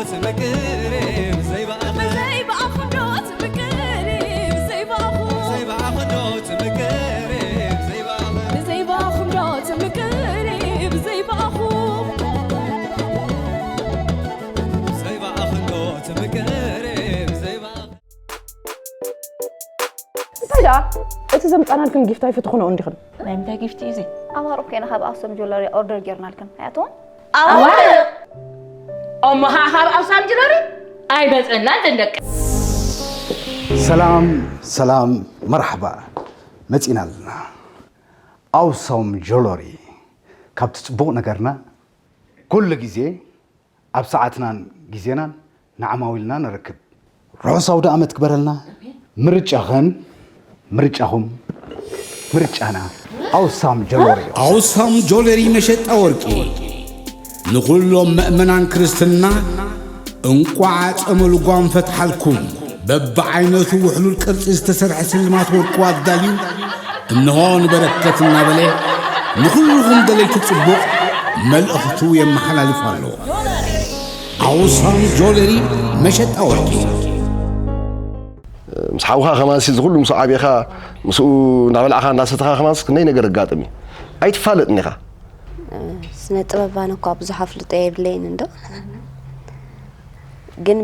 ትምቅር ብዘይ ብኣኺ። ብዘይ ብኣኹም ዶ ትምቅር ብዘይ ብኣኹም? ብዘይ ብኣኺ ዶ ትምቅር ብዘይ ብኣኺ? ብዘይ ብኣኹም ዶ ትምቅር ብዘይ ብኣኹም? ብዘይ ብኣኺ ዶ ትምቅር ብዘይ ብኣኺ? እንታይ ደኣ? እቲ ዘምጻናልክን ጊፍት ኣይፈተኹንኦ እንዲኽን? ናይ ምንታይ ጊፍት እዩ እዚ? ኣማርቕ ኮይና ካብ ኣክሱም ጆለሪ ኦርደር ጌርናልክን። ኣያትውን? ኣዋርቕ! እሞኻ ካብ ኣክሱም ጆለሪ ኣይመጸናን ዘን ደቂ። ሰላም፣ ሰላም፣ መርሓባ። መጺና ኣለና። ኣውሳም ጆለሪ። ካብቲ ጽቡቕ ነገርና፣ ኩሉ ግዜ ኣብ ሰዓትናን ግዜናን ንዓማዊልና ነርክብ። ርሑስ ኣውደ ኣመት ክበረልና። ምርጫኸን ምርጫኹም ምርጫና ኣውሳም ጆለሪ። ኣውሳም ጆለሪ መሸጣ ወርቂ ንኹሎም መእመናን ክርስትና እንቋዕ ጸመ ልጓም ፈትሓልኩም። በብዓይነቱ ውሕሉል ቅርጺ ዝተሰርሐ ስልማት ወርቁ ኣዳልዩ እንሆ ንበረከት እናበለ ንኹልኹም ደለይቲ ጽቡቕ መልእኽቱ የመሓላልፍ ኣሎ። ኣውሳም ጆለሪ መሸጣ ወርቂ። ምስ ሓውኻ ከማንሲ እዚ ኩሉ ምስኡ ዓቢኻ፣ ምስኡ እንዳበላዕኻ እንዳሰተኻ ከማንሲ ክንደይ ነገር ኣጋጥም እዩ። ኣይትፋለጥን ኢኻ። ስነ ጥበብ ኣነ እኳ ብዙሕ ኣፍልጦ የብለይን እንዶ፣ ግን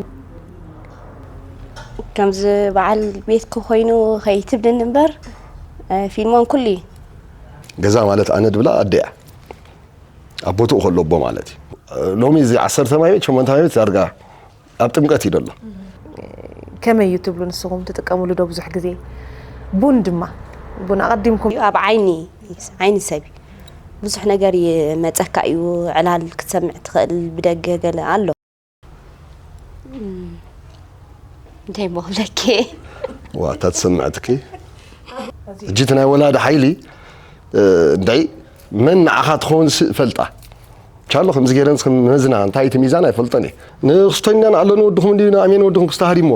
ከምዚ በዓል ቤትኪ ኮይኑ ከይትብልኒ እምበር፣ ፊልሞን ኩሉ እዩ። ገዛ ማለት ኣነ ድብላ ኣደ እያ። ኣብ ቦትኡ ከሎ ኣቦ ማለት እዩ። ሎሚ እዚ ዓሰርተ ማይ ቤት፣ ሸሞንተ ማይ ቤት ዳርጋ ኣብ ጥምቀት እዩ ዘሎ። ከመይ እዩ ትብሉ ንስኹም ትጥቀምሉ ዶ ብዙሕ ግዜ? ቡን ድማ፣ ቡን ኣቐዲምኩም ኣብ ዓይኒ፣ ዓይኒ ሰብ እዩ። ብዙሕ ነገር ይመጸካ እዩ። ዕላል ክትሰምዕ ትኽእል፣ ብደገ ገለ ኣሎ። እም፣ እንታይ እሞ ክብለኪ? ዋ፣ እታ ትሰምዐትኪ። ሕጂ እቲ ናይ ወላዲ ሓይሊ፣ እ፣ እንድዒ መን ንዓኻ ትኸውን ስ-፣ ፈልጣ። ቻሎ ከምዚ ገይረን ስኽን መዝና፣ እንታይ እቲ ሚዛን ኣይፈልጦን እየ። ንክስቶኛን ኣሎ ንወድኹም እንድዩ፣ ንኣሜን ወድኹም ክስታ ሃዲሞ።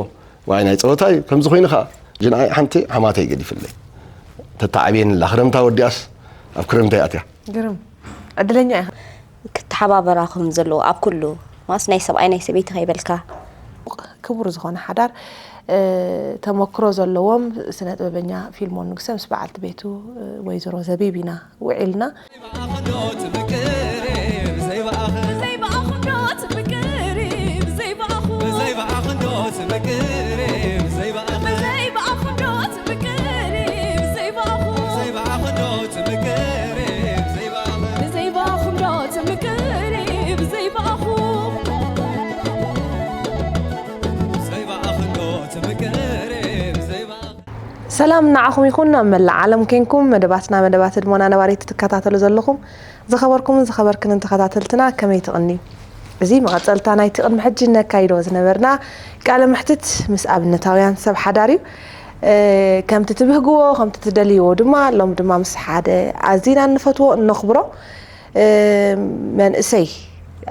ዋይ፣ ናይ ጸወታ እዩ። ከምዚ ኮይኑ ኸኣ፣ ሕጂ ንዓይ ሓንቲ ሓማተይ ገዲፍለይ። ተተዓብየኒ ኣላ። ክረምታ ወዲኣስ ኣብ ክረምታ እያ ኣትያ። ግርም። ዕድለኛ ኢኻ። ክተሓባበራኹም ዘለዎ ኣብ ኩሉ፣ ማስ ናይ ሰብኣይ ናይ ሰበይቲ ከይበልካ። ክቡር ዝኾነ ሓዳር፣ እ፣ ተመክሮ ዘለዎም ስነ ጥበበኛ ፊልሞን ንጉሰ ምስ በዓልቲ ቤቱ፣ እ፣ ወይዘሮ ዘቢብ ኢና ውዒልና። ብዘይ ብኣኹም ዶ ትምቅር ብዘይ ብኣኹም? ብዘይ ብኣኹም ዶ ትምቅር ብዘይ ብኣኹም? ብዘይ ብኣኹም ዶ ትምቅር ብዘይ ብኣኹም? ብዘይ ብኣኹም ዶ ትምቅር ብዘይ ብኣኹም? ብዘይ ብኣኹም ዶ ትምቅር ብዘይ ብኣኹም? ብዘይ ብኣኹም ዶ ትምቅር ብዘይ ብኣኹም? ብዘይ ብኣኹም ዶ ትምቅር ብዘይ ብኣኹም? ሰላም ንዓኹም ይኹን፣ ኣብ መላእ ዓለም ኬንኩም መደባትና፣ መደባት ህድሞና ነባሪት ትከታተሉ ዘለኹም ዝኸበርኩምን ዝኸበርክንን ተኸታተልትና ከመይ ትቕንዩ? እዚ መቐጸልታ ናይቲ ቅድሚ ሕጂ ነካይዶ ዝነበርና ቃለ መሕትት ምስ ኣብነታውያን ሰብ ሓዳር እዩ። እ፣ ከምቲ ትብህግዎ፣ ከምቲ ትደልይዎ ድማ፣ ሎም ድማ ምስ ሓደ ኣዚና እንፈትዎ፣ እነኽብሮ፣ እ፣ መንእሰይ፣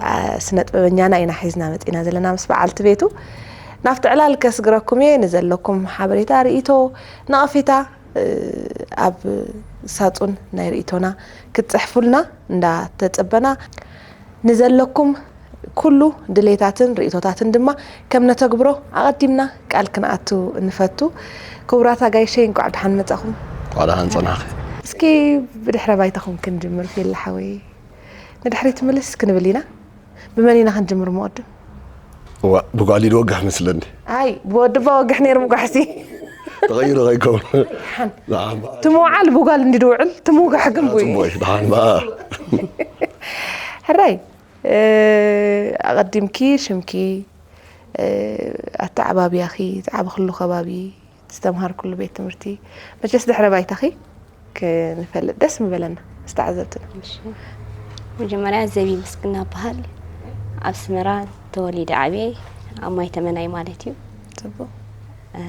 ኣ፣ ስነ ጥበበኛና ኢና ሒዝና መጺና ዘለና ምስ በዓልቲ ቤቱ። ናብቲ ዕላል ከስግረኩም እየ። ንዘለኩም ሓበሬታ፣ ርእይቶ፣ ነቐፌታ፣ እ፣ ኣብ ሳጹን ናይ ርእይቶና ክትጽሕፉልና እንዳተጸበና፣ ንዘለኩም ኩሉ ድሌታትን ርእይቶታትን ድማ ከም ነተግብሮ ኣቐዲምና ቃል ክንኣቱ ንፈቱ። ክቡራት ኣጋይሸይ፣ እንቋዕ ደሓን መጻኹም። እንቋዕ ደሓን ጸናሕኪ። እስኪ ብድሕረ ባይታኹም ክንጅምር፣ ፌላ ሓወይ። ንድሕሪት ምልስ ክንብል ኢና። ብመን ኢና ክንጅምር እሞ ቅድም? እዋ፣ ብጓል እዩ ዝወግሕ መስለኒ። ኣይ፣ ብወዲ እባ ወግሕ ነይሩ ምጓሕሲ። ተቐይሩ ከይከውን። ሓን። ደሓን በኣ። ትምውዓል ብጓል እንዲ ድውዕል፣ ትምውጋሕ ግን ብኡ እዩ። ጽቡቕ እዩ፣ ደሓን በኣ። ሕራይ፣ እ፣ ኣቐዲምኪ ሽምኪ፣ እ፣ ኣተዓባብያኺ፣ ዝዓበኽሉ ከባቢ፣ ዝተምሃርኩሉ ቤት ትምህርቲ፣ መቸስ ድሕረ ባይታኺ ክንፈልጥ ደስ ምበለና፣ ምስ ተዓዘብትና። እሺ። መጀመርያ ዘቢ ምስግና እበሃል። ኣብ ኣስመራ ተወሊደ ዓብየ፣ ኣብ ማይ ተመናይ ማለት እዩ። ጽቡቕ። እ፣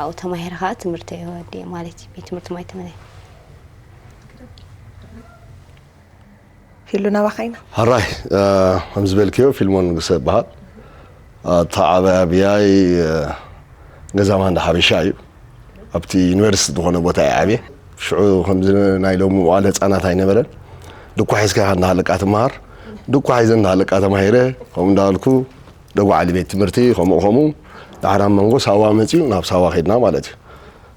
ኣብኡ ተማሂረ ኸኣ ትምህርተይ ወዲኤ ማለት እዩ፣ ቤት ትምህርቲ ማይ ተመናይ። ፊሉ ናባኻ ኢና። ሕራይ፣ እ፣ ከም ዝበልክዮ ፊልሞን ንጉሰ እበሃል። ኣተዓባብያይ፣ እ፣ ገዛ ማንዳ ሓበሻ እዩ። ኣብቲ ዩኒቨርሲቲ ዝኾነ ቦታ እየ ዓብየ። ሽዑ ከምዚ ናይ ሎሚ መዋዕለ ህጻናት ኣይነበረን። ድኳ ሒዝካ ኢኻ እንዳሃለቃ ትመሃር። ድኳ ሒዘ እንዳሃለቃ ተማሂረ፣ ከምኡ እንዳበልኩ ደጓዓሊ ቤት ትምህርቲ ከምኡ ከምኡ፣ ዳሕራ መንጎ ሳዋ መጺኡ ናብ ሳዋ ከድና ማለት እዩ።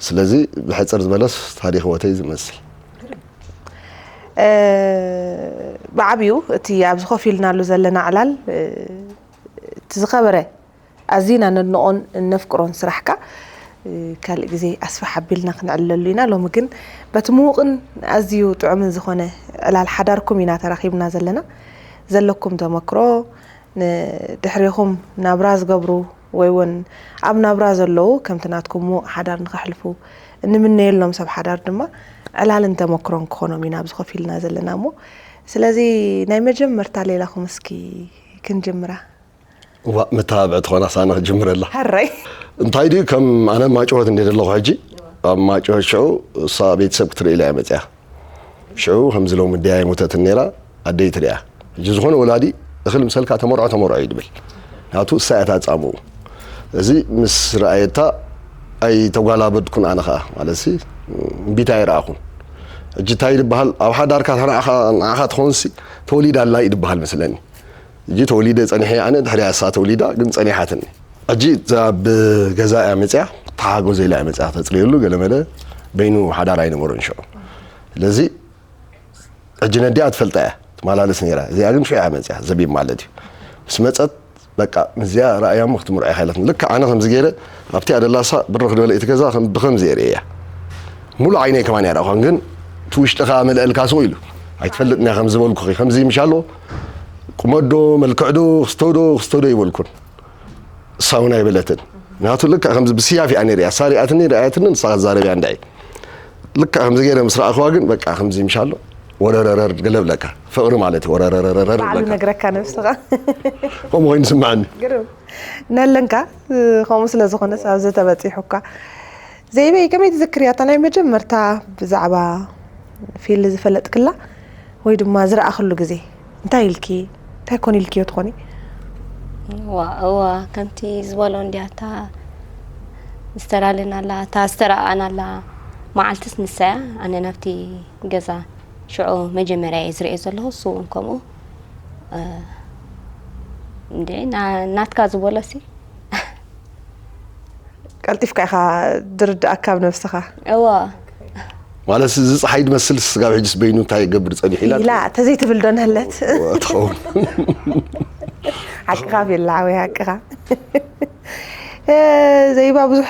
ስለዚ ብሕጽር ዝበለስ ታሪኽ ህይወተይ ዝመስል። ብዓብዩ እቲ ኣብዚ ኮፍ ኢልናሉ ዘለና ዕላል እቲ ዝኸበረ ኣዚና ነድንቖን እነፍቅሮን ስራሕካ ካልእ ግዜ ኣስፍሕ ኣቢልና ክንዕልለሉ ኢና። ሎሚ ግን በቲ ምዉቕን ኣዝዩ ጥዑምን ዝኾነ ዕላል ሓዳርኩም ኢና ተራኺብና ዘለና። ዘለኩም ተመክሮ፣ ንድሕሬኹም ናብራ ዝገብሩ ወይ እውን ኣብ ናብራ ዘለዉ ከምቲ ናትኩም ምዉቕ ሓዳር ንኸሕልፉ እንምነየሎም ሰብ ሓዳር ድማ ዕላልን ተመክሮን ክኾኖም ኢና ኣብዚ ኮፍ ኢልና ዘለና እሞ ስለዚ ናይ መጀመርታ ሌላኹም እስኪ ክንጅምራ። እዋ መተባብዒ ትኾና ሳነ ክጅምረላ። ሕራይ። እንታይ ድዩ ከም ኣነ ማጭወት እንደ ዘለኹ ሕጂ ኣብ ማጭወት ሽዑ እሳ ቤተሰብ ክትርኢ ኢላ እያ መፅያ። ሽዑ ከምዚ ሎሚ ኣደያ ኣይሞተትን ነይራ ኣደይ ትሪኣ። ሕጂ ዝኾነ ወላዲ እኽል ምሰልካ ተመርዖ ተመርዖ እዩ ድብል። ናቱ እሳ እያ ታጻምኡ። እዚ ምስ ረኣየታ ኣይተጓላበድኩን ኣነ ኸኣ ማለት ሲ እምቢታ ኣይረኣኹን። ሕጂ እንታይ ድበሃል ኣብ ሓዳርካ ንዓኻ ትኾንሲ ተወሊዳ ኣላ እዩ ድበሃል መስለኒ። ሕጂ ተወሊደ ጸኒሐ ኣነ ድሕሪያ እሳ ተወሊዳ ግን ጸኒሓትኒ። ሕጂ እዛ ብገዛ እያ መጽያ ተሓጎዘ ኢላ እያ መጽያ ተጽርየሉ ገለመለ በይኑ ሓዳር ኣይነበሮን ሽዑ። ስለዚ ሕጂ ነዲኣ ትፈልጣ እያ ትመላለስ ነይራ። እዚኣ ግን ሽዑ እያ መጽያ ዘቢብ ማለት እዩ። ምስ መጸት በቃ ምስዚኣ ረኣያ እሞ ክትምርዖ ኢኻ ኢላትኒ። ልክዕ ኣነ ከምዚ ገይረ ኣብቲኣ ደላሳ ብርኽ ዝበለ እቲ ገዛ ከም ብኸምዚ እየ ርእየያ። ሙሉእ ዓይነይ ከማን እያ ረኣኹን ግን እቲ ውሽጥኻ መልአልካ ስቕ ኢሉ ኣይትፈልጥን እያ ከም ዝበልኩኺ ከምዚ ምሽ ኣሎ ቁመዶ መልክዕዶ ክስቶዶ ክስቶዶ ይበልኩን። እሳ እውን ኣይበለትን። ምክንያቱ ልክዕ ከምዚ ብስያፍ እያ ነይረ እያ ሳሪኣትኒ ረኣያትኒ ንሳ ክዛረብ እያ እንዳዒ ልክዕ ከምዚ ገይረ ምስ ረኣኽዋ ግን በቃ ከምዚ ምሽ ኣሎ ወረረረር ገለ ብለካ ፍቕሪ ማለት እዩ ወረረረረር ባዕሉ ብለካ ነግረካ ነብስኻ ከምኡ ኮይኑ ስምዓኒ ግርም ነለንካ ከምኡ ስለ ዝኾነ ሳብ ዝተበፂሑካ ዘይበይ ከመይ ትዝክርያ እታ ናይ መጀመርታ ብዛዕባ ፊል ዝፈለጥክላ ወይ ድማ ዝረኣኽሉ ግዜ እንታይ ኢልኪ እንታይ ኮን ኢልክዮ ትኾኒ ዋ እዋ ከምቲ ዝበሎ እንዲያ እታ ዝተላለናላ እታ ዝተረኣናላ መዓልትስ ንሳያ ኣነ ናብቲ ገዛ ሽዑ መጀመርያ እየ ዝርእዮ ዘለኹ እሱ እውን ከምኡ እንዴ ናትካ ዝበሎ ሲ ቀልጢፍካ ኢኻ ዝርድኣካ ኣብ ነብስኻ እዋ ማለት እዚ ፀሓይ ድመስል ስጋብ ሕጅስ በይኑ እንታይ ይገብር ፀኒሑ ኢላ ኢላ ተዘይትብል ዶ ነህለት ትኸውን ሓቅኻ ቤላ ወይ ሓቅኻ ዘይባ ብዙሕ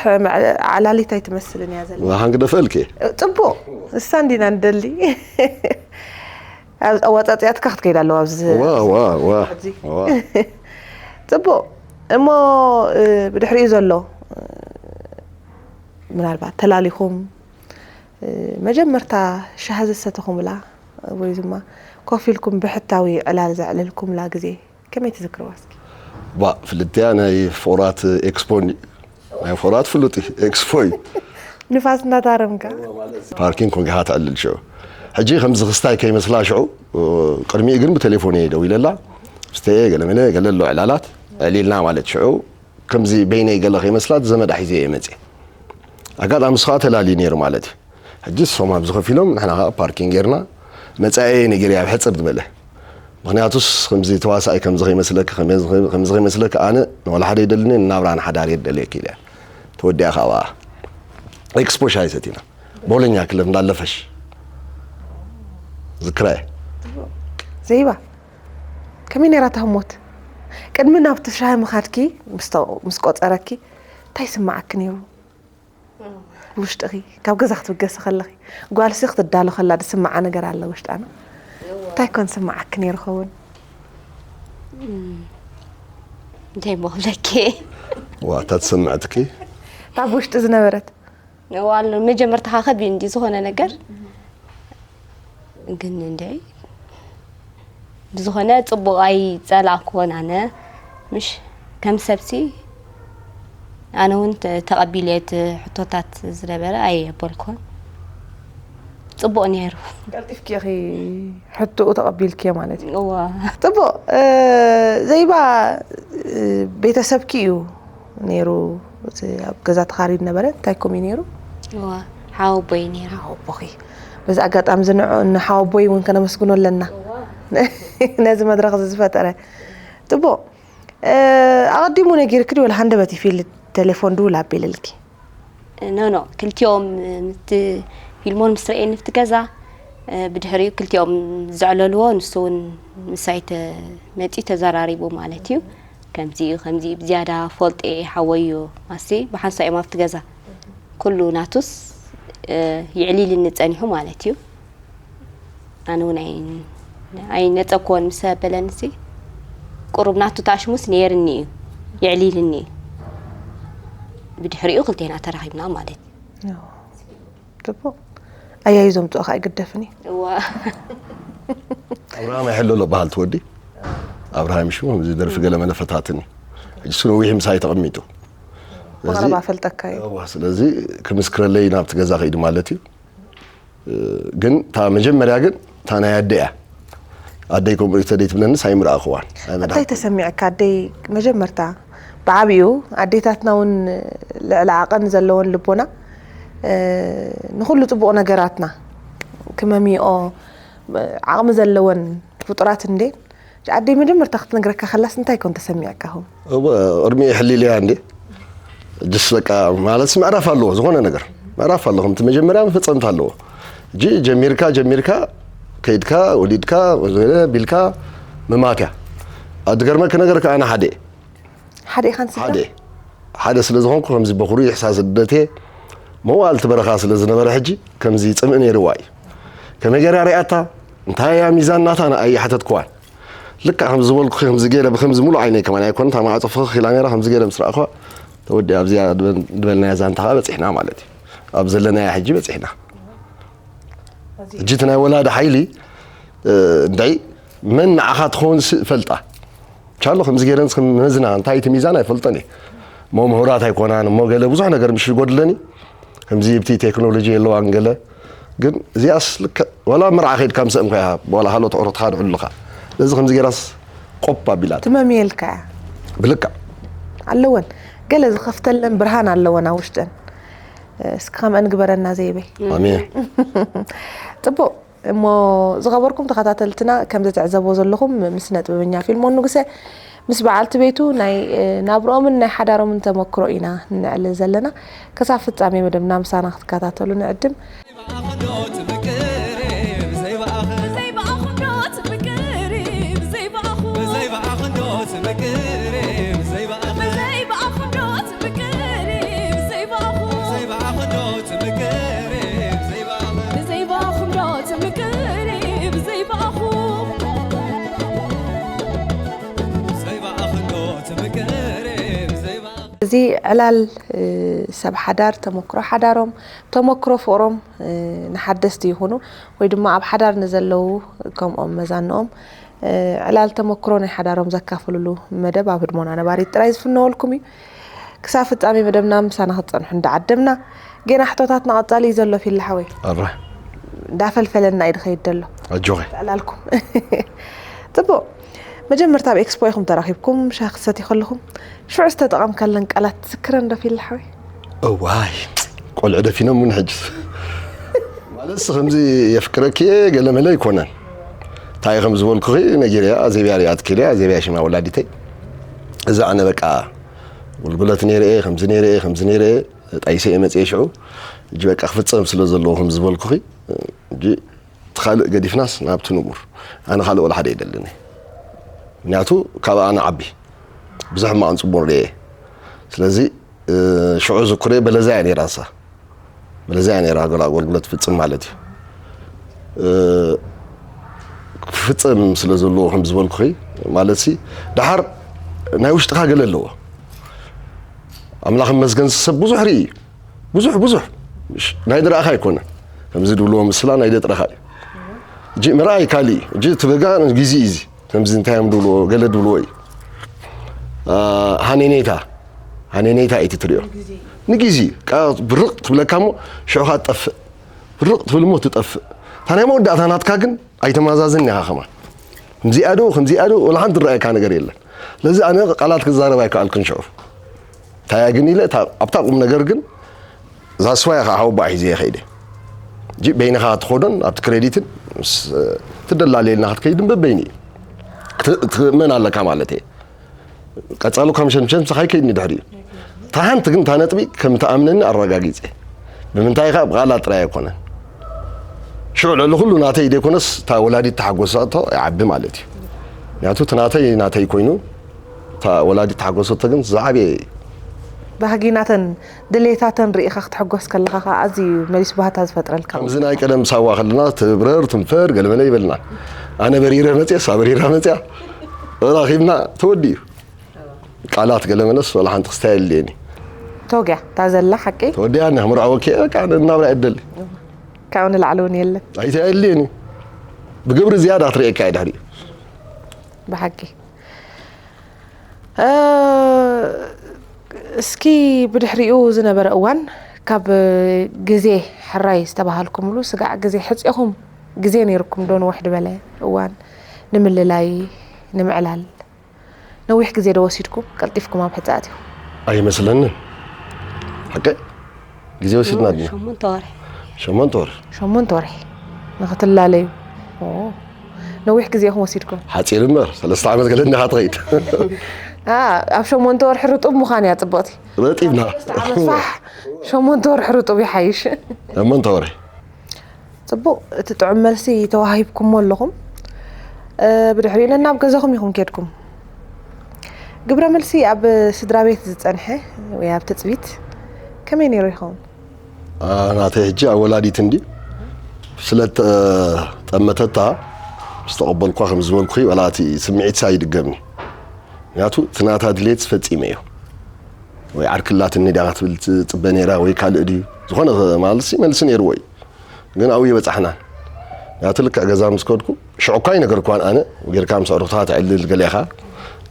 ዓላሊት ኣይትመስልን እያ ዘላ ንሓን ክደፈልክ ፅቡቅ እሳ እንዲና ንደሊ ኣወፃፅያትካ ክትከይድ ኣለዋ ኣብዚ ዋ ዋ ዋ ዋ ፅቡቅ እሞ ብድሕሪኡ ዘሎ ምናልባት ተላሊኹም መጀመርታ ሻሂ ዝሰተኹምላ ወይ ድማ ኮፍ ኢልኩም ብሕታዊ ዕላል ዘዕለልኩምላ ግዜ ከመይ ትዝክርዋ እስኪ? ባ ፍልጥያ ናይ ፍቑራት ኤክስፖ ናይ ፍቑራት ፍሉጥ እዩ ኤክስፖ እዩ ንፋስ እናታረምካ ፓርኪንግ ኮንካ ኢኻ ተዕልል ሽዑ ሕጂ ከምዚ ክስታይ ከይመስላ ሽዑ ቅድሚኡ ግን ብቴሌፎን እየ ደዊለላ ስተየ ገለመለ ገለ ኣሎ ዕላላት ዕሊልና ማለት ሽዑ ከምዚ በይነይ ገለ ከይመስላት ዘመዳ ሒዘ እየ መፅየ ኣጋጣሚ ስኻ ተላልዩ ነይሩ ማለት እዩ ሕጂ ንሶም ኣብዚ ከፊሎም ንሕና ከዓ ፓርኪንግ ጌርና መፃኤ ነጊረያ ኣብ ሕፅር ዝበለ ምክንያቱስ ከምዚ ተዋሳኣይ ከምዚ ከይመስለኪ ከምዚ ከይመስለኪ ኣነ ንዋላ ሓደ ይደልኒ ንናብራ ንሓዳር እየ ደልየኪ ኢለ ተወዲኣ ከዓ ኤክስፖ ሻሂ ሰቲና ቦሎኛ ክለብ እንዳለፈሽ ዝክራየ ዘይባ ከመይ ነይራ እታ ህሞት ቅድሚ ናብቲ ሻሂ ምኻድኪ ምስ ቆፀረኪ እንታይ ይስምዓኪ ነይሩ ብውሽጥኺ ካብ ገዛ ክትብገሲ ከለኺ ጓልሲ ክትዳሎ ከላ ዝስምዓ ነገር ኣለ ውሽጣና እንታይ ኮን ስምዓኪ ነይሩ ኸውን እንታይ ምኽለኪ ዋታ ትስምዕትኪ እታ ብውሽጢ ዝነበረት ዋል መጀመርታ ከከቢ እንዲ ዝኾነ ነገር ግን እንደ ብዝኾነ ጽቡቕ ኣይጸላእኩዎን ኣነ ምሽ ከም ሰብሲ ኣነ እውን ተቐቢለ እቲ ሕቶታት ዝነበረ ኣየበልኩን ጽቡቕ ነይሩ ቀልጢፍኪ ኢኺ ሕቶኡ ተቐቢልክዮ ማለት እዩ እዋ ጽቡቕ ዘይባ ቤተሰብኪ እዩ ነይሩ እቲ ኣብ ገዛ ተኻሪድ ነበረ እንታይ ኮም እዩ ነይሩ እዋ ሓወቦይ ነይሩ ሓወቦኺ በዚ ኣጋጣሚ ዝንዑ ንሓወቦይ እውን ከነመስግኖ ኣለና ነዚ መድረኽ እዚ ዝፈጠረ ጥቡቕ ኣቐዲሙ ነጊርክ ድዩ ወላ ሃንደበት ይፊል ቴሌፎን ድውል ኣቢልልኪ? ኖ ኖ ክልቲኦም ምት ፊልሞን ምስ ረእየኒ ኣብቲ ገዛ፣ ብድሕሪኡ ክልቲኦም ዘዕለልዎ ንሱ እውን ምሳይ መፂኡ ተዘራሪቡ ማለት እዩ። ከምዚ እዩ ከምዚ እዩ ብዝያዳ ፈልጦ እየ ሓወዮ ኣሲ ብሓንሳ እዮም ኣብቲ ገዛ ኩሉ ናቱስ የዕሊልኒ ፀኒሑ ማለት እዩ። ኣነ እውን ኣይነፀግኮን ምስ በለንሲ ቁሩብ ናቱ ታሽሙስ ነይርኒ እዩ የዕሊልኒ እዩ። ብድሕሪኡ ክልቴና ተራኺብና ማለት እዩ። ጽቡቕ ኣያይዞም ጽኦ ከዓ ይግደፍኒ። እዋ ኣብርሃም ኣይሕለሎ በሃል ትወዲ ኣብርሃም ሽሙ እዚ ደርፊ ገለ መለ ፈታትኒ እሱ ነዊሕ ምሳይ ተቐሚጡ ብቐረባ ፈልጠካ እዩ። ስለዚ ክምስክረለይ ናብቲ ገዛ ከይድ ማለት እዩ። ግን እታ መጀመርያ ግን እታ ናይ ኣደ እያ። ኣደይ ከምኡ እዩ ተደይ ትብለንስ ኣይምርኣኽዋን። እንታይ ተሰሚዕካ ኣደይ? መጀመርታ ብዓብኡ ኣዴታትና እውን ልዕሊ ዓቐን ዘለወን ልቦና ንኩሉ ፅቡቕ ነገራትና ክመሚኦ ዓቕሚ ዘለወን ፍጡራት እንዴ ኣደይ መጀመርታ ክትነግረካ ከላስ እንታይ ኮን ተሰሚዕካ? ኹም እወ ቅድሚ ሕሊልያ እንዴ ጅስ በቃ ማለት ምዕራፍ ኣለዎ ዝኾነ ነገር ምዕራፍ ኣለዎ ከምቲ መጀመርያ መፈፀምታ ኣለዎ እጂ ጀሚርካ ጀሚርካ ከይድካ ወሊድካ ቢልካ ምማትያ ኣድገርመክ ነገር ከኣነ ሓደ ሓደ ኢኻን ስድራ ሓደ ሓደ ስለ ዝኾንኩ ከምዚ በኹሪ ይሕሳስ ልደቴ መዋልቲ በረኻ ስለ ዝነበረ ሕጂ ከምዚ ጽምእ ነይርዋ እዩ ከመይ ገይራ ሪኣታ እንታይ እያ ሚዛን ናታ ኣይሓተትክዋን ልክዕ ከም ዝበልኩ ከምዚ ገይረ ብከምዚ ሙሉእ ዓይነይ ከማን ኣይኮን እታ ማዕፆ ፍኽኽ ኢላ ነይራ ከምዚ ገይረ ምስ ረኣኽዋ ተወዲኣ ኣብዚኣ ዝበልናያ ዛንታ ከዓ በፂሕና ማለት እዩ ኣብ ዘለናያ ሕጂ በፂሕና ሕጂ እቲ ናይ ወላዲ ሓይሊ እንታይ መን ንዓኻ ትኸውን ስእ ፈልጣ ቻሎ ከምዚ ገይረን መዝና እንታይ እቲ ሚዛን ኣይፈልጠን እየ እሞ ምሁራት ኣይኮናን እሞ ገለ ብዙሕ ነገር ምሽ ይጎድለኒ ከምዚ ብቲ ቴክኖሎጂ የለዋን ገለ ግን እዚኣስ ልክዕ ዋላ መርዓ ከይድካ ምስ እንኮያ ዋላ ካልኦት ኣዕሩኽትኻ ድሕሉኻ ስለዚ ከምዚ ገይራስ ቆብ ኣቢላ ትመምየልካ እያ ብልክዕ ኣለወን ገለ ዝኸፍተለን ብርሃን ኣለወን ኣብ ውሽጠን እስኪ ከምአን ግበረና ዘይበይ ኣሜን ፅቡቅ እሞ ዝኸበርኩም ተኸታተልትና ከም ዝትዕዘቦ ዘለኹም ምስ ነጥበበኛ ፊልሞን ንጉሰ ምስ በዓልቲ ቤቱ ናይ ናብርኦምን ናይ ሓዳሮምን ተመክሮ ኢና ንዕልል ዘለና። ክሳብ ፍጻሜ መደብና ምሳና ክትከታተሉ ንዕድም። እዚ ዕላል ሰብ ሓዳር ተመክሮ ሓዳሮም ተመክሮ ፍቕሮም ንሓደስቲ ይኹኑ ወይ ድማ ኣብ ሓዳር ንዘለዉ ከምኦም መዛንኦም ዕላል ተመክሮ ናይ ሓዳሮም ዘካፍልሉ መደብ ኣብ ህድሞና ነባሪት ጥራይ ዝፍነወልኩም እዩ። ክሳብ ፍጻሜ መደብና ምሳና ክትጸንሑ እንዳዓደምና ጌና ሕቶታትና ቀጻሊ እዩ ዘሎ ፊላ ሓወይ ኣረ እንዳፈልፈለና እዩ ድኸይድ ደሎ ኣጆኸ ዕላልኩም ጽቡቕ መጀመርታ ኣብ ኤክስፖ ኢኹም ተራኺብኩም ሻሂ ክትሰትዩ ከለኹም ሽዑ ዝተጠቐምካለን ቃላት ትዝክረን ዶ ፊላ ሓወይ እዋይ ቆልዑ ደፊኖም እውን ሕጅስ ማለት ከምዚ የፍቅረኪ ገለመለ ኣይኮነን እንታይ ከም ዝበልኩኺ ነጊረያ ኣዜብያ ሪኣ ትክልያ ኣዜብያ ሽማ ወላዲተይ እዛ ኣነ በቃ ጉልጉለት ነይረ እየ ከምዚ ነይረ እየ ከምዚ ነይረ እየ ጣይሰ እየ መፅየ ሽዑ እጂ በቃ ክፍፀም ስለ ዘለዎ ከም ዝበልኩኺ እጂ እቲ ካልእ ገዲፍናስ ናብቲ ንቡር ኣነ ካልእ ወላ ሓደ የደልን እየ ምክንያቱ ካብ ኣነ ዓቢ ብዙሕ ሕማቕን ፅቡቕን ርየ ስለዚ ሽዑ ዝኩረ በለዛ እያ ነይራ ንሳ በለዛ እያ ነይራ ገለ ኣገልግሎት ትፍፅም ማለት እዩ ክፍፀም ስለ ዘለዎ ከም ዝበልኩኺ ማለት ሲ ደሓር ናይ ውሽጥኻ ገለ ኣለዎ ኣምላኽ መስገን ሰብ ብዙሕ ርኢ እዩ ብዙሕ ብዙሕ ናይ ድረኣኻ ኣይኮነ ከምዚ ድብልዎ ምስላ ናይ ደጥረኻ እዩ እጂ ምርኣይ ካሊእ እዩ እጂ ትበጋ ግዜ እዩ እዚ ከምዚ እንታይ እዮም ድብልዎ ገለ ድብልዎ እዩ ሃኔኔታ ሃኔኔታ እዩ ትትሪኦ ንግዜ ብርቕ ትብለካ እሞ ሽዑኻ ትጠፍእ ብርቕ ትብል እሞ ትጠፍእ እታ ናይ መወዳእታ ናትካ ግን ኣይተማዛዝን ኢኻ ከማን ከምዚኣ ዶ ከምዚኣ ዶ ወላ ሓንቲ ዝረኣየካ ነገር የለን ስለዚ ኣነ ቃላት ክዛረብ ኣይከኣልክን ሽዑ እንታይ ግን ኢለ ኣብታ ቁም ነገር ግን እዛ ስዋያ ከዓ ሓወባኣ ሒዘ እየ ከይደ እጂ በይንኻ ትኸዶን ኣብቲ ክሬዲትን ትደላለየልና ክትከይድን በበይኒ እዩ ክትእመን ኣለካ ማለት እየ ቀጻሉ ከም ሸምሸም ሰኻይ ከይድኒ ድሕሪኡ። እታ ሓንቲ ግን እታ ነጥቢ ከም ትኣምነኒ ኣረጋጊጸ። ብምንታይ ከኣ ብቓላት ጥራይ ኣይኮነን። ሽዑ ልዕሊ ኩሉ ናተይ ዘይኮነስ እታ ወላዲት ተሓጎሰቶ ይዓቢ ማለት እዩ። ምክንያቱ እቲ ናተይ ናተይ ኮይኑ እታ ወላዲት ተሓጎሰቶ ግን ዝዓበየ እዩ። ባህጊ ናተን ድሌታተን ርኢኻ ክትሕጎስ ከለኻ ከዓ ኣዝዩ መሊሱ ባህታ ዝፈጥረልካ። ከምዚ ናይ ቀደም ሳዋ ከለና ትብረር ትንፈር ገለመለ ይበልና። ኣነ በሪረ መፅየ እሳ በሪራ መፅያ ተራኺብና ተወዲኡ። ቃላት ገለመለስ ወላ ሓንቲ ክስታይ የድልየኒ። ተወጊያ እታ ዘላ ሓቂ። ተወዲያ ና ምርዓወኪ በቃ እናብራ ይደሊ። ካብኡ ንላዕሊ እውን የለን። ኣይተ የድልየኒ። ብግብሪ ዝያዳ ትርእየካ እየ ድሕሪኡ። ብሓቂ እ፣ እስኪ ብድሕሪኡ ዝነበረ እዋን ካብ ግዜ ሕራይ ዝተባሃልኩምሉ ስጋዕ ግዜ ሕፂኹም ግዜ ነይርኩም ዶ ንውሕ ዝበለ እዋን ንምልላይ ንምዕላል ነዊሕ ግዜ ዶ ወሲድኩም ቀልጢፍኩም ኣብ ሕፃ ኣትኹም? ኣይመስለንን። ሓቀ ግዜ ወሲድና ድና? ሸሞንተ ወርሒ። ሸሞንተ ወርሒ። ሸሞንተ ወርሒ ንክትላለዩ። ኦ፣ ነዊሕ ግዜ ኢኹም ወሲድኩም። ሓፂር እምበር ሰለስተ ዓመት ገለ እንዲኻ ትኸይድ። አ፣ ኣብ ሸሞንተ ወርሒ ርጡብ ምዃን እያ ፅብቕቲ። ረጢብና። ሰለስተ ዓመት ፋሕ፣ ሸሞንተ ወርሒ ርጡብ ይሓይሽ። ሸሞንተ ወርሒ። ፅቡቕ፣ እቲ ጥዑም መልሲ ተዋሂብኩሞ ኣለኹም። እ፣ ብድሕሪኡ ነናብ ገዛኹም ኢኹም ኬድኩም። ግብረ መልሲ ኣብ ስድራ ቤት ዝፀንሐ ወይ ኣብ ትፅቢት ከመይ ነይሩ ይኸውን? ናተይ ሕጂ ኣብ ወላዲት እንዲ ስለ ጠመተታ ምስ ተቐበልኳ ከም ዝበልኩ ዋላ እቲ ስምዒትሳ ይድገምኒ። ምክንያቱ እቲ ናታ ድሌት ፈጺመ እዩ። ወይ ዓርክላትኒ ዲያ ክትብል ትጽበ ነይራ ወይ ካልእ ድዩ ዝኾነ ማለትሲ መልሲ ነይርዎ እዩ። ግን ኣብኡ ይበጻሕናን። ምክንያቱ ልክዕ ገዛ ምስ ከድኩ ሽዑ እኳ ኣይነገርኳን ኣነ ጌርካ ምስ ኣዕሩኽትኻ ተዕልል ገለ ኢኻ።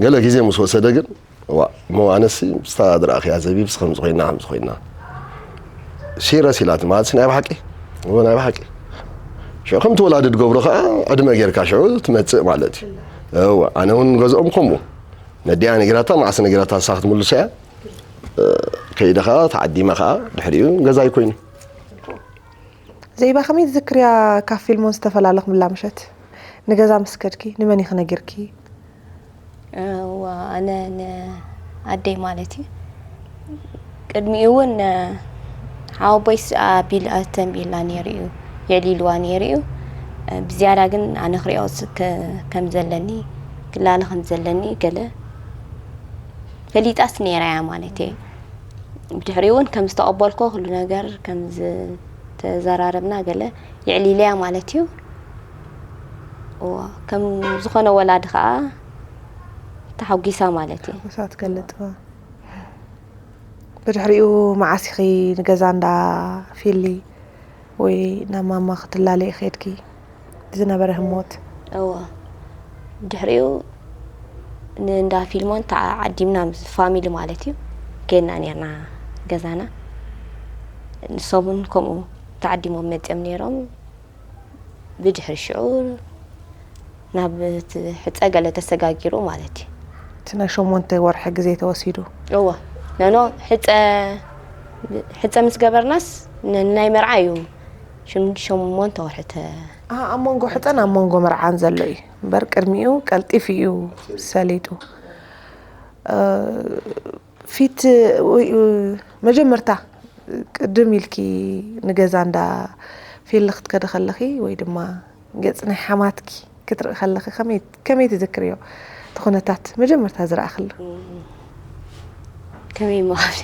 ገለ ግዜ ምስ ወሰደ ግን እዋ እሞ ኣነሲ ምስታ ዝረኣኽያ ዘቢብስ ከምዚ ኮይና ከምዚ ኮይና ሲረስ ኢላት ማለትሲ ናይ ብሓቂ እዎ ናይ ብሓቂ ሽዑ ከምቲ ወላዲ ትገብሮ ከዓ ዕድመ ጌርካ ሽዑ ትመፅእ ማለት እዩ። እዋ ኣነ እውን ገዝኦም ከምኡ ነዲኣ ነጊራታ መዓስ ነጊራታ ንሳ ክትምልሶ እያ። ከይደ ከዓ ተዓዲመ ከዓ ድሕሪኡ ገዛይ ኮይኑ። ዘይባ ከመይ ትዝክርያ ካብ ፊልሞን ዝተፈላለኽምላ ምሸት ንገዛ ምስ ከድኪ ንመን ኢኺ ነጊርኪ? እዋ ኣነ ንኣደይ ማለት እዩ። ቅድሚኡ እውን ሓወቦይስ ኣቢል ተንቢላ ነይሩ እዩ የዕሊልዋ ነይሩ እዩ። ብዝያዳ ግን ኣነ ክሪኦ ከም ዘለኒ ክላለ ከም ዘለኒ ገለ ፈሊጣስ ነይራ እያ ማለት እየ። ብድሕሪኡ እውን ከም ዝተቐበልኮ ኩሉ ነገር ከም ዝተዘራረብና ገለ የዕሊለያ ማለት እዩ። እዋ ከም ዝኾነ ወላዲ ከዓ ተሓጒሳ ማለት እዩ። ተሓጒሳ ትገልጽ። ብድሕሪኡ መዓስ ኢኺ ንገዛ እንዳ ፊሊ ወይ ናብ ማማ ክትላለይ ኸድኪ? ዝነበረ ህሞት። እወ ድሕሪኡ ንእንዳ ፊልሞን ተዓዲምና ምስ ፋሚሊ ማለት እዩ ከድና ነርና ገዛና። ንሶም እውን ከምኡ ተዓዲሞም መፅኦም ነይሮም። ብድሕሪ ሽዑ ናብ እቲ ሕፀ ገለ ተሰጋጊሩ ማለት እዩ። እቲ ናይ ሸሞንተ ወርሒ ግዜ ተወሲዱ። እወ ነኖ ሕፀ ሕፀ ምስ ገበርናስ ንናይ መርዓ እዩ ሽም- ሸሞንተ ወርሒ ተ- ኣሃ፣ ኣብ መንጎ ሕፀን ኣብ መንጎ መርዓን ዘሎ እዩ እምበር ቅድሚኡ ቀልጢፉ እዩ ሰሊጡ። እ፣ ፊት ወይ፣ እ፣ መጀመርታ ቅድም ኢልኪ ንገዛ እንዳ ፊል ክትከዲ ከለኺ ወይ ድማ ገፅ ናይ ሓማትኪ ክትርኢ ከለኺ ከመይ ከመይ ትዝክርዮ? እቲ ኩነታት መጀመርታ ዝረኣኽሉ። ከመይ ምሃብኒ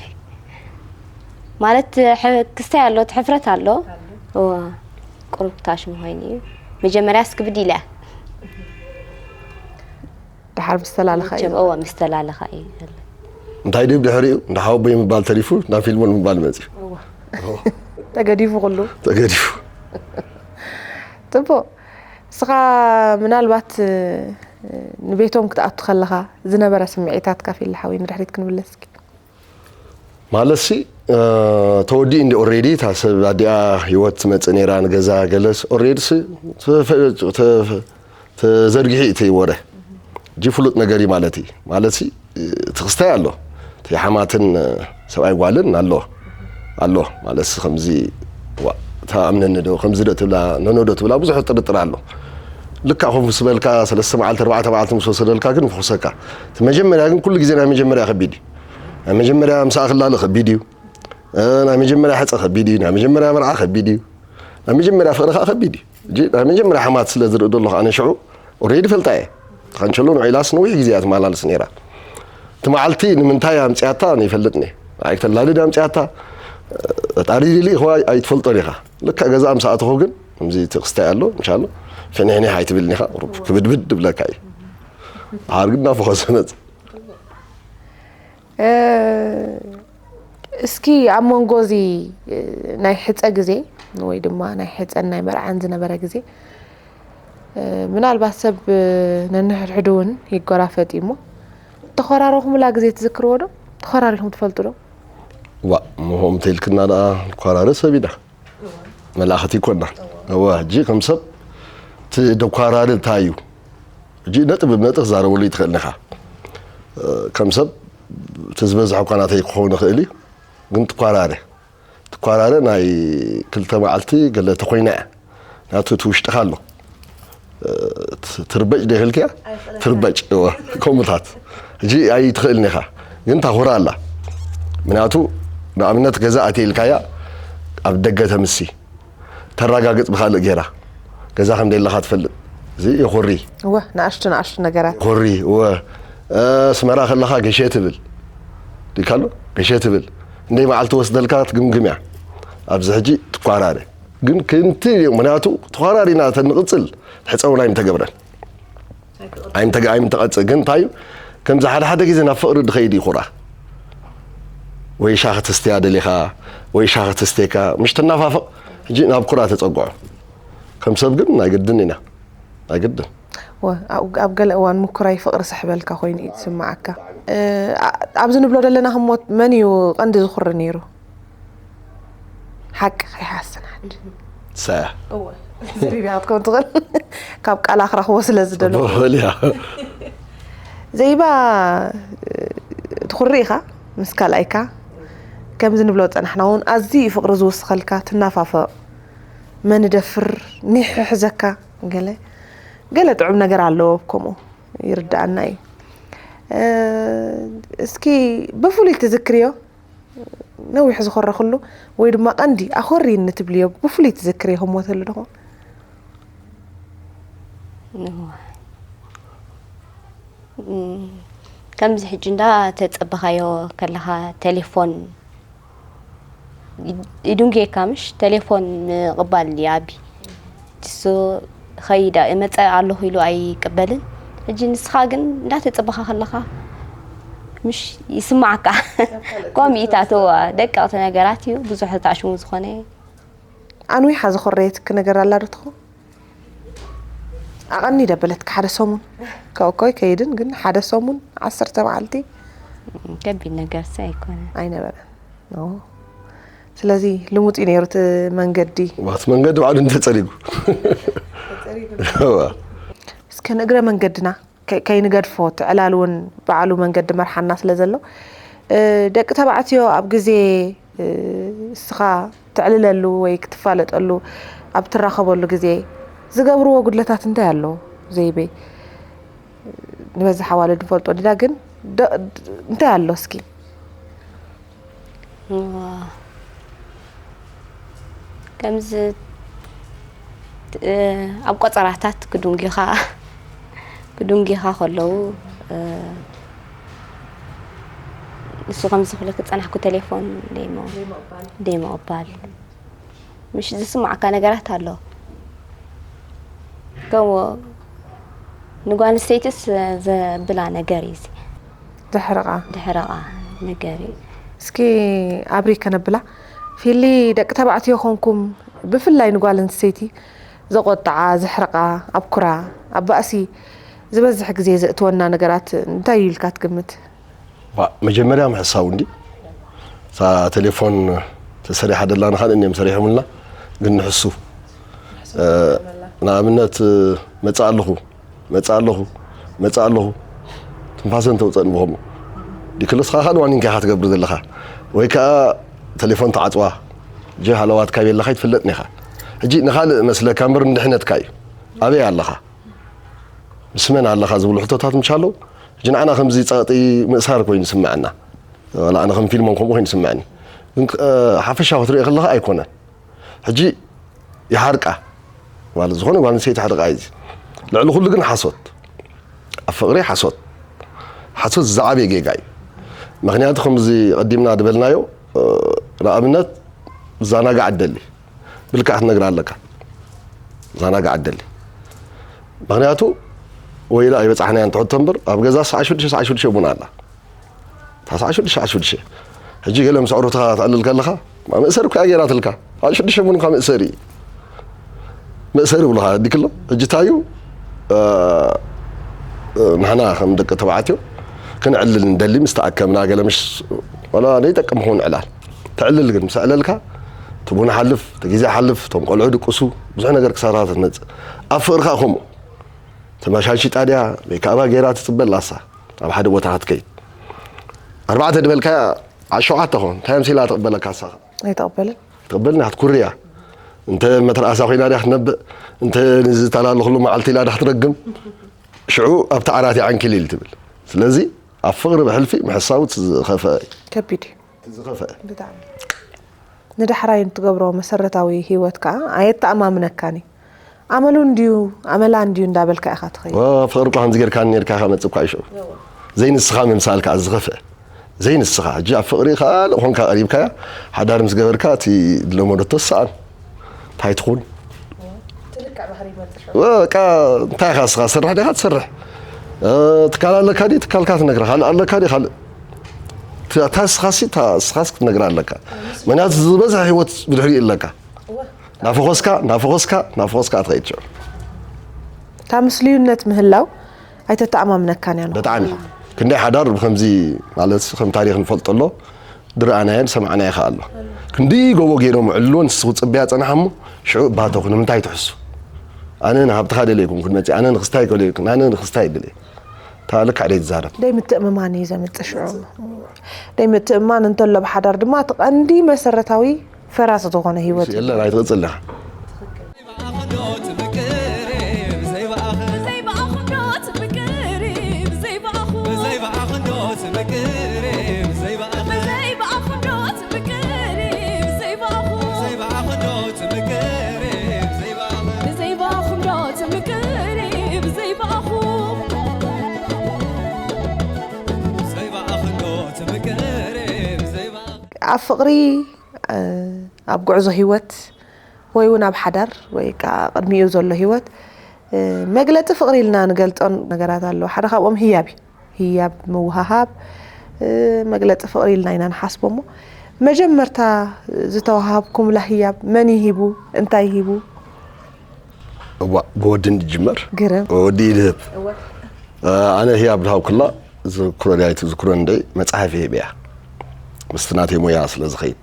ማለት ሕ- ክስታይ ኣሎ እቲ ሕፍረት ኣሎ። እዋ ቁሩብ ታሽም ኮይኑ እዩ። መጀመርያ እስክብድ ኢለ ድሓር ምስ ተላለኻ እዩ። መቸም እዋ ምስ ተላለኻ እዩ። እንታይ ድዩ ድሕሪኡ እንዳ ሓወቦይ ምባል ተሪፉ ናብ ፊልሞን ምባል መፅዩ። ተገዲፉ ኩሉ። ተገዲፉ። ፅቡቅ። ንስኻ ምናልባት ንቤቶም ክትኣቱ ከለኻ ዝነበረ ስምዒታት ካፊል ሓወይ ንድሕሪት ክንምለስ እስኪ። ማለትሲ ተወዲኡ እንዲ ኦሬዲ እታ ሰብ ኣዲኣ ህይወት ትመፅእ ነይራ ንገዛ ገለስ ኦሬዲ ተዘርጊሑ እቲ ወረ እጂ ፍሉጥ ነገር እዩ ማለት እዩ። ማለትሲ እቲ ክስታይ ኣሎ እቲ ሓማትን ሰብኣይ ጓልን ኣሎ ኣሎ ማለት ከምዚ ተኣምነኒ ዶ ከምዚ ዶ ትብላ ነኖ ዶ ትብላ ብዙሕ ጥርጥር ኣሎ። ልካ ኮፍ ምስ በልካ ሰለስተ መዓልቲ ኣርባዕተ መዓልቲ ምስ ወሰደልካ ግን ይፍኹሰካ። እቲ መጀመርያ ግን ኩሉ ግዜ ናይ መጀመርያ ከቢድ እዩ። ናይ መጀመርያ ምሳኣ ክላለ ከቢድ እዩ። እ፣ ናይ መጀመርያ ሕፀ ከቢድ እዩ። ናይ መጀመርያ መርዓ ከቢድ እዩ። ናይ መጀመርያ ፍቕሪ ከዓ ከቢድ እዩ። እጂ ናይ መጀመርያ ሓማት ስለ ዝርኢ ዘለኹ ኣነ ሽዑ ኦሬዲ ፈልጣ እየ። ካንቸሎ ንዑ ኢላስ ነዊሕ ግዜ እያ ትመላለስ ነይራ። እቲ መዓልቲ ንምንታይ ኣምፅያታ ንይፈልጥኒ። ንዓይ ክተላልድ ኣምፅያታ፣ ፈጣሪ ሊኢኽዋ ኣይትፈልጦን ኢኻ። ልክዕ ገዛ ምስ ኣተኹ ግን ከምዚ እቲ ክስታይ ኣሎ እንሻሎ ፍንሕንሕ ኣይትብልኒ ኢኻ። ቁሩብ ክብድብድ ድብለካ እዩ። ድሓር ግን እናፈኾሰ መፅ። እ፣ እስኪ ኣብ መንጎ እዚ እ፣ ናይ ሕፀ ግዜ ወይ ድማ ናይ ሕፀን ናይ መርዓን ዝነበረ ግዜ እ፣ ምናልባት ሰብ እ፣ ነንሕድሕዱ እውን ይጎራፈጥ እዩ እሞ እተኾራረኹምላ ግዜ ትዝክርዎ ዶ? ተኾራሪኹም ትፈልጡ ዶ? ዋ እሞ ከምኡ ተይልክና ደኣ ንኳራረ ሰብ ኢና። መላእኽቲ ይኮና። እወ ሕጂ ከም ሰብ እቲ ደኳራሪ እንታይ እዩ? ሕጂ ነጥብ ብነጥብ ክዛረበሉ ይትኽእል ኢኻ። እ፣ ከም ሰብ እቲ ዝበዝሐ እኳ ናተይ ክኸውን ይኽእል እዩ። ግን ትኳራረ ትኳራረ ናይ ክልተ መዓልቲ ገለ ተኮይና እያ። ናቱ እቲ ውሽጥኻ ኣሎ። እ፣ ት- ትርበጭ ዶ ይኽእልክያ? ትርበጭ እወ። ከምኡታት ሕጂ ኣይትኽእልን ኢኻ። ግን ታኹራ ኣላ። ምክንያቱ ንኣብነት ገዛ ኣትየ ኢልካያ ኣብ ደገ ተምሲ ተረጋግጽ ብኻልእ ጌራ ገዛ ከም ደለኻ ትፈልጥ። እዚ የኹሪ። እወ ንኣሽቱ ንኣሽቱ ነገራት ኮሪ እወ። እ፣ ኣስመራ ከለኻ ገሸ ትብል ድካሎ ገሸ ትብል። እንደይ መዓልቲ ወስደልካ ትግምግም እያ። ኣብዚ ሕጂ ትኳራረ ግን ክንቲ እዩ። ምክንያቱ ተኳራሪና ተንቕጽል ሕፀውን ኣይምተገብረን ኣይምተገ ኣይምተቐጽ ግን እንታይ እዩ? ከምዚ ሓደ ሓደ ግዜ ናብ ፍቕሪ ድኸይድ እዩ ኩራ። ወይ ሻኺ ተስትያ ደሊኻ ወይ ሻኺ ተስቴካ ምሽ ትናፋፍቕ። ሕጂ ናብ ኩራ ተጸግዖ። ከም ሰብ ግን ናይ ግድን ኢና። ናይ ግድን። ወ- ኣብ ኣብ ገለ እዋን ምኩራይ ፍቕሪ ስሕበልካ ኮይኑ እዩ ዝስምዓካ። እ፣ ኣ- ኣብዚ ንብሎ ዘለና ህሞት መን እዩ ቀንዲ ዝኹሪ ነይሩ? ሓቂ ከይሓስናድ ሰያ ዝሪብያ ክትከውን ትኽእል ካብ ቃላ ክረኽቦ ስለ ዝደለኹ በበልያ ዘይባ ትኹሪ ኢኻ ምስ ካልኣይካ ከምዚ ንብሎ ዝጸናሕና እውን ኣዝዩ እዩ ፍቕሪ ዝውስኸልካ ትናፋፈቕ መን ደፍር ኒሕሕዘካ ገለ ገለ ጥዑም ነገር ኣለዎ ከምኡ ይርዳኣና እዩ እስኪ ብፍሉይ ትዝክርዮ ነዊሕ ዝኾረኽሉ ወይ ድማ ቀንዲ ኣኾሪኒ ትብልዮ ብፍሉይ ትዝክርዮ ህሞት ኣሎ ዶ ከምዚ ሕጂ እንዳተጸበኻዮ ከለኻ ቴሌፎን ይድንጉየካ ምሽ ቴሌፎን ምቕባል ይኣቢ እሱ ኸይዳ እመጸ ኣለኹ ኢሉ ኣይቅበልን ሕጂ ንስኻ ግን እንዳተጸበኻ ከለኻ ምሽ ይስማዓካ ከምኡ ኢታትዋ ደቀቕቲ ነገራት እዩ ብዙሕ ተኣሽሙ ዝኾነ ኣንዊሓ ዝኾረየትኪ ነገር ኣላ ዶ ትኸውን ኣቐኒ ደበለትኪ ሓደ ሰሙን ከእኮ ይከይድን ግን ሓደ ሰሙን ዓሰርተ መዓልቲ ከቢድ ነገር ሲ ኣይኮነ ኣይነበረን ኦ። ስለዚ ልሙጥ እዩ ነይሩ እቲ መንገዲ ዋት መንገዲ ባዕሉ እንተፀሪጉ እዋ። እስከ ንእግረ መንገድና ከ- ከይንገድፎ እቲ ዕላል እውን ባዕሉ መንገዲ መርሓና ስለ ዘሎ እ፣ ደቂ ተባዕትዮ ኣብ ግዜ እ፣ እስኻ ትዕልለሉ ወይ ክትፋለጠሉ ኣብ ትራኸበሉ ግዜ ዝገብርዎ ጉድለታት እንታይ ኣሎ ዘይበይ ንበዝሕ ኣዋልድ ንፈልጦ ዲና ግን ደ- እንታይ ኣሎ እስኪ ከምዚ ኣብ ቆፀራታት ክዱንጊኻ ክዱንጊኻ ከለዉ ንሱ ከምዚ ክብለክ ዝፀናሕኩ ቴሌፎን ደይሞ ደይምቕባል ምሽ ዝስማዓካ ነገራት ኣሎ ከምኡ ንጓል ኣንስተይትስ ዘብላ ነገር እዩ እዚ ዘሕርቓ ዘሕርቓ ነገር እዩ እስኪ ኣብሪ ከነብላ ፊሊ ደቂ ተባዕትዮ ኾንኩም ብፍላይ ንጓል ኣንስተይቲ ዘቆጥዓ ዘሕርቓ ኣብ ኩራ ኣብ ባእሲ ዝበዝሕ ግዜ ዘእትወና ነገራት እንታይ እዩ ኢልካ ትግምት ዋ፣ መጀመርያ ምሕሳው እንዲ እታ ቴሌፎን ተሰሪሓ ደላ ንኻልእ እዮም ሰሪሖምልና ግን ንሕሱ ንኣብነት መፅእ ኣለኹ መፅእ ኣለኹ መፅእ ኣለኹ ትንፋሰ እንተውፀእ ንብኸምኡ ዲክልስኻ ካልእ ዋኒንካ ኢኻ ትገብር ዘለኻ ወይ ከዓ ቴሌፎን ተዓፅዋ ጀ ሃለዋትካ የለኻ ይትፍለጥ ኒኻ ሕጂ ንኻልእ መስለካ እምበር ንድሕነትካ እዩ ኣበይ ኣለኻ ምስ መን ኣለኻ ዝብሉ ሕቶታት ምሽ ኣለዉ። ሕጂ ንዓና ከምዚ ጸቕጢ ምእሳር ኮይኑ ይስምዐና። ዋላ ኣነ ከም ፊልሞን ከምኡ ኮይኑ ይስምዐኒ። ግን እ፣ ሓፈሻዊ ክትሪኦ ከለኻ ኣይኮነን። ሕጂ ይሓርቃ። ማለት ዝኾነ ጓል ኣንስተይቲ ይሓርቃ እዩ። ልዕሊ ኩሉ ግን ሓሶት። ኣብ ፍቕሪ ሓሶት። ሓሶት ዝዓበየ ጌጋ እዩ። ምኽንያቱ ከምዚ ቀዲምና ዝበልናዮ እ፣ ንኣብነት ዛናጋ ዓደሊ ብልክዓ ክትነግራ ኣለካ። ዛናጋ ዓደሊ። ምኽንያቱ ወይላ ኣይበጻሕናያን ትሕቶ እምበር ኣብ ገዛ ሰዓ ሽዱሽተ ሰዓ ሽዱሽተ ቡና ኣላ። እታ ሰዓ ሽዱሽተ ሰዓ ሽዱሽተ። ሕጂ ገለ ምስ ኣዕሩኽትኻ ተዕልል ከለኻ መእሰሪ እኮ እያ ገይራትልካ። ሰዓ ሽዱሽተ ቡን እኳ መእሰሪ እዩ። መእሰሪ ይብሉኻ ኣዲክሎ። ሕጂ እንታይ እዩ እ፣ እ፣ ንሕና ከም ደቂ ተባዕትዮ ክንዕልል እንደሊ ምስ ተኣከብና ገለ ምሽ ዋላ ዘይጠቅም ክኸውን ዕላል ተዕልል ግን ምስ ኣዕለልካ እቲ ቡን ሓልፍ እቲ ግዜ ሓልፍ እቶም ቆልዑ ድቅሱ ብዙሕ ነገር ክሳራ ትመፅእ ኣብ ፍቅርካ ከምኡ ተመሻሺጣ ድያ ወይ ከኣባ ገይራ ትፅበ ላሳ ኣብ ሓደ ቦታ ክትከይድ ኣርባዕተ ድበልካ ዓሸውዓተ ኾን እንታይ ኣምሲላ ትቕበለካ ሳኻ ኣይተቕበልን ትቕበልና ክትኩርያ እንተ መትርኣሳ ኮይና ድያ ክትነብእ እንተ ንዝተላለኽሉ መዓልቲ ኢላ ድያ ክትረግም ሽዑ ኣብቲ ዓራት ይዓንኪል ኢል ትብል ስለዚ ኣብ ፍቕሪ ብሕልፊ ምሕሳው ዝኸፈአ እዩ ከቢድ እዩ ዝኸፈአ ብጣዕሚ ንዳሕራይ እንትገብሮ መሰረታዊ ህይወት ከዓ ኣየተኣማምነካን እዩ ኣመሉ እንድዩ ኣመላ እንድዩ እንዳበልካ ኢኻ ትኸይድ ፍቕሪ እኳ ከምዚ ጌርካ ነርካ ኢኻ መፅእ እኳ ይሽዑ ዘይንስኻ ምምሳል ከዓ ዝኸፍአ ዘይንስኻ ሕጂ ኣብ ፍቕሪ ካልእ ኾንካ ቀሪብካያ ሓዳር ምስ ገበርካ እቲ ዝለመደቶ ሰኣን እንታይ ትኹን በቃ እንታይ ኢኻ ስኻ ስራሕ ዲኻ ትሰርሕ ትካል ኣለካ ዲ ትካልካ ትነግራ ካልእ ኣለካ ዲ ካልእ እታ ስኻሲ እታ ስኻስ ክትነግራ ኣለካ ምክንያቱ ዝበዝሐ ህይወት ብድሕሪኡ ኣለካ ናፈኾስካ ናፈኾስካ ናፈኾስካ ትኸይድ ሽዑ እታ ምስልዩነት ምህላው ኣይተተኣማምነካን እያ ንኹሉ። ብጣዕሚ ክንደይ ሓዳር ብከምዚ ማለት ከም ታሪክ ንፈልጦ ኣሎ ድረኣናዮ ዝሰማዕናዮ ከኣ ኣሎ ክንደይ ጎቦ ገይሮም ዕልዎ ንስኹ ፅበያ ፀናሓ እሞ ሽዑ ባተኹ ንምንታይ ትሕሱ ኣነ ንሃብትኻ ደለይኩም ክንመፅእ ኣነ ንክስታይ ከለይኩም ኣነ ንክስታይ ደለይ እታ ልክዕ ደይ ትዛረብ ደይ ምትእምማን እዩ ዘምፅእ ሽዑ ደይ ምትእምማን እንተሎ ብሓዳር ድማ እቲ ቀንዲ መሰረታዊ ፈራሲ ዝኾነ ህይወት እዩ። የለን ኣይትቕፅል ኢኻ። ኣብ ፍቕሪ ኣብ ጉዕዞ ህይወት ወይ እውን ኣብ ሓዳር ወይ ከዓ ቅድሚኡ ዘሎ ህይወት መግለፂ ፍቕሪ ኢልና ንገልፆ ነገራት ኣለዉ ሓደ ካብኦም ህያብ እዩ ህያብ ምውሃሃብ መግለፂ ፍቕሪ ኢልና ኢና ንሓስቦ እሞ መጀመርታ ዝተዋሃብኩምላ ህያብ መን ይሂቡ እንታይ ይሂቡ እዋ ብወዲ እንድጅመር ግርም ወዲ ይድህብ ኣነ ህያብ ድሃብኩላ ዝክሮ ዳይ ትዝክሮ እንደይ መፅሓፍ ይህብ እያ ምስቲ ናተይ ሞያ ስለ ዝኸይድ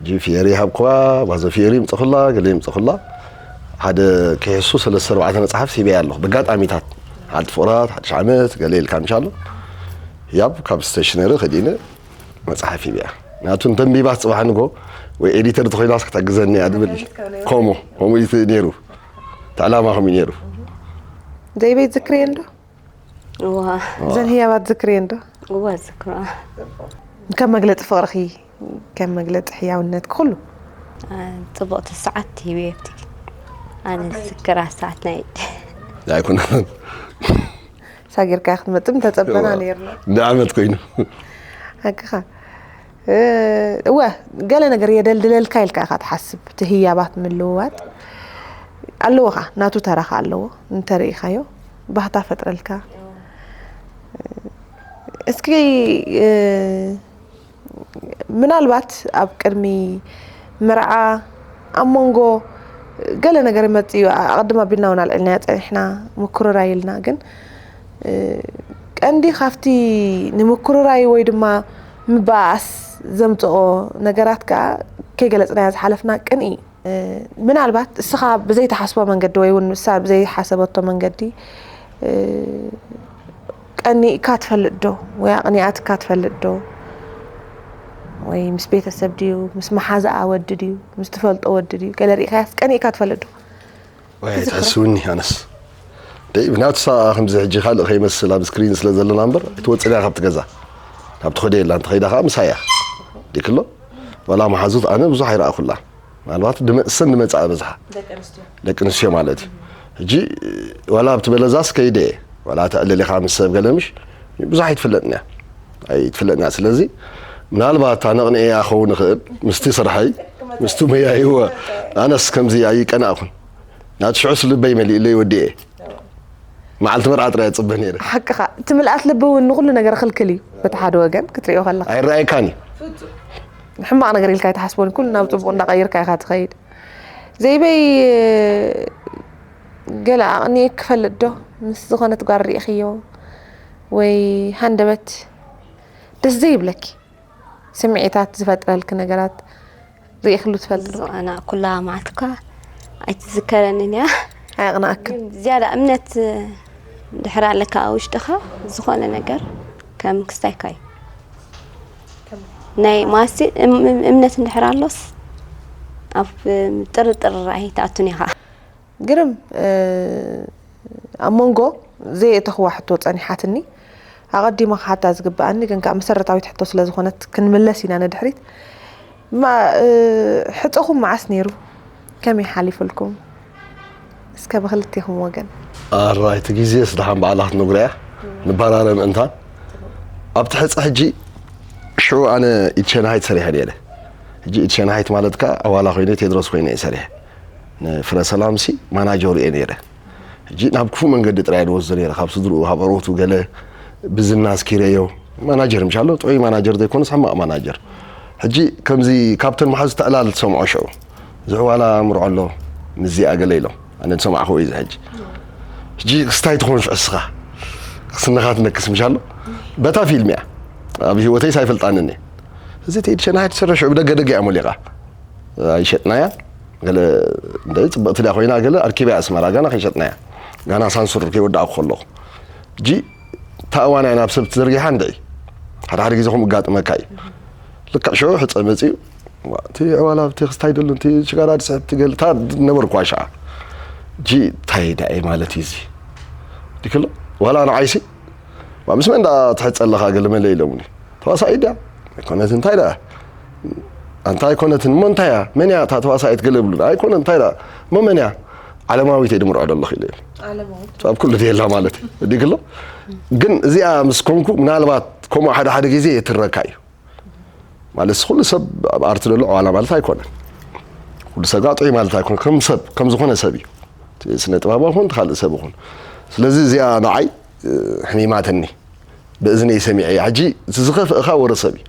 ጂ ፊየሪ ሃብኩዋ ባዞ ፊየሪ ይምፅኹላ ገለ ይምፅኹላ ሓደ ክሕሱ ሰለስተ ኣርባዕተ መፅሓፍ ሂበያ ኣለኹ በጋጣሚታት ሓንቲ ፍቕራት ሓድሽ ዓመት ገለ ኢልካ ምሻሎ ያብ ካብ ስቴሽነሪ ከዲነ መፅሓፍ ሂበያ ናቱ እንተንቢባ ፅባሕ ንጎ ወይ ኤዲተር ተኮይናስ ክትሕግዘኒ እያ ድብል ከምኡ ከምኡ እዩ ነይሩ እቲ ዕላማ ከምኡ ነይሩ ዘይበይ ዝክርየን ዶ እዋ እዘን ህያባት ዝክርየን ዶ እዋ ዝክራ ከም መግለፂ ፍቅርኺ ከም መግለፂ ሕያውነት ኩሉ ፅቡቕቲ ሰዓት ሂበየብቲ ኣነ ዝክራ ሰዓት ናይ ኣይኮነን ሳጊርካ ክትመፅም ተፀበና ነርና ንዓመት ኮይኑ ሓቅኻ እወ ገለ ነገር የደልድለልካ ኢልካ ኢኻ ትሓስብ እቲ ህያባት ምልውዋጥ ኣለዎ ኻ ናቱ ተራ ኻ ኣለዎ እንተርኢኻዮ ባህታ ፈጥረልካ እስኪ ምናልባት ኣብ ቅድሚ መርዓ ኣብ መንጎ ገለ ነገር ይመጽእ እዩ ኣቐድም ኣቢልና እውን ኣልዒልናዮ ጸኒሕና ምክርራይ ኢልና ግን ቀንዲ ካብቲ ንምክርራይ ወይ ድማ ምባኣስ ዘምፅኦ ነገራት ከዓ ከይገለፅናዮ ዝሓለፍና ቅንኢ ምናልባት እስኻ ብዘይትሓስቦ መንገዲ ወይ እውን ንሳ ብዘይሓሰበቶ መንገዲ ቀኒእካ ትፈልጥ ዶ ወይ ኣቕኒኣትካ ትፈልጥ ዶ ወይ ምስ ቤተሰብ ድዩ ምስ መሓዛኣ ወዲ ድዩ ምስ ትፈልጦ ወዲ ድዩ ገለ ርኢኻያስ ቀኒእካ ትፈልጥ ዶ ወይ ኣይትሕስውኒ ኣነስ ደይ ምክንያቱ እሳ ከምዚ ሕጂ ካልእ ከይመስል ኣብ ስክሪን ስለ ዘለና እምበር ኣይትወፅእን እያ ካብቲ ገዛ። ናብ ትኸደ የላ እንተኸይዳ ከዓ ምሳያ ዲክሎ ዋላ መሓዙት ኣነ ብዙሕ ኣይረኣኹላ። ምናልባት ድመ- እሰን ድመፅኣ በዝሓ ደቂ ኣንስትዮ ማለት እዩ። ሕጂ ዋላ ኣብቲ በለዛስ ከይደ እየ ዋላ ተዕልል ኢኻ ምስ ሰብ ገለምሽ ብዙሕ ኣይትፍለጥን እያ። ኣይትፍለጥን እያ። ስለዚ ምናልባት ኣነቕንኤያ ክኸውን ይኽእል ምስቲ ስርሐይ ምስቲ መያይወ ኣነስ ከምዚ ኣይቀናእኹን። ናቲ ሽዑስ ልበይ መሊእለይ ወዲኤ መዓልቲ መርዓ ጥራይ እጽበ ነይረ። ሓቅኻ እቲ ምልኣት ልቢ እውን ንኹሉ ነገር ክልክል እዩ። በቲ ሓደ ወገን ክትሪኦ ከለኻ ኣይረኣየካን እዩ። ሕማቕ ነገር ኢልካ ኣይትሓስቦን ኩሉ ናብ ጽቡቕ እንዳቐይርካ ኢኻ ትኸይድ። ዘይበይ ገለ ኣቕኒኤ ክፈልጥ ዶ ምስ ዝኾነት ጓል ርኢኽዮ ወይ ሃንደበት ደስ ዘይብለኪ ስምዒታት ዝፈጥረልኪ ነገራት ርእኽሉ ትፈልጥ ዶ? ዝቐናእኩላ መዓልቲ እኳ ኣይትዝከረንን እያ። ኣየቕናእክን። ግን ዝያዳ እምነት እንድሕር ኣለካ ኣብ ውሽጥኻ ዝኾነ ነገር ከም ክስታይካ እዩ። ናይ ማሲ እም- እም- እምነት እንድሕር ኣሎስ ኣብ ጥርጥር ኣይትኣቱን ኢኻ። ግርም ኣብ መንጎ ዘየእተኽዋ ሕቶ ጸኒሓትኒ። ኣቐዲመ ክሓታ ዝግበኣኒ ግን ከኣ መሰረታዊት ሕቶ ስለ ዝኾነት ክንምለስ ኢና ንድሕሪት። ሕጾኹም መዓስ ነይሩ? ከመይ ሓሊፉልኩም? እስከ ብኽልቴኹም ወገን። ኣራይ እቲ ግዜስ ደሓን ባዕላ ክትነግሮ እያ። ንባራረ ምእንታን ኣብቲ ሕጸ ሕጂ ሽዑ ኣነ ኢድ ሸናሃይት ሰሪሐ ነይረ። ሕጂ ኢድ ሸናሃይት ማለት ከኣ ኣዋላ ኮይነ ቴድሮስ ኮይነ እየ ሰሪሐ። ንፍረ ሰላምሲ ማናጀሩ እየ ነይረ። ሕጂ ናብ ክፉእ መንገዲ ጥራይ እየ ዝወስዶ ነይረ። ካብ ስድርኡ ካብ ዕረቱ ገለ ብዝና ኣስኪረዮ። ማናጀር ምሽ ኣሎ ጥዑይ ማናጀር ዘይኮነስ ሕማቕ ማናጀር። ሕጂ ከምዚ ካብተን መሓዙ ተዕላል ትሰምዖ ሽዑ እዚ ዕዋላ ምርዖ ኣሎ ምስዚኣ ገለ ኢሎም ኣነ ዝሰማዕክዎ እዩ እዚ ሕጂ። ሕጂ ክስታይ ትኾን ሽዑ እስኻ ስንኻ ትነክስ ምሽ ኣሎ በታ ፊልም እያ። ኣብ ህይወተይስ ኣይፈልጣንን እየ። እዚ ተይድ ሸናሃይት ዝሰርሕ ሽዑ ብደገ ደገ እያ ሞሊቓ። ኣይሸጥናያ ገለ እንደ ፅብቕቲ ድያ ኮይና ገለ ኣርኪበያ ኣስመራ ጋና ከይሸጥናያ ጋና ሳንሱር ከይወዳእኩ ከለኹ እጂ እታ እዋን እያ ናብ ሰብ ትዘርጊሓ እንድዒ ሓደ ሓደ ግዜ ከምኡ እጋጥመካ እዩ። ልክዕ ሽዑ ሕፀ መፅኡ እቲ ዕዋላ ኣብቲ ክስታይ ደሉ እቲ ሽጋራ ድስሕብ ትገል እታ ነበርኩ ኣሻዓ እጂ እንታይ ዳኤ ማለት እዩ እዚ ዲክሎ ዋላ ንዓይሲ ምስ መን ዳ ትሕፀ ኣለኻ ገለ መለ ኢሎምኒ ተዋሳኢ ድያ ኣይኮነትን እንታይ ደኣ ኣንታ ኣይኮነትን እሞ እንታይ እያ መን እያ እታ ተዋሳኢት ገለ ይብሉኒ ኣይኮነን እንታይ ደኣ እሞ መን እያ ዓለማዊት እየ ድምርዖ ዘለኹ ኢለ ኣብ ኩሉ ድየላ ማለት እዩ ዲግሎ ግን እዚኣ ምስ ኮንኩ ምናልባት ከምኡ ሓደ ሓደ ግዜ የትረካ እዩ ማለት ኩሉ ሰብ ኣብ ኣርቲ ዘሎ ዕዋላ ማለት ኣይኮነን ኩሉ ሰብ ጋጥዑ ማለት ኣይኮነ ከም ሰብ ከም ዝኾነ ሰብ እዩ ስነ ጥበባዊ ኹን ካልእ ሰብ ኹን ስለዚ እዚኣ ንዓይ ሕሚማትኒ ብእዝነይ ሰሚዐያ ሕጂ እቲ ዝኸፍእኻ ወረ ሰብ እዩ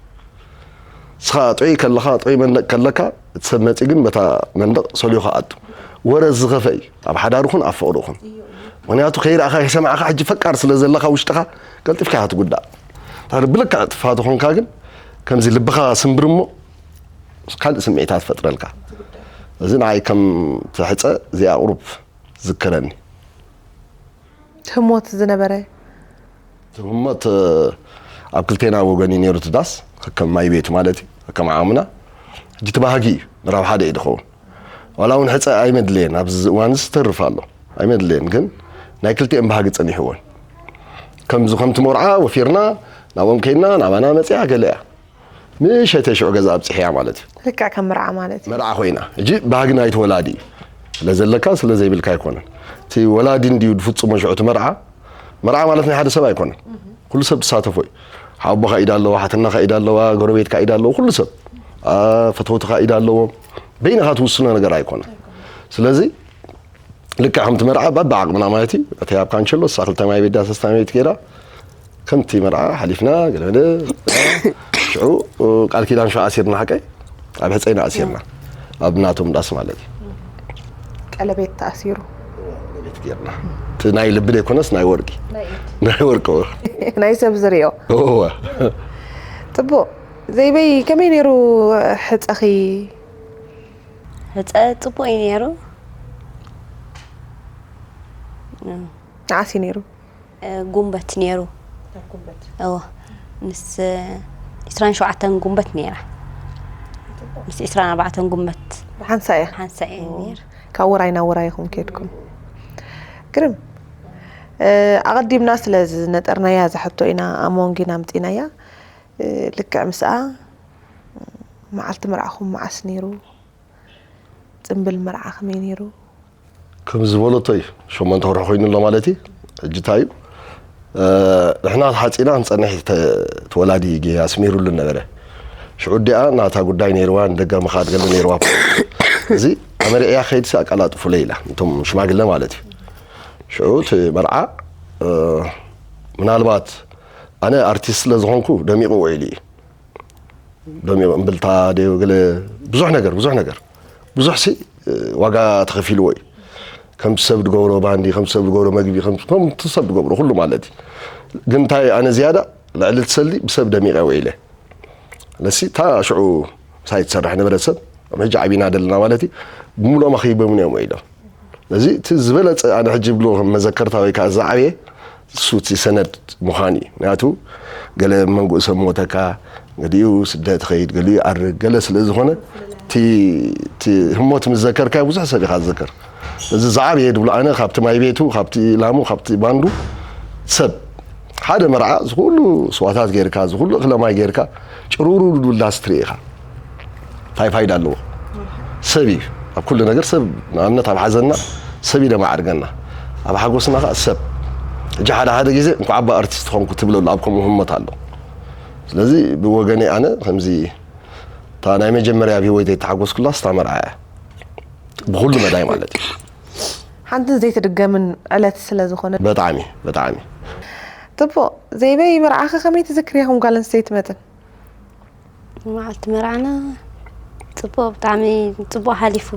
እስኻ ጥዑይ ከለኻ ጥዑይ መንደቕ ከለካ እቲ ሰብ መፂ ግን በታ መንደቕ ሰልዩ ክኣቱ ወረ ዝኸፈ እዩ ኣብ ሓዳር ኹን ኣብ ፍቕሪ ኹን ምክንያቱ ከይረእኻ ከይሰማዕኻ ሕጂ ፈቃር ስለ ዘለኻ ውሽጥኻ ቀልጢፍካ ኢኻ ትጉዳእ እንታ ብልክዕ ጥፋት ኾንካ ግን ከምዚ ልብኻ ስምብር እሞ ካልእ ስምዒታት ፈጥረልካ እዚ ንዓይ ከም ትሕፀ እዚኣ ቁሩብ ዝከረኒ ህሞት ዝነበረ ህሞት ኣብ ክልቴና ወገን እዩ ነይሩ ትዳስ ከከም ማይ ቤቱ ማለት እዩ ከከም ዓቕምና ሕጂ እቲ ባህጊ እዩ ምራብ ሓደ እዩ ድኸውን ዋላ እውን ሕፀ ኣይመድለየን ኣብዚ እዋንስ ዝተርፍ ኣሎ ኣይመድለየን ግን ናይ ክልቲኦም ባህጊ ፀኒሕዎን ከምዚ ከምቲ መርዓ ወፊርና ናብኦም ከይድና ናባና መፅያ ገለ እያ ምሸተ ሽዑ ገዛ ኣብፅሕያ ማለት እዩ ልክዕ ከም መርዓ ማለት እዩ መርዓ ኮይና ሕጂ ባህጊ ናይቲ ወላዲ እዩ ስለ ዘለካ ስለ ዘይብልካ ኣይኮነን እቲ ወላዲ እንድዩ ዝፍፅሞ ሽዑ እቲ መርዓ መርዓ ማለት ናይ ሓደ ሰብ ኣይኮነን ኩሉ ሰብ ትሳተፎ እዩ ሓቦኻ ኢድ ኣለዋ ሓትናኻ ኢድ ኣለዋ ጎረቤትካ ኢድ ኣለዎ ኩሉ ሰብ ፈተውትኻ ኢድ ኣለዎም በይንኻ ትውስኖ ነገር ኣይኮነን ስለዚ ልክዕ ከምቲ መርዓ በብዓቕምና ማለት እዩ እቲ ኣብ ካንቸሎ እሳ ክልተ ማይ ቤት ዳሰስታ ማይ ቤት ገይራ ከምቲ መርዓ ሓሊፍና ገለመለ ሽዑ ቃል ኪዳን ሽዑ ኣሲርና ሓቀይ ኣብ ሕፀይና ኣሲርና ኣብ ናቶም ዳስ ማለት እዩ ቀለቤት ተኣሲሩ ቤት ጌርና እቲ ናይ ልቢ ዘይኮነስ ናይ ወርቂ ናይ ወርቂ ናይ ሰብ ዝሪኦ እወ ፅቡቅ ዘይበይ ከመይ ነይሩ ሕፀኺ ሕፀ ፅቡቅ እዩ ነይሩ ንዓሲ ነይሩ ጉንበት ነይሩ እዎ ምስ ዕስራን ሸውዓተን ጉንበት ነይራ ምስ ዕስራን ኣርባዕተን ጉንበት ብሓንሳ እያ ሓንሳ እየ ነይር ካብ ወራይ ናብ ወራይ ኢኹም ከድኩም ግርም ኣቐዲምና ስለ ዝነጠርናያ እዛ ሕቶ ኢና ኣብ መንጎ ኢና ኣምፂእናያ። ልክዕ ምስኣ፣ መዓልቲ መርዓኹም መዓስ ነይሩ? ፅምብል መርዓ ከመይ ነይሩ? ከም ዝበለቶ እዩ። ሸሞንተ ወርሒ ኮይኑ ኣሎ ማለት እዩ። ሕጂ እንታይ እዩ? ንሕና ሓፂና ክንፀንሕ ተወላዲ ኣስሚሩሉ ነበረ። ሽዑ ዲኣ ናታ ጉዳይ ነይርዋ፣ ንደገ ምኻድ ገለ ነይርዋ። እዚ ኣመሪዕያ ከይድሲ ኣቀላጥፉለይ ኢላ፣ እቶም ሽማግለ ማለት እዩ። ሽዑ እቲ መርዓ ምናልባት ኣነ ኣርቲስት ስለ ዝኾንኩ ደሚቑ ውዒሉ እዩ። ደሚቑ እምብልታ ድዩ ገለ ብዙሕ ነገር፣ ብዙሕ ነገር፣ ብዙሕ ሲ ዋጋ ተኸፊልዎ እዩ። ከምቲ ሰብ ዝገብሮ ባንዲ፣ ከምቲ ሰብ ዝገብሮ መግቢ፣ ከምቲ ሰብ ዝገብሮ ኩሉ ማለት እዩ። ግን እንታይ ኣነ ዝያዳ ልዕሊ እቲ ሰልዲ ብሰብ ደሚቐ ውዒለ። ለሲ እታ ሽዑ ምሳይ ትሰርሕ ነበረት ሰብ ኣብ ሕጂ ዓቢና ደለና ማለት እዩ። ብምሉኦም ኣኺቦም እዮም ውዒሎም። እዚ እቲ ዝበለፀ ኣነ ሕጂ ብሎ ከም መዘከርታ ወይ ከዓ ዝዓበየ እሱ እቲ ሰነድ ምዃን እዩ። ምክንያቱ ገለ መንጉእ ሰብ ሞተካ፣ ገሊኡ ስደት ኸይድ፣ ገሊኡ ይኣርግ፣ ገለ ስለ ዝኾነ እቲ ህሞት ምስ ዘከርካዮ ብዙሕ ሰብ ኢኻ ዝዘከር። እዚ ዝዓበየ ድብሎ ኣነ ካብቲ ማይ ቤቱ፣ ካብቲ ላሙ፣ ካብቲ ባንዱ ሰብ ሓደ መርዓ ዝኩሉ ስዋታት ጌርካ ዝኩሉ እኽለ ማይ ጌርካ ጭሩሩ ድብል ዳስ ትርኢ ኢኻ። እንታይ ፋይዳ ኣለዎ? ሰብ እዩ ኣብ ኩሉ ነገር ሰብ። ንኣብነት ኣብ ሓዘንና ሰብ እዩ ደማዕርገና፣ ኣብ ሓጎስና ከዓ ሰብ። ሕጂ ሓደ ሓደ ግዜ እንኳዕ ኣባ ኣርቲስት ኾንኩ ትብለሉ ኣብ ከምኡ ህሞት ኣሎ። ስለዚ ብወገነይ ኣነ ከምዚ እታ ናይ መጀመርያ ኣብ ህይወተይ እተሓጎስኩላ ስታ መርዓ እያ ብኩሉ መዳይ ማለት እዩ። ሓንትን ዘይትድገምን ዕለት ስለ ዝኾነ። በጣዕሚ በጣዕሚ ፅቡቕ። ዘይበይ መርዓኺ ከመይ ትዝክርያ ከም ጓል ኣንስተይቲ መጠን? መዓልቲ መርዓና ፅቡቕ፣ ብጣዕሚ ፅቡቕ ሓሊፉ።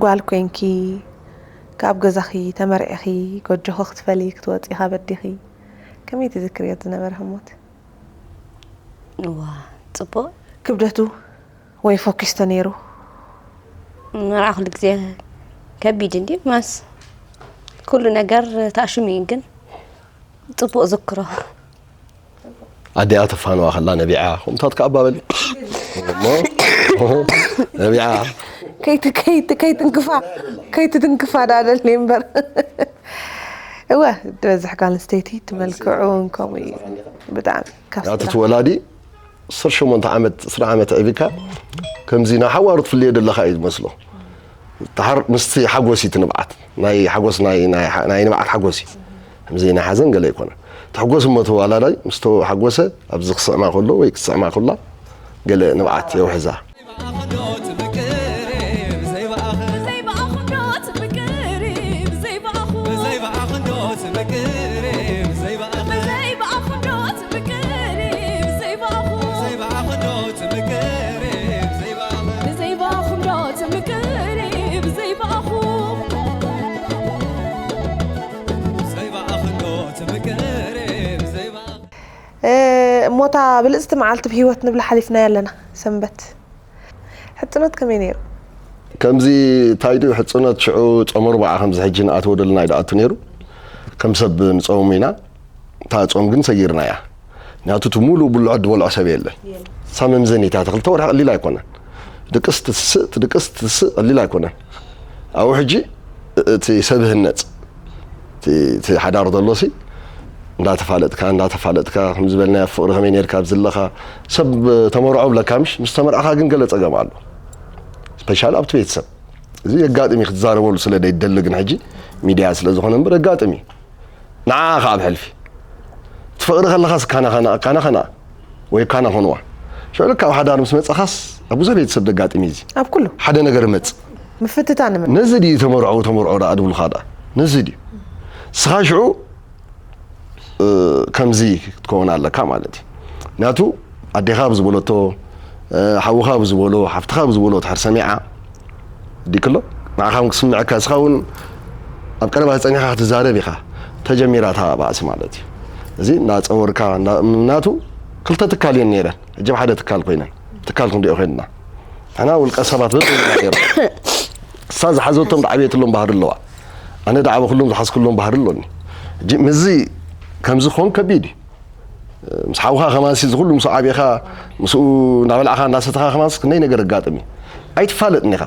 ጓል ኮይንኪ ካብ ገዛኺ ተመርዒኺ ጎጆኺ ክትፈሊ ክትወፂ ካብ ኣዲኺ ከመይ ትዝክርዮ ዝነበረ ህሞት? እዋ ፅቡቕ። ክብደቱ ወይ ፎኪስቶ ነይሩ? መርዓ ኩሉ ግዜ ከቢድ እንዲ ማስ ኩሉ ነገር ታሽሙ እዩ ግን ፅቡቕ ዝክሮ። ኣዲኣ ተፋንዋ ከላ ነቢዓ ከምታት ከኣባበል እሞ ነቢዓ ከይት ከይት ከይትንክፋ ከይትትንክፋ ዳደል እምበር። እወ ዝበዝሕ ጓል ኣንስተይቲ ትመልክዑ ከምኡ እዩ። ብጣዕሚ ካብ ያቲ ስድራ ትወላዲ ዓሰርተ ሸሞንተ ዓመት ዕስራ ዓመት ዕቢካ ከምዚ ናብ ሓዋሩ ትፍልዮ ዘለኻ እዩ ዝመስሎ። ተሓር ምስቲ ሓጎስ እዩ ትንብዓት ናይ ሓጎስ ናይ ናይ ሓ- ናይ ንብዓት ሓጎስ እዩ። ከምዚ ናይ ሓዘን ገለ ኣይኮነ። ትሕጎስ እሞ ተዋላዳይ ምስ ተሓጎሰ ኣብዚ ክስዕማ ከሎ ወይ ክትስዕማ ከላ ገለ ንብዓት የውሕዛ። እሞታ ብልፅቲ መዓልቲ ብሂወት ንብላ ሓሊፍናያ ኣለና ሰንበት። ሕፅኖት ከመይ ነይሩ? ከምዚ እንታይ ድዩ ሕፅኖት ሽዑ ጾመ ርብዓ ከምዚ ሕጂ ንኣትዎ ደለና ይድኣቱ ነይሩ። ከም ሰብ ንፀውም ኢና። እታ ጾም ግን ሰጊርና እያ። ምክንያቱ እቲ ሙሉ ብልዖ ዝበልዖ ሰብ የለን። ሳመምዘኒታ ተክልተ ወርሒ ቀሊል ኣይኮነን። ድቅስ ትስእ ትድቅስ ትስእ ቀሊል ኣይኮነን። ኣብኡ ሕጂ እቲ ሰብ ህነፅ እቲ ሓዳር ዘሎ ሲ እንዳተፋለጥካ እንዳተፋለጥካ ከም ዝበልናዮ ፍቅሪ ከመይ ነርካ ኣብዚ ኣለኻ ሰብ ተመርዖ ብለካ ምሽ ምስ ተመርዕኻ ግን ገለ ፀገም ኣሎ። ስፔሻል ኣብቲ ቤተሰብ እዚ የጋጥም እዩ ክትዛረበሉ ስለ ደይደሊ ግን ሕጂ ሚድያ ስለ ዝኾነ እምበር የጋጥም እዩ። ንዓ ከ ኣብ ሕልፊ ትፍቅሪ ከለኻስ ካና ካና ካና ካና ወይ ካና ኮንዋ ሽዑ ልካ ኣብ ሓዳር ምስ መፀኻስ ኣብ ብዙሕ ቤተሰብ ደጋጥም እዩ እዚ ኣብ ኩሉ ሓደ ነገር መፅ ምፍትታን ምን ነዚ ድዩ ተመርዖ ተመርዖ ደኣ ድብሉኻ ደኣ ነዚ ድዩ ስኻ ሽዑ ከምዚ ክትከውን ኣለካ ማለት እዩ ናቱ ኣዴኻ ብዝበለቶ ሓውኻ ብዝበሎ ሓፍትኻ ብዝበሎ ትሕር ሰሚዓ ዲክሎ ንዓኻ እውን ክስምዐካ እስኻ እውን ኣብ ቀረባ ተፀኒኻ ክትዛረብ ኢኻ ተጀሚራ እታ ባእሲ ማለት እዩ እዚ እናፀወርካ ናቱ ክልተ ትካል እየን ነይረን ሕጂ ሓደ ትካል ኮይነን ትካል ክንሪኦ ኮይንና ንሕና ውልቀ ሰባት በብ ነይሩ እሳ ዝሓዘቶም ዝዓበየትሎም ባህሪ ኣለዋ ኣነ ዳዕበ ኩሎም ዝሓዝክሎም ባህሪ ኣሎኒ ሕጂ ምዚ ከምዚ ክኾን ከቢድ እዩ ምስ ሓውኻ ከማንሲ ዝኩሉ ምስ ዓብኻ ምስኡ እንዳበላዕኻ እንዳሰተኻ ከማንስ ክንደይ ነገር ኣጋጥም እዩ ኣይትፋለጥን ኢኻ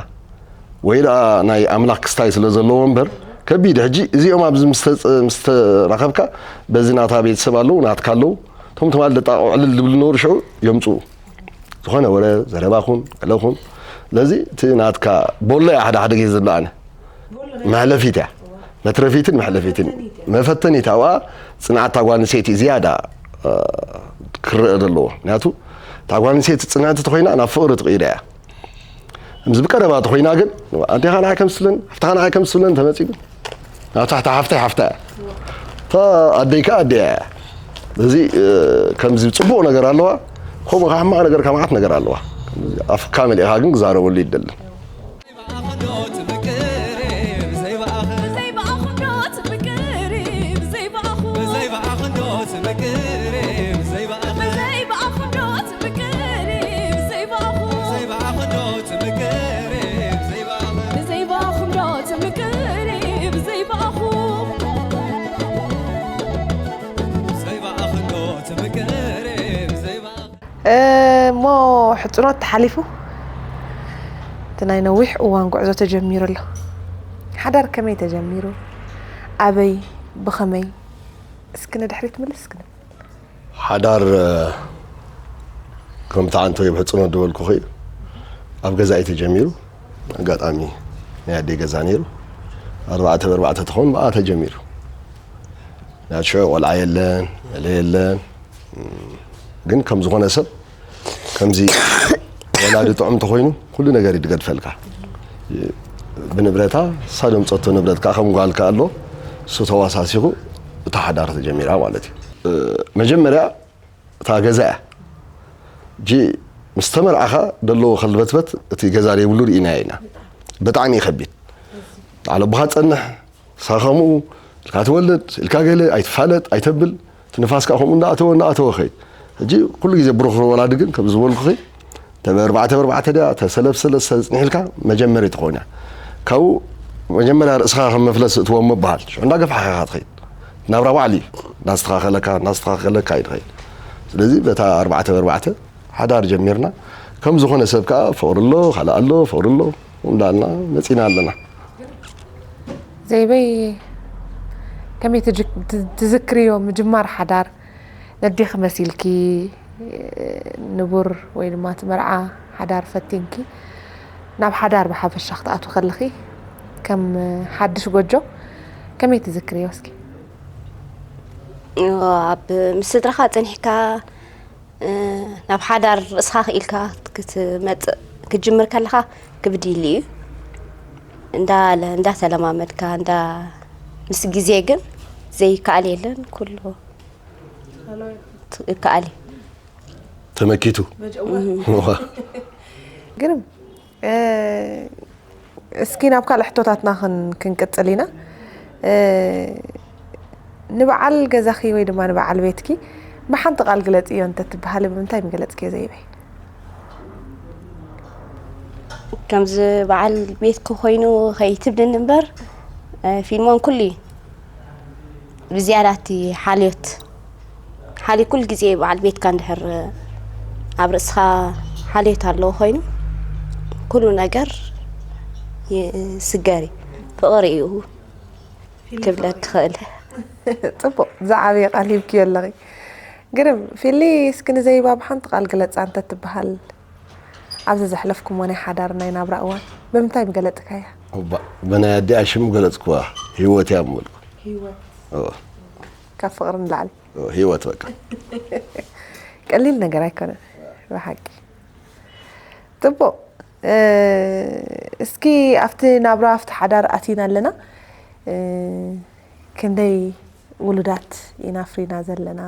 ወይ ደኣ ናይ ኣምላኽ ክስታይ ስለ ዘለዎ እምበር ከቢድ። ሕጂ እዚኦም ኣብዚ ምስ ተጸ-፣ ምስ ተራኸብካ፣ በዚ ናታ ቤተሰብ ኣለዉ፣ ናትካ ኣለዉ። እቶም ትማል ደጣቕ ዕልል ዝብሉ ነበሩ፣ ሽዑ የምጽኡ። ዝኾነ ወረ፣ ዘረባ ኹን፣ ገለ ኹን። ስለዚ እቲ ናትካ ቦሎ እያ ሓደ ሓደ ግዜ ዝብላ ኣነ። መሕለፊት እያ። መትረፊትን መሕለፊትን። መፈተኒት ኣብኣ ጽንዓት እታ ጓል ኣንስተይቲ ዝያዳ፣ እ፣ ክረአ ዘለዎ። ምክንያቱ እታ ጓል ኣንስተይቲ ጽንዕቲ ተኾይና ናብ ፍቕሪ ትቕይዳ እያ። ምስ ብቀረባ ተኾይና ግን፣ ኣንቴኻ ንዓይ ከም ዝብለን፣ ሃፍትኻ ንዓይ ከም ዝብለን ተመጺኡ ግን፣ ናብታ፣ እታ ሓፍተይ ሓፍታ እያ። እታ ኣደይ ከኣ ኣደይ እያ። እዚ፣ እ፣ ከምዚ ጽቡቕ ነገር ኣለዋ፣ ከምኡ ከኣ ሕማቕ ነገር፣ ከማዓት ነገር ኣለዋ። ከምዚ ኣፍካ መሊእኻ ግን ክዛረበሉ ይደልን። እሞ ሕጽኖት ተሓሊፉ እቲ ናይ ነዊሕ እዋን ጉዕዞ ተጀሚሩ ኣሎ። ሓዳር ከመይ ተጀሚሩ? ኣበይ? ብኸመይ? እስኪ ንድሕሪት ምልስ ክንብል። ሓዳር፣ እ፣ ከምቲ ዓንተወይ ብሕጽኖት ዝበልኩኺ እዩ። ኣብ ገዛ እዩ ተጀሚሩ። ኣጋጣሚ ናይ ኣደይ ገዛ ነይሩ። ኣርባዕተ ብኣርባዕተ ትኸውን ብኣ ተጀሚሩ። ናት ሽዑ ቆልዓ የለን፣ ገለ የለን። እም፣ ግን ከም ዝኾነ ሰብ ከምዚ ወላዲ ጥዑም ተኾይኑ ኩሉ ነገር እዩ ዝገድፈልካ። ብንብረታ፣ እሳ ደምጸቶ ንብረት ከኣ ከም ጓል ከኣ ኣሎ፣ እሱ ተዋሳሲኹ እታ ሓዳር ተጀሚራ ማለት እዩ። እ፣ መጀመርያ እታ ገዛ እያ። እጂ ምስ ተመርዓኻ ደለዎ ከልበትበት እቲ ገዛ ዘይብሉ ርኢናዮ ኢና። ብጣዕሚ እዩ ከቢድ። በዓል ኣቦኻ ጸንሕ፣ ንሳ ከምኡ፣ ኢልካ ትወልድ፣ ኢልካ ገለ፣ ኣይትፋለጥ፣ ኣይተብል፣ እቲ ንፋስ ከኣ ከምኡ እንዳኣተወ፣ እንዳኣተወ ኸይድ። ሕጂ ኩሉ ግዜ ብሩኽ ወላዲ ግን፣ ከም ዝበልኩኺ፣ ተበ-፣ ኣርባዕተ ብኣርባዕተ ድያ፣ ተሰለፍ ሰለስተ ጽኒሕ ኢልካ፣ መጀመሪት ትኾን እያ። ካብኡ መጀመርያ ርእስኻ ከም መፍለሲ እትዎም ምበሃል። ሽዑ እንዳገፋሕካ ኢኻ ትኸይድ። ናብራ ባዕሉ እዩ። እንዳስተኻኸለካ፣ እንዳስተኻኸለካ እዩ ትኸይድ። ስለዚ በታ ኣርባዕተ ብኣርባዕተ ሓዳር ጀሚርና። ከም ዝኾነ ሰብ ከኣ ፍቕሪ ኣሎ፣ ካልእ ኣሎ፣ ፍቕሪ ኣሎ እንዳልና መጺና ኣለና። ዘይበይ፣ ከመይ ትጅ-፣ ት-፣ ትዝክርዮ ምጅማር ሓዳር? ነዴኺ መሲልኪ ንቡር ወይ ድማ እቲ መርዓ ሓዳር ፈቲንኪ ናብ ሓዳር ብሓፈሻ ክትኣትዊ ከለኺ፣ ከም ሓድሽ ጎጆ ከመይ ትዝክርዮ እስኪ? እዎ፣ ኣብ ምስ ስድራኻ ጸኒሕካ፣ እ፣ ናብ ሓዳር ርእስኻ ክኢልካ ክትመጽእ፣ ክትጅምር ከለኻ ክብድ ኢሉ እዩ። እንዳለ-፣ እንዳተለማመድካ፣ እንዳ-፣ ምስ ግዜ ግን ዘይከኣል የለን፣ ኩሉ ት-፣ ይከኣል እዩ። ተመኪቱ። እህ። ግርም። እ፣ እስኪ ናብ ካልእ ሕቶታትና ክን-፣ ክንቅጽል ኢና። እ፣ ንበዓል ገዛኺ ወይ ድማ ንበዓል ቤትኪ ብሓንቲ ቃል ግለጽዮ እንተትበሃሊ ብምንታይ ምገለጽክዮ ዘይበይ? ከምዚ በዓል ቤትኪ ኮይኑ ከይትብልኒ እምበር፣ እ፣ ፊልሞን ኩሉ እዩ። ብዝያዳ እቲ ሓልዮት፣ ሓልዮት ኩሉ ግዜ በዓል ቤትካ እንድሕር ኣብ ርእስኻ ሓልዮት ኣለዎ ኮይኑ፣ ኩሉ ነገር ይስገር እዩ። ፍቕሪ እዩ ክብለኪ ክኽእል። ጽቡቕ፣ ዝዓበየ ቃል ሂብክዮ ኣለኺ። ግርም። ፊሊ፣ እስኪ ንዘይባ ብሓንቲ ቃል ግለጻ እንተትበሃል፣ ኣብዚ ዘሕለፍኩሞ ናይ ሓዳር ናይ ናብራ እዋን ብምንታይ ምገለጽካያ? እባ፣ ብናይ ኣዲኣ ሽም ገለጽኩዋ፣ ህይወት እያ ምበልኩ። ህይወት። እወ። ካብ ፍቕሪ ንላዕሊ። እወ፣ ህይወት በቃ። ቀሊል ነገር ኣይኮነን፣ ብሓቂ። ጽቡቕ። እ፣ እስኪ ኣብቲ ናብራ፣ ኣብቲ ሓዳር ኣቲና ኣለና። እ፣ ክንደይ ውሉዳት ኢና ኣፍሪና ዘለና?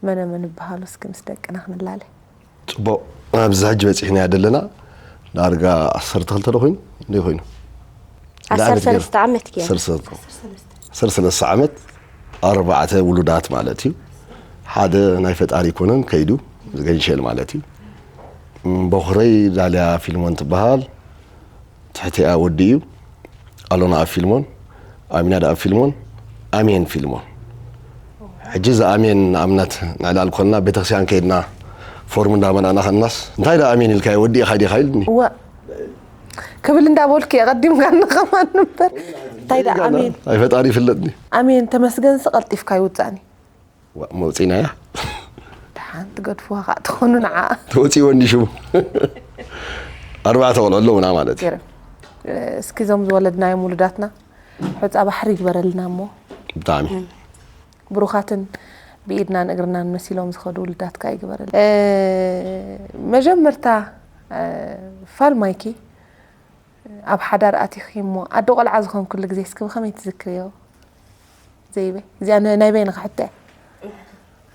መነ መን ይበሃሉ? እስኪ ምስ ደቅና ክንላለ። ጽቡቕ። ኣብዚ ሕጂ በጺሕናያ ዘለና ዳርጋ ዓሰርተ ክልተ ዶ ኮይኑ? እንደ ኮይኑ? ዓሰርተ ሰለስተ ዓመት ገይሩ። ዓሰርተ ሰለስተ። ዓሰርተ ሰለስተ ዓመት፣ ኣርባዕተ ውሉዳት ማለት እዩ። ሓደ ናይ ፈጣሪ ይኮነን ከይዱ፣ ገንሸል ማለት እዩ። እም፣ በኹረይ ዳልያ ፊልሞን ትበሃል። ትሕቲኣ ወዲ እዩ። ኣሎና ኣብ ፊልሞን፣ ኣሚናድ ኣብ ፊልሞን፣ ኣሜን ፊልሞን። ሕጂ እዚ ኣሜን ንኣብነት ንዕላል ኮንና ቤተክርስትያን ከይድና ፎርም እንዳመላእና ከናስ፣ "እንታይ ደኣ ኣሜን ኢልካዮ ወዲ ኢኻ ዲኻ?" ኢሉኒ። እወ። ክብል እንዳበልኩ እየ ቀዲምካኒ ከማን እምበር። እንታይ ደኣ ኣሜን። ኣይ ፈጣሪ ይፍለጥኒ። ኣሜን ተመስገንሲ ቀልጢፍካ ይውጻእኒ። ዋ፣ መውፂናያ። ደሓን ትገድፍዋ ከዓ ትኾኑ ንዓ። ተወፂወኒ ሽሙ። ኣርባዕተ ቆልዑ ኣለውና ማለት እዩ። ገርም። እስኪ እዞም ዝወለድናዮም ውሉዳትና ሑፃ ባሕሪ ይግበረልና እሞ ብጣዕሚ ብሩኻትን ብኢድናን እግርናን መሲሎም ዝኸዱ ውሉዳትካ ይግበረልና። እ፣ መጀመርታ እ፣ ፋል ማይኪ ኣብ ሓዳር ኣቲኺ እሞ ኣደ ቆልዓ ዝኾንኩሉ ግዜ እስኪ ብኸመይ ትዝክርዮ? ዘይበይ እዚኣ ን- ናይ በይንኻ ሕቶ እያ።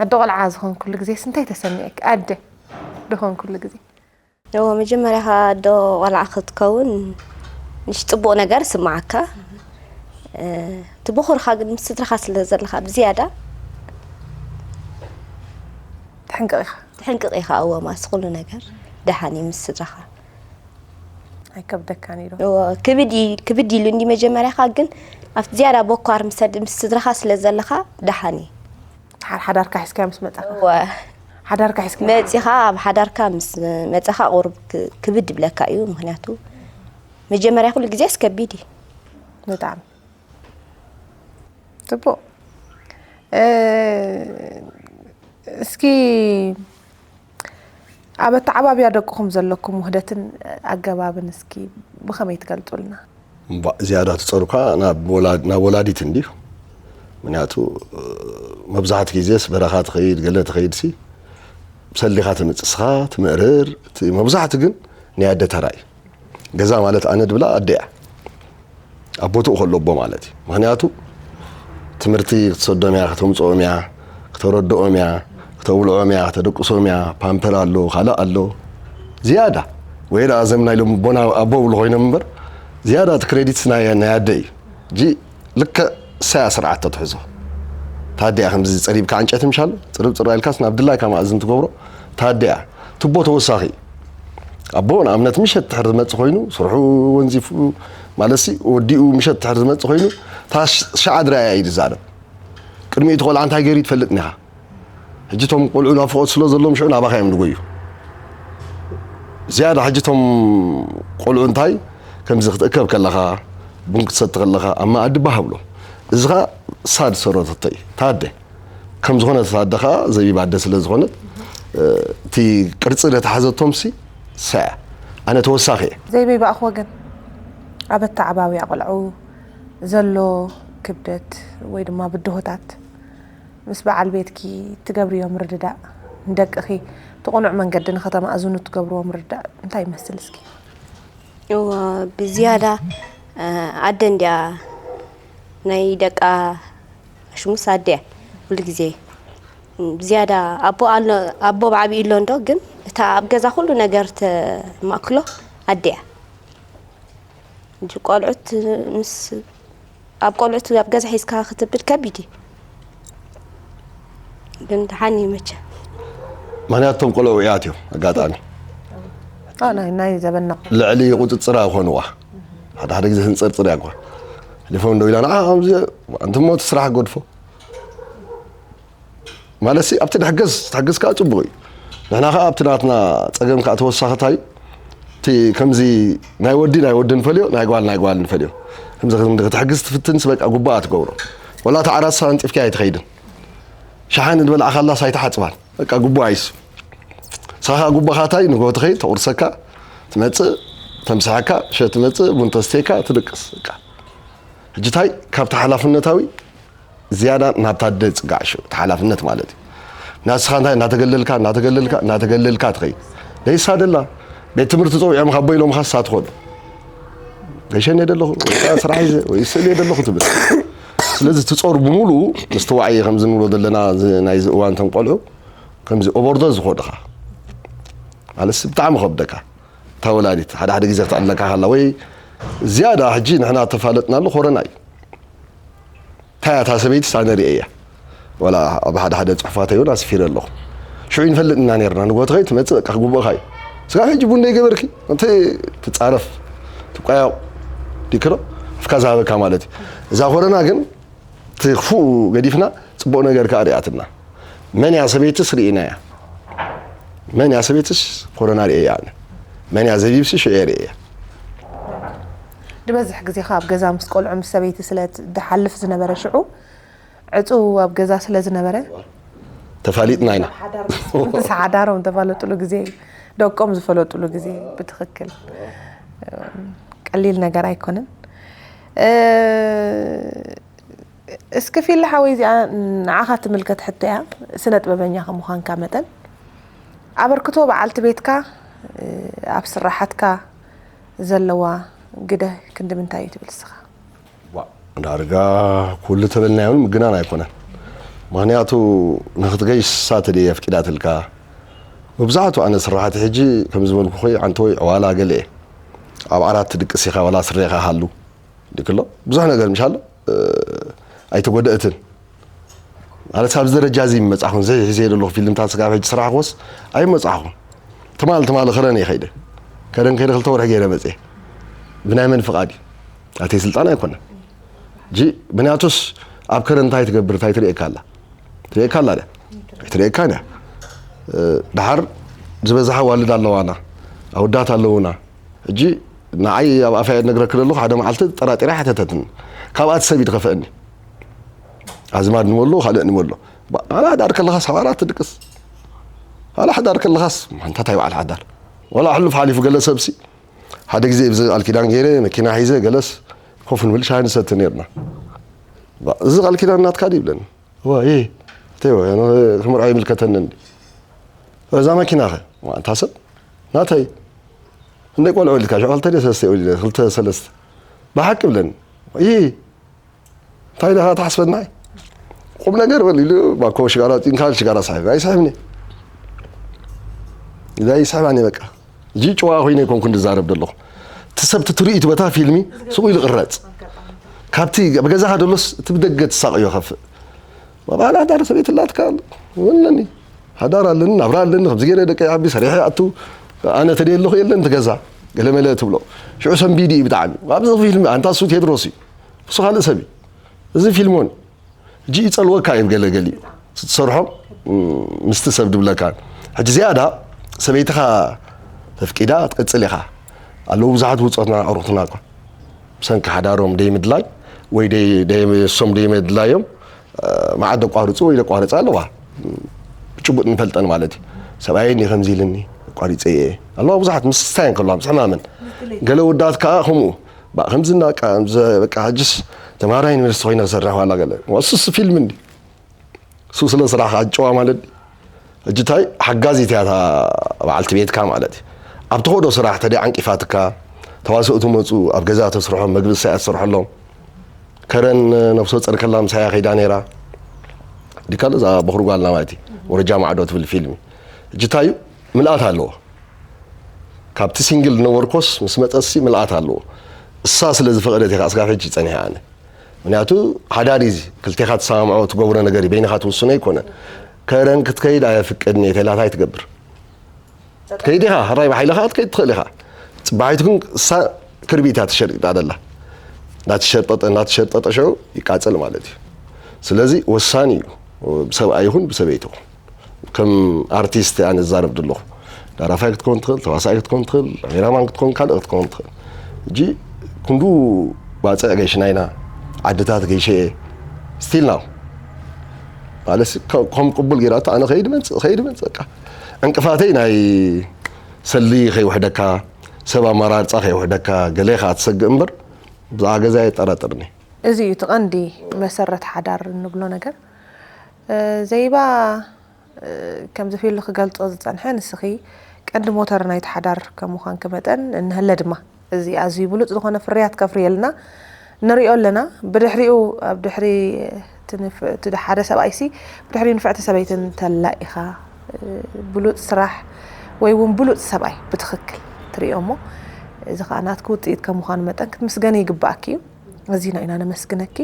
ኣደ ቆልዓ ዝኾንኩሉ ግዜስ እንታይ ተሰሚዐኪ? ኣደ ዝኾንኩሉ ግዜ እዎ መጀመርያ ኸዓ ኣዶ ቆልዓ ክትከውን ንሽ ፅቡቕ ነገር ስማዓካ። እቲ ብኹርኻ ግን ምስ ስድራኻ ስለ ዘለኻ ብዝያዳ ትሕንቅቕ ኢኻ። ትሕንቅቕ ኢኻ። እዎ ማስ ኩሉ ነገር ደሓን እዩ ምስ ስድራኻ። ኣይከብደካን ኢዶ እዎ ክብድ ይ- ክብድ ኢሉ እንዲ መጀመርያኻ ግን ኣብቲ ዝያዳ ቦኳር ምስ ምስ ስድራኻ ስለ ዘለኻ ደሓን እዩ። ሓር ሓዳርካ ሒዝካዮ ምስ መጻኻ እወ ሓዳርካ ሒዝካ መፂኻ ኣብ ሓዳርካ ምስ መፀኻ ቁሩብ ክ- ክብድ ይብለካ እዩ። ምክንያቱ መጀመርያ ኩሉ ግዜ ኣስከቢድ እዩ። ብጣዕሚ ጽቡቕ። እ፣ እስኪ ኣብ ኣተዓባብያ ደቅኹም ዘለኩም ውህደትን ኣገባብን እስኪ ብኸመይ ትገልጹልና? እምባእ ዝያዳ ትፀሩካ ናብ ወላ- ናብ ወላዲት እንድዩ። ምክንያቱ መብዛሕቲ ግዜስ በረኻ ትኸይድ ገለ ትኸይድ ሲ ብሰሊኻ ትምፅስኻ ትምእርር እቲ መብዛሕቲ ግን ናይ ኣደ ተራ እዩ። ገዛ ማለት ኣነ ድብላ ኣደ እያ። ኣብ ቦትኡ ከሎ ኣቦ ማለት እዩ። ምክንያቱ ትምህርቲ ክትሰዶም እያ፣ ከተምፅኦም እያ፣ ክተረድኦም እያ፣ ክተብልዖም እያ፣ ክተደቅሶም እያ፣ ፓምፐር ኣሎ፣ ካልእ ኣሎ። ዝያዳ ወይ ደኣ ዘም ናይ ሎም ቦና ኣቦ ብሉ ኮይኖም እምበር ዝያዳ እቲ ክሬዲትስ ናይ ናይ ኣደ እዩ። እጂ ልክዕ እሳያ ስርዓት ተትሕዞ ታዲያ ከምዚ ፀሪብካ ዕንጨቲ ምሻሉ ፅርብ ፅራ ኢልካስ ናብ ድላይካ ማእዝን ትገብሮ ታዲያ ትቦ ተወሳኺ ኣቦ ንኣብነት ምሸት ትሕር ዝመፅእ ኮይኑ ስርሑ ወንዚፉ ማለትሲ ወዲኡ ምሸት ትሕር ዝመፅእ ኮይኑ እታ ሽ- ሻዓ ድራያ እዩ ዝዛረብ። ቅድሚኡ እቲ ቆልዓ እንታይ ገይሩ ትፈልጥ ኒኻ? ሕጂ እቶም ቆልዑ ናፍቖት ስለ ዘለዎም ሽዑ ናባኻ እዮም ዝጎዩ። ዝያዳ ሕጂ እቶም ቆልዑ እንታይ ከምዚ ክትእከብ ከለኻ ቡን ክትሰቲ ከለኻ ኣብ መኣዲ ባህ ብሎ እዚ ኸዓ ሳድ ሰረተቶ እዩ ታደ ከም ዝኾነ ታደ ኸዓ ዘቢብ ኣደ ስለ ዝኾነት እቲ ቅርፂ ለተሓዘቶም ሲ ሰያ ኣነ ተወሳኺ እየ። ዘይበይ ብኣኽ ወገን ኣብ ኣተዓባብያ ቆልዑ ዘሎ ክብደት ወይ ድማ ብድሆታት ምስ በዓል ቤትኪ ትገብርዮ ምርድዳእ ንደቅኺ እቲ ቅኑዕ መንገዲ ንኸተማእዝኑ ትገብርዎ ምርድዳእ እንታይ ይመስል እስኪ? እዋ ብዝያዳ ኣደ እንዲያ ናይ ደቃ ሽሙስ ኣደ ኩሉ ግዜ ብዝያዳ ኣቦ ኣሎ ኣቦ ብዓብዩ ኣሎ እንዶ ግን እታ ኣብ ገዛ ኩሉ ነገር ተማእክሎ ኣደ እያ። እንጂ ቆልዑት ምስ ኣብ ቆልዑት ኣብ ገዛ ሒዝካ ክትብል ከቢድ እዩ። ግን ደሓን እዩ መቸ ምክንያቱ እቶም ቆልዑ ውዕያት እዮም ኣጋጣሚ ኣ፣ ናይ ናይ ዘበና ልዕሊ ቁፅፅር ኣይኮንዋ ሓደ ሓደ ግዜ ህንፅርፅር ያኳ ቴሌፎን ዶ ኢላ ንዓ ከምዚ ኣንትሞ እቲ ስራሕ ገድፎ ማለት ሲ ኣብቲ ድሕገዝ ትሕግዝ ከዓ ፅቡቅ እዩ ንሕና ከዓ ኣብቲ ናትና ፀገም ከዓ ተወሳኽታይ እቲ ከምዚ ናይ ወዲ ናይ ወዲ ንፈልዮ ናይ ጓል ናይ ጓል ንፈልዮ ከምዚ ከምዚ ክትሕግዝ ትፍትን ሲ በቃ ጉባኣ ትገብሮ ወላ ተዓራሳ ኣንፂፍኪ ኣይትኸይድን ሸሓኒ ዝበልዓኻላስ ኣይትሓፅባን በቃ ጉባኣ ይሱ ንስኻ ከዓ ጉባኻ እንታይ ንጎ ትኸይድ ተቑርሰካ ትመፅእ ተምስሐካ ሸ ትመፅእ ቡን ተስቴካ ትድቅስ በቃ ሕጂ እንታይ ካብቲ ሓላፍነታዊ ዝያዳ ናብታ ኣደ ዝፅጋዕ ሽዑ እቲ ሓላፍነት ማለት እዩ ናስኻ እንታይ እናተገለልካ እናተገለልካ እናተገለልካ ትኸይድ ደይሳ ደላ ቤት ትምህርቲ ፀዊዖም ካብ ቦይሎምኻ ስሳ ትኾኑ ገሸን እየ ደለኹ ወይ ከዓ ስራሕ ይዘ ወይ ስእሊ እየ ደለኹ ትብል ስለዚ ትፀሩ ብምሉኡ ምስቲ ዋዕይ ከምዚ ንብሎ ዘለና እዚ- ናይዚ እዋን እቶም ቆልዑ ከምዚ ኦቨርዶዝ ዝኾድኻ ማለት ብጣዕሚ ከብደካ እታ ወላዲት ሓደ ሓደ ግዜ ክትዕለካ ከላ ወይ ዝያዳ ሕጂ ንሕና ተፋለጥናሉ ኮረና እዩ እንታይ እያ እታ ሰበይቲ ሳነ ርእየ እያ ዋላ ኣብ ሓደ ሓደ ፅሑፋት እውን ኣስፊረ ኣለኹ ሽዑ ይንፈልጥ ኢና ነርና ንጎትኸይ ትመፅእ በቃ ክጉብእኻ እዩ ስጋብ ሕጂ ቡን ደይገበርኪ እንተ ትፃረፍ ትቋያቑ ዲክሮ ኣፍካ ዝሃበካ ማለት እዩ እዛ ኮረና ግን እቲ ክፉኡ ገዲፍና ፅቡቕ ነገር ከዓ ሪኣትና መን እያ ሰበይትስ ርኢናያ መን እያ ሰበይትስ ኮረና ርእየ እያ ኣነ መን እያ ዘቢብሲ ሽዑ እየ ርእየ ዝበዝሕ ግዜኻ ኣብ ገዛ ምስ ቆልዑ ምስ ሰበይቲ ስለ ዝሓልፍ ዝነበረ ሽዑ ዕጹው ኣብ ገዛ ስለ ዝነበረ ተፋሊጥና ኢና። ምስ ሓዳሮም ተፋለጥሉ ግዜ ደቆም ዝፈለጥሉ ግዜ ብትኽክል ቀሊል ነገር ኣይኮነን። እስኪ ፊሊ ሓወይ እዚኣ ንዓኻ ትምልከት ሕቶ እያ። ስነ ጥበበኛ ከምዃንካ መጠን ኣበርክቶ በዓልቲ ቤትካ ኣብ ስራሓትካ ዘለዋ ግደ ክንዲ ምንታይ እዩ ትብል እስኻ? ዳርጋ ኩሉ ተበልናዮን ምግናን ኣይኮነን። ምክንያቱ ንክትገይሽ ሳተ ድየ ኣፍቂዳትልካ። መብዛሕቱ ኣነ ስራሕቲ ሕጂ ከም ዝበልኩ ኮይ ዓንተወይ ዕዋላ ገለ እየ። ኣብ ዓራት ትድቅስ ኢኻ ዋላ ስሬኻ ሃሉ ድክሎ ብዙሕ ነገር ምሻሎ ኣይተጎደእትን። ማለት ኣብዚ ደረጃ እዚ ይመጻኹን ዘይ ሒዘ ዘለኹ ፊልምታት ስጋብ ሕጂ ስራሕ ክወስ ኣይመጻኹን። ትማል ትማል ከረን እየ ከይደ ከረን ከይደ ክልተ ወርሒ ገይረ መጽየ። ብናይ መን ፍቓድ እዩ? ኣተይ ስልጣን ኣይኮነን። ጂ ምክንያቱስ ኣብ ከረን እንታይ ትገብር እንታይ ትርእየካ ኣላ? ትርእየካ ኣላ ድያ? ኣይትርእየካን እያ። ድሓር ዝበዝሓ ዋልድ ኣለዋና ኣውዳት ኣለውና። ሕጂ ንዓይ ኣብ ኣፋየ ነግረክ ዘለኹ ሓደ መዓልቲ ጠራጢራ ሓተተትኒ። ካብኣ ትሰብ ይድኸፈአኒ። ኣዝማድ ንመሎ ካልእ ንመሎ ኣላ ሓዳር ከለኻስ ሓባራት ትድቅስ ኣላ ሓዳር ከለኻስ ማንታት ኣይበዓል ሓዳር ወላ ሕሉፍ ሓሊፉ ገለ ሰብሲ ሓደ ግዜ ብዚ ቃል ኪዳን ገይረ መኪና ሒዘ ገለስ ኮፍ ንብል ሻሂ ንሰቲ ነርና። እዚ ቃል ኪዳን ናትካ ድዩ ይብለኒ። እዋ ይ ተይወ ክምርዖ ይምልከተኒ እንዲ እዛ መኪና ኸ ማንታ ሰብ ናተይ እንደ ቆልዑ ኢልካ ሽዑ ክልተ ድየ ሰለስተ ኢለ ክልተ ሰለስተ ብሓቂ ብለኒ። ይ እንታይ ኢልኻ ትሓስበና? ቁም ነገር በል ኢሉ ባኮ ሽጋራ ፂንካ ሽጋራ ሳሒብ ኣይስሕብኒ። ኢዛ ይስሕባኒ በቃ። እጂ ጭዋ ኮይነ ይኮንኩ እንድዛረብ ዘለኹ እቲ ሰብቲ ትርኢት በታ ፊልሚ ስቑ ኢሉ ቅረፅ ካብቲ ብገዛኻ ደሎስ እቲ ብደገ ትሳቕዮ ከፍእ ባባላ ሓዳር ሰበይቲ ላትካ ወለኒ ሓዳር ኣለኒ ናብራ ኣለኒ ከምዚ ገይረ ደቀይ ዓቢ ሰሪሐ ኣቱ ኣነ ተደየ ኣለኹ የለን ትገዛ ገለመለ ትብሎ ሽዑ ሰንቢዲ እዩ ብጣዕሚ ኣብዚ ፊልሚ ኣንታ እሱ ቴድሮስ እዩ እሱ ካልእ ሰብ እዩ እዚ ፊልሞን እጂ ይጸልወካ እዩ ገለ ገሊኡ ትሰርሖም ምስቲ ሰብ ድብለካን ሕጂ ዝያዳ ሰበይትኻ ተፍቂዳ ትቅጽል ኢኻ ኣለዉ ብዙሓት ውጾትና ኣዕሩኽትና እኳ ብሰንኪ ሓዳሮም ደይምድላይ ወይ እሶም ደይምድላዮም መዓት ደቋርጹ ወይ ደቋርጻ ኣለዋ ብጭቡጥ ንፈልጠን ማለት እዩ ሰብኣየኒ ከምዚ ኢልኒ ኣቋሪጸ እየ ኣለዋ ብዙሓት ምስታየን ከለዋ ምስ ሕማመን ገለ ወዳት ከዓ ከምኡ ከምዚ እና በቃ ሕጅስ ተማሃራይ ዩኒቨርሲቲ ኮይነ ክሰርሕ ዋላ ገለ እሱስ ፊልም እንዲ እሱ ስለ ስራሕ ከዓ ጨዋ ማለት ሕጂ እንታይ ሓጋዚት እያ በዓልቲ ቤትካ ማለት እዩ ኣብ ትኸዶ ስራሕ ተደ ዓንቂፋትካ ተዋስኦ ትመፁ ኣብ ገዛ ተስርሖም መግቢ ሰያ ትሰርሐሎም ከረን ነብሶ ፀርከላ ምሳያ ከይዳ ነይራ ዲካለ እዛ በክሪ ጓልና ማለት እዩ ወረጃ ማዕዶ ትብል ፊልሚ ሕጂ እንታይ እዩ ምልኣት ኣለዎ ካብቲ ሲንግል ዝነበርኮስ ምስ መፀሲ ምልኣት ኣለዎ እሳ ስለ ዝፈቐደት እየ ከዓ ስጋብ ሕጂ ፀኒሐ ኣነ ምክንያቱ ሓዳር እዩ ክልቴኻ ትሰማምዖ ትገብሮ ነገር እዩ በይንኻ ትውስኖ ኣይኮነን ከረን ክትከይድ ኣየፍቅድን እየ ተላታ ኣይትገብር ከይድ ኢኻ ሕራይ ብሓይልኻ ክትከይድ ትኽእል ኢኻ ፅባሒቱ ግን እሳ ክርቢታ ትሸርጥ ኣደላ እንዳትሸርጠጠ እንዳትሸርጠጠ ሽዑ ይቃፀል ማለት እዩ ስለዚ ወሳኒ እዩ ብሰብኣይ ይኹን ብሰበይቲ ይኹን ከም ኣርቲስት ኣነ ዝዛረብ ዘለኹ ዳራፋይ ክትከውን ትኽእል ተዋሳኣይ ክትከውን ትኽእል ካሜራማን ክትከውን ካልእ ክትከውን ትኽእል እጂ ክንዱ ባፅዕ ገይሽና ኢና ዓድታት ገይሸ እየ still now ማለት ከም ቅቡል ገይራቶ ኣነ ከይድ መፅእ ከይድ መፅእ በቃ ዕንቅፋተይ ናይ ሰሊ ከይውሕደካ ሰብ ኣመራርፃ ከይውሕደካ ገለ ከዓ ትሰግእ እምበር ብዛዕባ ገዛ የጠራጥርኒ እዚ እዩ እቲ ቀንዲ መሰረት ሓዳር እንብሎ ነገር ዘይባ ከምዚ ፊሉ ክገልጾ ዝጸንሐ ንስኺ ቀንዲ ሞተር ናይቲ ሓዳር ከም ምዃንኪ መጠን እንሀለ ድማ እዚ ኣዝዩ ብሉጽ ዝኾነ ፍርያት ከፍርየልና ንሪኦ ኣለና። ብድሕሪኡ ኣብ ድሕሪ እቲ ሓደ ሰብኣይሲ ብድሕሪኡ ንፍዕቲ ሰበይቲ እንተላ ኢኻ ብሉጽ ስራሕ ወይ እውን ብሉጽ ሰብኣይ ብትኽክል ትሪኦ እሞ እዚ ከዓ ናትኪ ውፅኢት ከም ምዃኑ መጠን ክትምስገኒ ይግባኣኪ እዩ። ኣዚና ኢና ነመስግነኪ።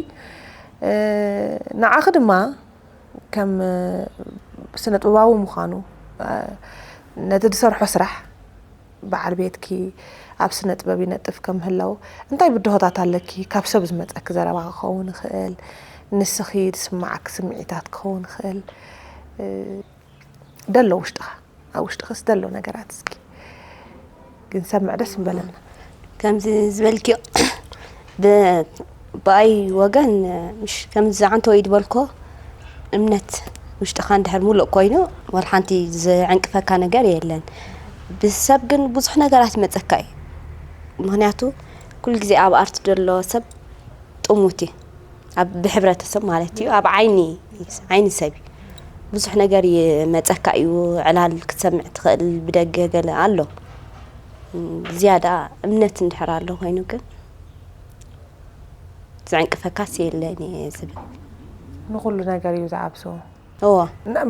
ንዓኺ ድማ ከም ስነ ጥበባዊ ምዃኑ ነቲ ዝሰርሖ ስራሕ በዓል ቤትኪ ኣብ ስነ ጥበብ ይነጥፍ ከም ምህላው እንታይ ብድሆታት ኣለኪ? ካብ ሰብ ዝመፀኪ ዘረባ ክኸውን ይኽእል፣ ንስኺ ዝስምዓኪ ስምዒታት ክኸውን ይኽእል ደሎ ውሽጥኻ ኣብ ውሽጥኽስ ደሎ ነገራት እስኪ ግን ሰምዕ ደስ ምበለና። ከምዚ ዝበልክዮ ብኣይ ወገን ምሽ ከምዚ ዓንተወይ ዝበልኮ እምነት ውሽጥኻ እንድሕር ሙሉእ ኮይኑ ዋላ ሓንቲ ዘዕንቅፈካ ነገር የለን። ብሰብ ግን ብዙሕ ነገራት ይመፀካ እዩ። ምክንያቱ ኩሉ ግዜ ኣብ ኣርት ዘሎ ሰብ ጥሙት እዩ። ኣብ ብሕብረተሰብ ማለት እዩ። ኣብ ዓይኒ ዓይኒ ሰብ እዩ። ብዙሕ ነገር ይመፀካ እዩ። ዕላል ክትሰምዕ ትኽእል ብደገ ገለ ኣሎ። ዝያዳ እምነት እንድሕር ኣሎ ኮይኑ ግን ዘዕንቅፈካስ የለን እየ ዝብል። ንኹሉ ነገር እዩ ዝዓብሶ። እዎ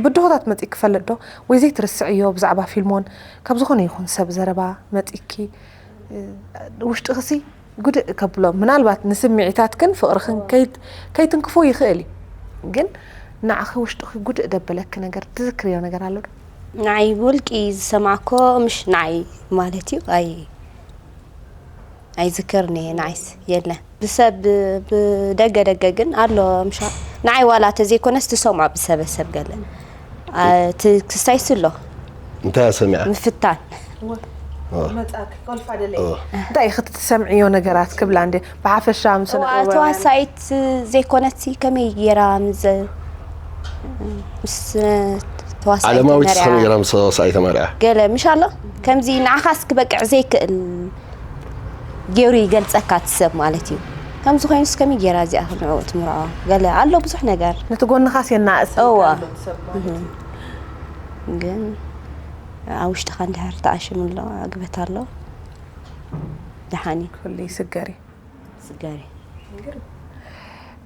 ብድሆታት መፂእ ክፈልጥ ዶ ወይ ዘይትርስዕዮ ብዛዕባ ፊልሞን ካብ ዝኾነ ይኹን ሰብ ዘረባ መፂኪ ውሽጥኽሲ ጉድእ ከብሎ ምናልባት ንስምዒታትክን ፍቕርኽን ከይትንክፎ ይኽእል እዩ። ግን ንዓኺ ውሽጥኺ ጉድእ ደበለኪ ነገር ትዝክርዮ ነገር ኣሎ ዶ? ንዓይ ብውልቂ ዝሰማዕኮ ምሽ ንዓይ ማለት እዩ ኣይ ኣይዝክርን እየ። ንዓይስ የለን። ብሰብ ብደገ ደገ ግን ኣሎ ምሻ ንዓይ ዋላ ተዘይኮነስ ትሰምዖ ብሰበሰብ ገለ ክስታይስ ኣሎ። እንታይ ሰሚዓ? ምፍታን እንታይ ክትሰምዕዮ ነገራት ክብላ እንደ ብሓፈሻ ምስ ተዋሳኢት ዘይኮነት ከመይ ገይራ ምስ ተዋሳኢት ዓለማዊት ከመይ ገይራ ምስ ተዋሳኢት ተመርዓ? ገለ ምሽ ኣሎ ከምዚ ንዓኻስ ክበቅዕ ዘይክእል ገይሩ ይገልፀካ እቲ ሰብ ማለት እዩ። ከምዚ ኮይኑስ ከመይ ገይራ እዚኣ ንዕኡ ትምርዖ? ገለ ኣሎ ብዙሕ ነገር። ነቲ ጎንኻስ የናእስ እዋ። ሰብ ማለት እዩ። ግን ኣብ ውሽጥኻ እንድሕር ተኣሽሙ ኣሎ ኣግበት ኣሎ ደሓን እዩ። ኩሉ ይስገር እዩ። ስገሪ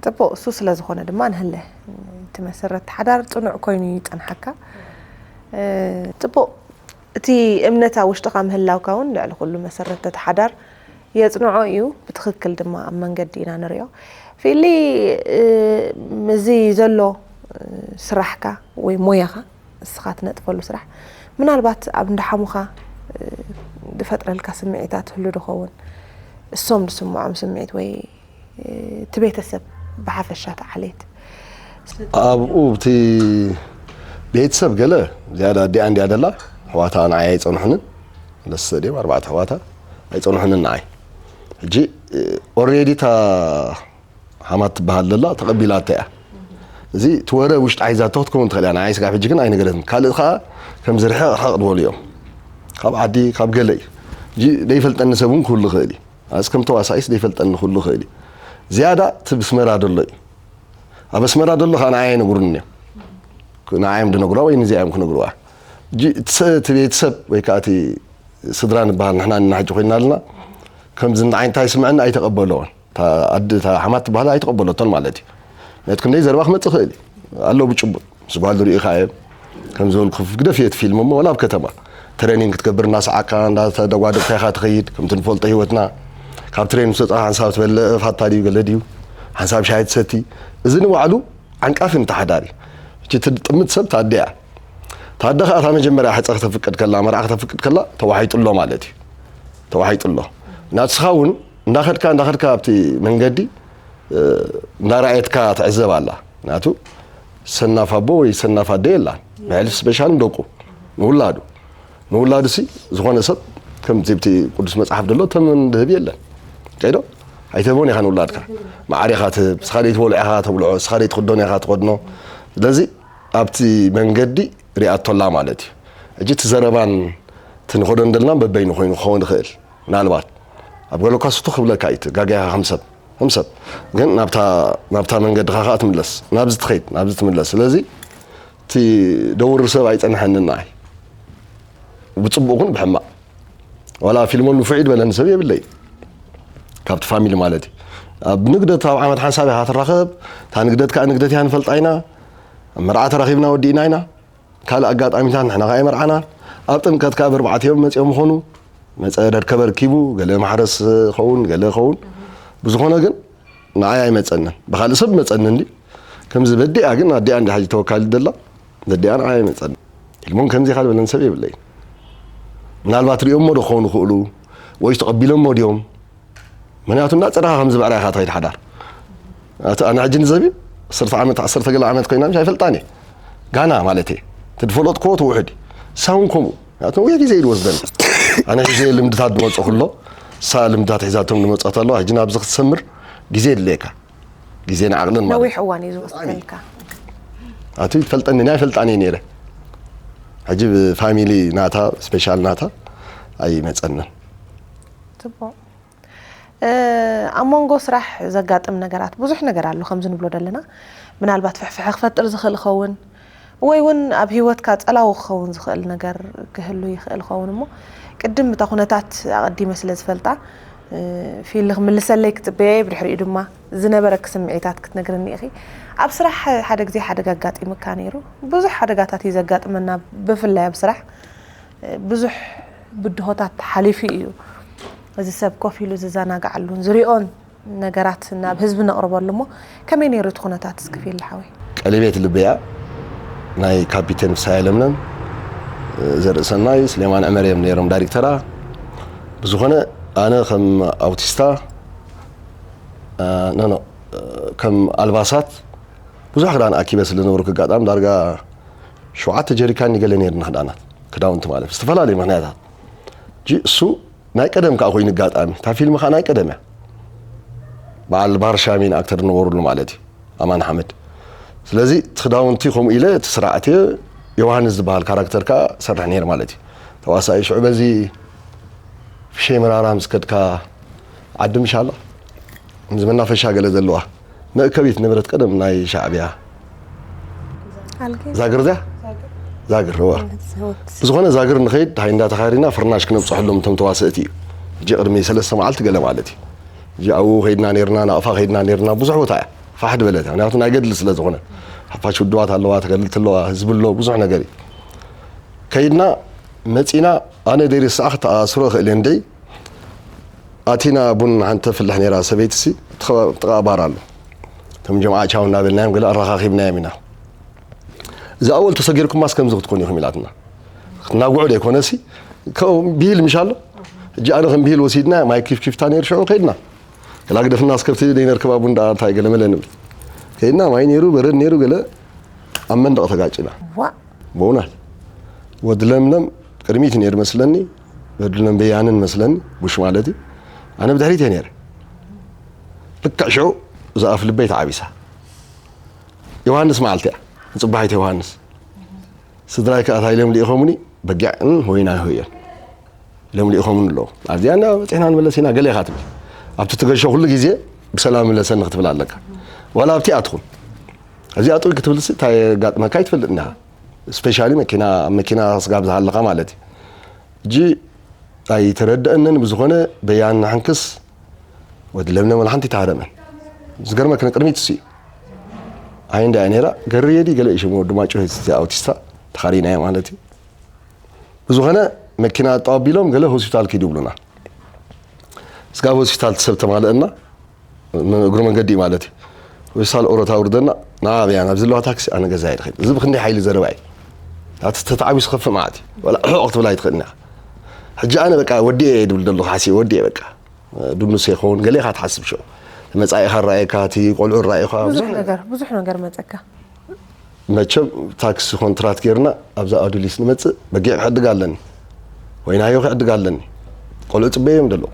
ጥቡቅ እሱ ስለ ዝኾነ ድማ ንህለ እቲ መሰረት ሓዳር ፅኑዕ ኮይኑ ይፀንሓካ። ጥቡቅ እቲ እምነታ ውሽጥኻ ምህላውካ እውን ልዕሊ ኩሉ መሰረት እቲ ሓዳር የፅንዖ እዩ። ብትኽክል ድማ ኣብ መንገዲ ኢና ንሪኦ። ፊሊ እዚ ዘሎ ስራሕካ ወይ ሞያኻ እስኻ ትነጥፈሉ ስራሕ ምናልባት ኣብ እንዳሓሙኻ ዝፈጥረልካ ስምዒታት ህሉ ድኸውን እሶም ዝስምዖም ስምዒት ወይ እቲ ቤተሰብ ብሓፈሻ ተዓሌት ኣብኡ እቲ ቤተሰብ ገለ ዝያዳ ኣዲኣ እንዲያ ደላ ኣሕዋታ ንዓይ ኣይፀንሑንን ለስተ ድዮም ኣርባዕተ ኣሕዋታ ኣይፀንሑንን ንዓይ ሕጂ ኦሬዲ እታ ሓማት ትበሃል ዘላ ተቐቢላታ እያ። እዚ እቲ ወረ ውሽጢ ሓይዛቶ ክትከውን ትኽእል እያ። ንዓይ ስጋብ ሕጂ ግን ኣይነገረትን። ካልእ ከዓ ከም ዝርሕቕ ርሕቕ ዝበሉ እዮም። ካብ ዓዲ ካብ ገለ እዩ። ሕጂ ዘይፈልጠኒ ሰብ እውን ክህሉ ይኽእል እዩ። ኣስ ከም ተዋሳኢስ ዘይፈልጠኒ ክህሉ ይኽእል እዩ። ዝያዳ እቲ ብስመራ ዘሎ እዩ። ኣብ ኣስመራ ዘሎ ከዓ ንዓይ ኣይነግሩን እዮም። ንዓይ እዮም ዝነግሩዋ ወይ ንዚኣ እዮም ክነግሩዋ። ሕጂ እቲ ሰ- እቲ ቤተሰብ ወይ ከዓ እቲ ስድራ ንበሃል ንሕና ንና ሕጂ ኮይና ኣለና ከምዚ እንታይ ስምዐኒ ኣይተቐበለዎን። ኣዲ ሓማት ትበሃል ኣይተቐበለቶን ማለት እዩ። ምክንያቱ ክንደይ ዘረባ ክመፅእ ይኽእል እዩ ኣሎ ብጭቡጥ ምስ ጓል ሪኢኻ እዮም ከም ዝበልኩ ግደፍ እየ እቲ ፊልም እሞ ወላ ኣብ ከተማ ትሬኒንግ ክትገብር እናሰዓካ እንዳተደጓደብካ ኢኻ ትኸይድ ከምቲ ንፈልጦ ህይወትና ካብ ትሬን ምስ ወፃኻ ሓንሳብ ትበልዕ ፋታ ድዩ ገለ ድዩ ሓንሳብ ሻሂ ትሰቲ እዚ ንባዕሉ ዓንቃፊ ንተሓዳሪ እቲ ጥምት ሰብ ታዲያ ታደ ከዓ እታ መጀመርያ ሕፀ ክተፍቅድ ከላ መርዓ ክተፍቅድ ከላ ተዋሒጡ ኣሎ ማለት እዩ ተዋሒጡ ኣሎ ናትስኻ እውን እንዳኸድካ እንዳኸድካ ኣብቲ መንገዲ እንዳረኣየትካ ትዕዘብ ኣላ ምክንያቱ ሰናፍ ኣቦ ወይ ሰናፍ ኣደ የላን ብሕልፍ ስፔሻል ንደቁ ንውላዱ ንውላዱ ሲ ዝኾነ ሰብ ከምዚ ብቲ ቅዱስ መፅሓፍ ደሎ ተመን ድህብ የለን ቀይዶ ኣይተቦን ኢኻ ንውላድካ ማዕር ኢኻ ትህብ ስኻ ደይትበልዖ ኢኻ ተብልዖ ስኻ ደይትኽደኖ ኢኻ ትኸድኖ ስለዚ ኣብቲ መንገዲ ሪኣቶላ ማለት እዩ ሕጂ እቲ ዘረባን እቲ ንኸዶ እንደልና በበይኑ ኮይኑ ክኸውን ይኽእል ምናልባት ኣብ ገለኳ ስቱ ክብለካ እዩ ጋጋኻ ከም ሰብ ከም ሰብ ግን ናብታ ናብታ መንገድኻ ከዓ ትምለስ ናብዚ ትኸይድ ናብዚ ትምለስ ስለዚ እቲ ደውር ሰብ ኣይፀንሐንን ንዓይ ብፅቡቕ ግን ብሕማቕ ዋላ ፊልሞን ንፉዕ እዩ ዝበለኒ ሰብ የብለይ ካብቲ ፋሚሊ ማለት እዩ ኣብ ንግደት ኣብ ዓመት ሓንሳብ ኢኻ ትራኸብ እታ ንግደት ከዓ ንግደት እያ ንፈልጣ ኢና ኣብ መርዓ ተራኺብና ወዲእና ኢና ካልእ ኣጋጣሚታት ንሕና ከዓ ይመርዓና ኣብ ጥምቀት ከዓ ብርባዕተ እዮም መፂኦም ምኾኑ መፀ ደርከበ ርኪቡ ገለ ማሕረስ ኸውን ገለ ኸውን ብዝኾነ ግን ንዓይ ኣይመፀንን ብካልእ ሰብ መፀኒ እንዲ ከምዚ በዲኣ ግን ኣዲኣ እንዲ ሓጂ ተወካሊት ደላ በዲኣ ንዓይ ኣይመፀኒ ኢልሞን ከምዚ ኢኻ ዝበለን ሰብ የብለይ ምናልባት ሪኦሞ ዶ ክኾኑ ክእሉ ወይ ተቐቢሎሞ ድዮም ምክንያቱ እናፀረኻ ከም ዝበዕራ ኢኻ ትኸይድ ሓዳር ኣነ ሕጂ ንዘቢብ ዓሰርተ ዓመት ዓሰርተ ገለ ዓመት ኮይና ምሽ ኣይፈልጣን እየ ጋና ማለት እየ ትድፈለጥኮ ትውሕድ ሳውን ከምኡ ምክንያቱ ወይ ግዜ ይወስደን ኣነ ሕዚ ልምድታት ድመፀ ክሎ ሳ ልምድታት ሒዛቶም ንመፀት ኣለዋ ሕጂ ናብዚ ክትሰምር ግዜ የድልየካ፣ ግዜን ዓቕልን ማለት ነዊሕ እዋን እዩ ዝወስደልካ። ኣቲ ትፈልጠኒ ናይ ፈልጣኒ ነይረ። ሕጂ ብፋሚሊ ናታ ስፔሻል ናታ ኣይመፀንን። ጽቡቕ። ኣብ መንጎ ስራሕ ዘጋጥም ነገራት ብዙሕ ነገር ኣሎ ከምዚ ንብሎ ዘለና። ምናልባት ፍሕፍሐ ክፈጥር ዝኽእል ይኸውን ወይ እውን ኣብ ህይወትካ ጸላዊ ክኸውን ዝኽእል ነገር ክህሉ ይኽእል ይኸውን። እሞ ቅድም እታ ኩነታት ኣቐዲመ ስለ ዝፈልጣ ፊል ክምልሰለይ ክጽበየ፣ ብድሕሪኡ ድማ ዝነበረኪ ስምዒታት ክትነግርኒ ኢኺ። ኣብ ስራሕ ሓደ ግዜ ሓደጋ ኣጋጢሙካ ነይሩ። ብዙሕ ሓደጋታት እዩ ዘጋጥመና፣ ብፍላይ ኣብ ስራሕ ብዙሕ ብድሆታት ሓሊፉ እዩ። እዚ ሰብ ኮፍ ኢሉ ዝዘናግዓሉን ዝሪኦን ነገራት ናብ ህዝቢ ነቕርበሉ። እሞ ከመይ ነይሩ እቲ ኩነታት እስኪ ፊል ሓወይ? ቀሊቤት ልበያ ናይ ካፒቴን ፍስሃየ ለምለም፣ ዘርእሰናይ፣ ስሌማን ዕመር እዮም ነይሮም ዳይሬክተራ። ብዝኾነ ኣነ ከም ኣውቲስታ ኖ ኖ ከም ኣልባሳት ብዙሕ ክዳን ኣኪበ ስለ ነበርኩ ኣጋጣሚ ዳርጋ ሸውዓተ ጀሪካን ገለ ነይርኒ ክዳናት፣ ክዳውንቲ ማለት ዝተፈላለዩ ምኽንያታት። እሱ ናይ ቀደም ከዓ ኮይኑ ኣጋጣሚ እታ ፊልም ከዓ ናይ ቀደም እያ። በዓል ባህር ሻሚን ኣክተር ዝነበሩሉ ማለት እዩ፣ ኣማን ሓመድ። ስለዚ እቲ ክዳውንቲ ከምኡ ኢለ እቲ ስራዕት ዮሃንስ ዝበሃል ካራክተር ከዓ ሰርሕ ነይር ማለት እዩ። ተዋሳኢ ሽዑ በዚ ፍሸይ መራራ ምስ ከድካ ዓዲ ምሻላ እዚ መናፈሻ ገለ ዘለዋ መእከቢት ንብረት ቀደም ናይ ሻዕብያ ዛግር እዚያ ዛግር እዋ ብዝኾነ ዛግር ንኸይድ ሃይ እንዳተኻሪና ፍርናሽ ክነብፅሐሎም እቶም ተዋሰእቲ እዩ። እጂ ቅድሚ ሰለስተ መዓልቲ ገለ ማለት እዩ። እጂ ኣብኡ ከይድና ነርና፣ ናቕፋ ከይድና ነርና፣ ብዙሕ ቦታ እያ ፋሕ ድበለት እያ። ምክንያቱ ናይ ገድሊ ስለ ዝኾነ ሓፋሽ ውድባት ኣለዋ፣ ተጋደልቲ ኣለዋ፣ ህዝቢ ኣሎ፣ ብዙሕ ነገር እዩ። ከይድና መፂና ኣነ ደይሪ ሰዓ ክተኣስሮ ክእል እየ እንደይ ኣቲና ቡን ሓንቲ ተፍልሕ ነይራ ሰበይቲ ሲ ተቐባባር ኣሎ። ከም ጀምዓ ቻው እናበልናዮም ገለ ኣረኻኺብናዮም ኢና። እዚ ኣወል ተሰጊርኩማስ ከምዚ ክትኮኑ ኢኹም ኢላትና። ክትናግዑ ዘይኮነ ሲ ከም ብሂል ምሽ ኣሎ። ሕጂ ኣነ ከም ብሂል ወሲድና ማይ ኪፍኪፍታ ነይሩ ሽዑ ከይድና ገላ ግደፍና ኣስከብቲ ደይነርክባ ቡን ደኣ እንታይ ገለ መለ ንብል ከይድና ማይ ነይሩ በረድ ነይሩ ገለ ኣብ መንደቕ ተጋጭና። ዋእ በእውነት ወዲ ለምለም ቅድሚት ነይሩ መስለኒ፣ ወዲ ለምለም በያንን መስለኒ፣ ቡሽ ማለት እዩ። ኣነ ብድሕሪት እየ ነይረ። ልክዕ ሽዑ እዛ ኣፍ ልበይ ተዓቢሳ። ዮሃንስ መዓልቲ እያ፣ ንፅባሒት ዮሃንስ። ስድራይ ከኣ እንታይ ኢሎም ልኢኾምኒ፣ በጊዕን ሆይና ሆየን ኢሎም ልኢኾምኒ ኣለዉ። ኣብዚኣ እና በፂሕና ንመለስ ኢና ገለ ኢኻ ትብል። ኣብቲ ትገሾ ኩሉ ግዜ ብሰላም ምለሰኒ ክትብል ኣለካ። ዋላ ኣብቲ ኣትኹን እዚኣ ጥውይ ክትብል ሲ እንታይ የጋጥመካ ኣይትፈልጥ እንዲኻ። ስፔሻሊ መኪና ኣብ መኪና ስጋብ ዝሃለኻ ማለት እዩ። እጂ ኣይተረድአንን ብዝኾነ በያን ንሓንክስ ወዲ ለምለም ወላ ሓንቲ ይተሃረመን ዝገርመክ ንቅድሚት እሱ እዩ። ኣይ እንዳ ነራ ገርየ ድዩ ገለ እዩ ሽሙ ወዲ ማጮ እዚ ኣውቲስታ ተኻሪናዮ ማለት እዩ። ብዝኾነ መኪና ኣጠዋቢሎም ገለ ሆስፒታል ኪዱ ይብሉና። ስጋብ ሆስፒታል እቲ ሰብ ተማልአና እግሪ መንገዲ እዩ ማለት እዩ። ሆስፒታል ኦሮታ ውርደና ንዓብያ ናብ ዘለዋ ታክሲ ኣነ ገዛ ይድኸድ እዚ ብክንደይ ሓይሊ ዘረባ እዩ። ኣቲ ተተዓቢሱ ከፍእ ማለት እዩ። ወላ ሕቕ ክትብል ኣይትኽእልን ኢኻ። ሕጂ ኣነ በቃ ወዲኤ እየ ድብል ዘለኹ ሓሲብ ወዲኤ በቃ ድኑስ ይኸውን ገለ ኢኻ ትሓስብ ሽዑ መጻኢኻ ራእየካ እቲ ቆልዑ ራእዩኻ ብዙሕ ነገር ብዙሕ ነገር መጸካ መቸም ታክሲ ኮንትራት ጌርና ኣብዛ ኣዱሊስ ንመጽእ በጊዕ ክዕድግ ኣለኒ ወይናዮ ክዕድግ ኣለኒ። ቆልዑ ጽበዮም ደሎ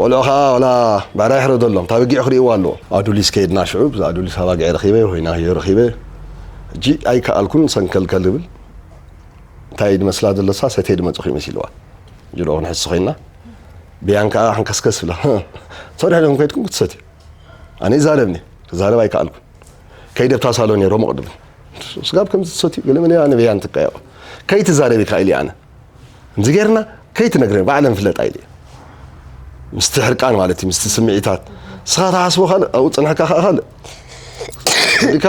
ቆልዑ ከዓ ወላ ባዕዳ ይሕረዶ ኣሎም እታ በጊዕ ክርእይዋ ኣለዎ። ኣዱሊስ ከይድና ሽዑ ብዛ ኣዱሊስ ኣባጊዕ ረኺበ ወይናዮ ረኺበ እጂ ኣይከኣልኩን ሰንከልከል ይብል እንታይ ድመስላ ደሎሳ ሰተይ ድመጽኹ ይመሲልዋ ጅሎ ክንሕስ ኮይና ብያን ከዓ ሓንከስከስ ብላ ሰሪሕ ዶ ከይድኩም ክትሰትዩ ኣነ ይዛረብኒ ክዛረብ ኣይከኣልኩን ከይደ ኣብታ ሳሎን እየ ሮሞቕ ድብል ስጋብ ከምዚ ትሰትዩ ገለ መለ ኣነ በያን ትቀየቑ ከይትዛረብ ኢልካ ኢሊ ኣነ ከምዚ ጌርና ከይትነግረን ባዕለን ፍለጣ ኢሊ ምስቲ ሕርቃን ማለት እዩ ምስቲ ስምዒታት ስኻ ተሓስቦ ካልእ ኣብኡ ፅንሕካ ከዓ ካልእ ኢልካ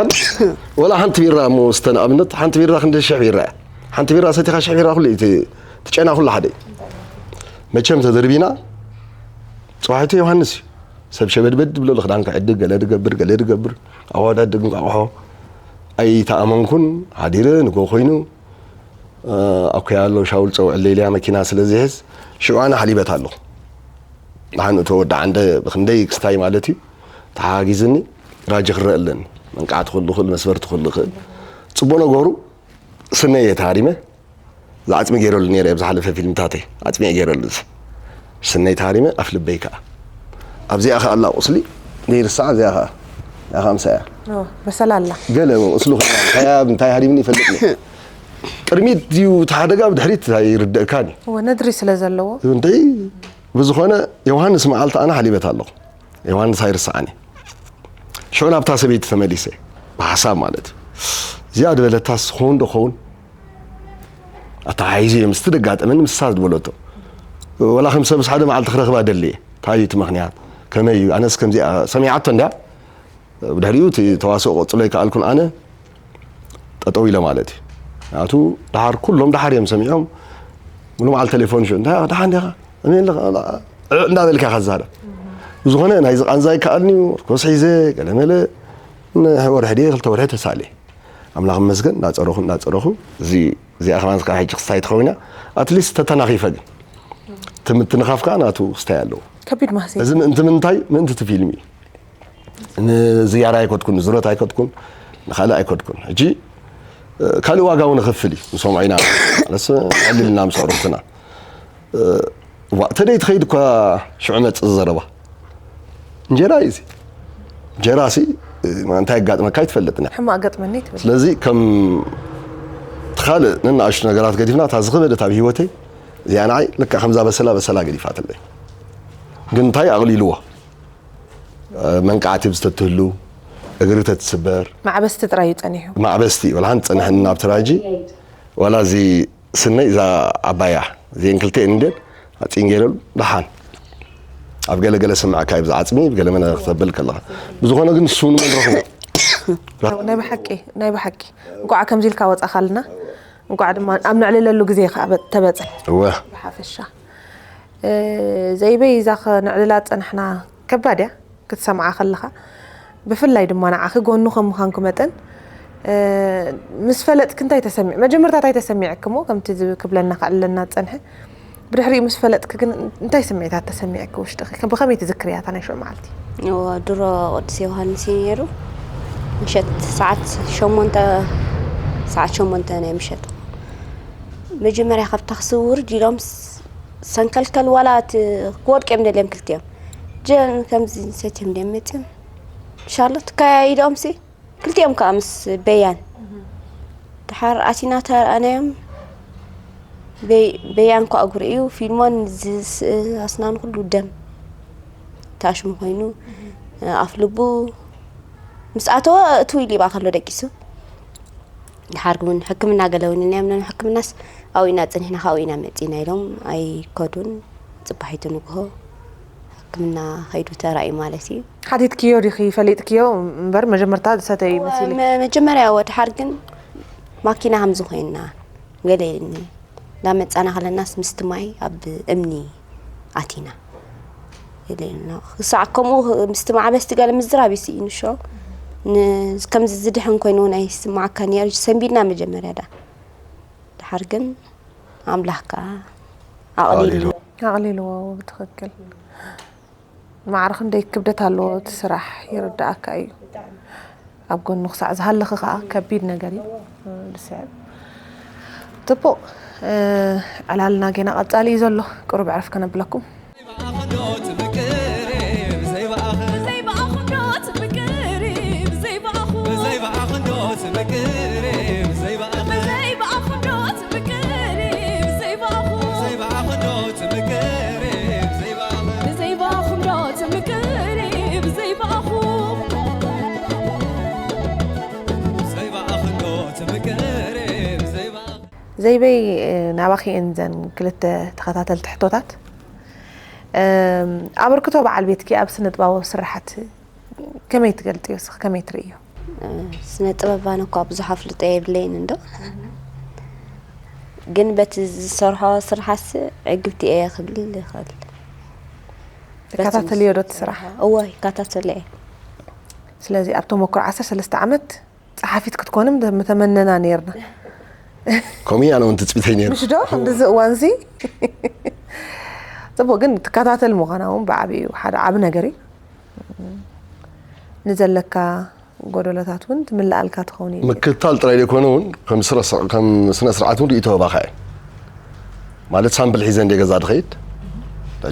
ወላ ሓንቲ ቢራ እሞ ስተ ንኣብነት ሓንቲ ቢራ ክንደ ሽሕ ቢራ እያ ሓንቲ ቢራ ሰቲኻ ሽሕ ቢራ ኩሉ እዩ ትጨና ኩሉ ሓደ እዩ መቸም ተደርቢና ፅዋሒቱ ዮሃንስ እዩ ሰብ ሸበድበድ ድብሎ ክዳን ክዕድግ ገለ ድገብር ገለ ድገብር ኣዋዳድግ እንቋቑሖ ኣይተኣመንኩን ሓዲረ ንጎ ኮይኑ ኣኩያ ኣሎ ሻውል ፀውዕለይ ኢለያ መኪና ስለ ዝሕዝ ሽዑ ኣነ ሓሊበት ኣለኹ ደሓን እቶ ወዲ ዓንደ ብክንደይ ክስታይ ማለት እዩ ተሓጊዝኒ ራጂ ክረአ ኣለኒ መንቃዕቲ ክህሉ ክእል መስበርቲ ክህሉ ክእል ፅቡቅ ነገሩ ስነየ ተሃሪመ ዝዓፅሚ ገይረሉ ነይረ ኣብ ዝሓለፈ ፊልምታተይ ዓፅሚ ገይረሉ እዚ ስነይ ተሃሪመ ኣፍ ልበይ ከዓ ኣብዚኣ ከዓ ኣላ ቁስሊ ዘይርሳዕ እዚኣ ኸዓ እዚኣ ኸዓ ምሳያ ኦ፣ በሰላ ኣላ። ገለ ቁስሉ ከላ እንታይ ኣብ እንታይ ሃዲምኒ ይፈልጥ እየ። ቅድሚት ድዩ እቲ ሓደጋ ብድሕሪት ኣይርደእካን እዩ። እወ፣ ነድሪ ስለ ዘለዎ። እንታይ ብዝኾነ ዮሃንስ መዓልቲ ኣነ ሓሊበት ኣለኹ። ዮሃንስ ኣይርስዓኒ። ሽዑ ናብታ ሰበይቲ ተመሊሰ ብሓሳብ ማለት እዩ። እዚኣ ዝበለታስ ክኸውን ዶ ክኸውን ኣተሓሒዙ እየ ምስቲ ደጋጠመኒ ምስሳ ዝበለቶ ወላ ከም ሰብስ ሓደ መዓልቲ ክረኽባ ደሊ እየ። እንታይ እዩ እቲ ምኽንያት? ከመይ እዩ? ኣነስ ከምዚኣ ሰሚዓቶ እንድያ። ብድሕሪኡ እቲ ተዋስኦ ቀጽሎ ኣይከኣልኩን ኣነ ጠጠው ኢለ ማለት እዩ። ምክንያቱ ደሓር ኩሎም ደሓር እዮም ሰሚዖም። ሙሉ መዓልቲ ቴሌፎን ሽዑ እንታይ ደሓን ዲኻ? ከመይ ኣለኻ? እንዳበልካ ኢኻ ትዛረብ። ብዝኾነ ናይዚ ቃንዛ ኣይከኣልን'ዩ፣ ርኮስ ሒዘ ገለመለ ወርሒ ድየ ክልተ ወርሒ ተሳልየ። ኣምላኽ ይመስገን እንዳፀረኹ እንዳፀረኹ እዚ እዚኣ ከማን እስካብ ሕጂ ክስታይ ትኸውን እያ። ኣትሊስት ተተናኺፈ ግን እቲ ምትንኻፍ ከዓ ናቱ ክስታይ ኣለዎ። ከቢድ ማህሰይ። እዚ ምእንቲ ምንታይ? ምእንቲ እቲ ፊልም እዩ። ንዝያራ ኣይከድኩን፣ ንዙረት ኣይከድኩን፣ ንኻልእ ኣይከድኩን። ሕጂ ካልእ ዋጋ እውን እኸፍል እዩ ንሰምዖ ኢና። ማለት ቀሊልና ምስ ኣዕሩኽትና ዋ ተደይ ትኸይድ እኳ ሽዑ መፅእ ዘረባ እንጀራ እዩ እዚ። እንጀራ ሲ እንታይ ኣጋጥመካ ኣይትፈልጥን እያ። ሕማቕ ገጥመኒ ትብል። ስለዚ ከም እቲ ካልእ ነናእሽቱ ነገራት ገዲፍና እታ ዝኸበደት ኣብ ህይወተይ እዚኣ ንዓይ ልክዕ ከምዛ በሰላ በሰላ ገዲፋትለይ። ግን እንታይ ኣቕሊልዎ? መንቃዕቲ ብዝተትህሉ እግሪ ተትስበር ማዕበስቲ ጥራይ እዩ ጸኒሑ። ማዕበስቲ ወላ ሓንቲ ጸንሐኒ ናብ ተራጂ ወላ እዚ ስነይ እዛ ዓባያ እዚአን ክልተኤን እንዴን ኣፂን ገይረሉ ደሓን ኣብ ገለ ገለ ስምዐካ እዩ ብዛ ዓፅሚ ብገለ መነ ክተብል ከለኻ ብዝኾነ ግን ንሱ ንመን ረኽቦ ናይ ብሓቂ ናይ ብሓቂ እንቋዕ ከምዚ ኢልካ ወጻኻልና እንቋዕ ድማ ኣብ ነዕልለሉ ግዜ ከዓ በ- ተበጽሐ እወ ብሓፈሻ እ፣ ዘይበይ እዛ ከነዕልላ ዝጸናሕና ከባድ እያ ክትሰምዓ ከለኻ ብፍላይ ድማ ንዓኺ ጎኑ ከም ምዃንኩ መጠን እ፣ ምስ ፈለጥኪ እንታይ ተሰሚዕ መጀመርታ እንታይ ተሰሚዕኪ እሞ ከምቲ ዝ- ክብለና ከዕልለና ዝጸንሐ ብድሕሪኡ ምስ ፈለጥኪ ግን እንታይ ስምዒታት ተሰሚዕኪ ውሽጥኺ ከም- ብኸመይ ትዝክርያ እታ ናይ ሽዑ መዓልቲ እዎ ድሮ ቅዱስ ዮሃንስ እዩ ነይሩ ምሸት ሰዓት ሸሞንተ ሰዓት ሸሞንተ ናይ ምሸት መጀመርያ ካብታ ክስውር ዲሎም ሰንከልከል ዋላ እቲ ክወድቅ እዮም ደልዮም ክልቲኦም ጀን ከምዚ ሰትዮም ደም መፅዮም ሻርሎት ከያይዶም ሲ ክልቲኦም ከዓ ምስ በያን ድሓር ኣቲና ተረኣናዮም በያን ከዓ እግሩ እዩ ፊልሞን ዝስእ ኣስናን ኩሉ ደም ታሽሙ ኮይኑ ኣፍልቡ ምስ ኣተወ እትው ኢሉ ይብኣ ከሎ ደቂሱ ድሓር እውን ሕክምና ገለ እውን እኒኦም ነን ሕክምናስ ኣብኡ ኢና ፅኒሕና ካብኡ ኢና መፂና ኢሎም ኣይከዱን ፅባሒቱ ንግሆ ሕክምና ከይዱ ተራእዩ ማለት እዩ ሓቲትክዮ ዲኺ ፈሊጥክዮ እምበር መጀመርታ ዝሰተዩ መሲሉ መ- መጀመርያ ወድሓር ግን ማኪና ከም ዝኾይንና ገለ ኢልኒ እንዳመፃና ከለናስ ምስቲ ማይ ኣብ እምኒ ኣቲና ክሳዕ ከምኡ ምስቲ ማዕበስቲ ገለ ምዝራብ ይስኢኑ ሾ ከምዚ ዝድሕን ኮይኑ እውን ኣይስማዓካ ነይሩ ሰንቢድና መጀመርያ ዳ ድሓር ግን ኣምላኽ ከዓ ኣቕሊሉ ኣቕሊልዎ ብትኽክል ማዕረ ክንደይ ክብደት ኣለዎ እቲ ስራሕ ይርዳእካ እዩ ኣብ ጎኑ ክሳዕ ዝሃለኺ ከዓ ከቢድ ነገር እዩ ዝስዕብ ፅቡቕ ዕላልና ጌና ቀፃሊ እዩ ዘሎ ቅሩብ ዕረፍ ከነብለኩም ዘይበይ ናባኺ እየን ዘን ክልተ ተኸታተልቲ ሕቶታት ኣበርክቶ በዓል ቤትኪ ኣብ ስነ ጥባባዊ ስራሓት ከመይ ትገልፅዮ እስኺ ከመይ ትርእዮ ስነ ጥበብ ኣነ እኳ ብዙሕ ኣፍልጦ የብለይን እንዶ ግን በቲ ዝሰርሖ ስርሓስ ዕግብቲ እየ ክብል ይኽእል ትከታተልዮ ዶ እቲ ስራሕ እወ ይከታተሎ እየ ስለዚ ኣብ ተመክሮ ዓሰርተ ሰለስተ ዓመት ፀሓፊት ክትኮንም ምተመነና ነርና ከምኡ ኣነ እውን ትፅቢተይ ነይሩ ምሽ ዶ ከምዚ እዋንዚ ፅቡቅ ግን ትከታተል ምዃና እውን ብዓብዩ ሓደ ዓብ ነገር እዩ ንዘለካ ጎደሎታት እውን ትምልኣልካ ትኸውን እዩ ምክትታል ጥራይ ዘይኮነ እውን ከም ስነ ስርዓት እውን ርእይቶ ህባኻ እየ ማለት ሳምፕል ሒዘ እንደ ገዛ ድኸይድ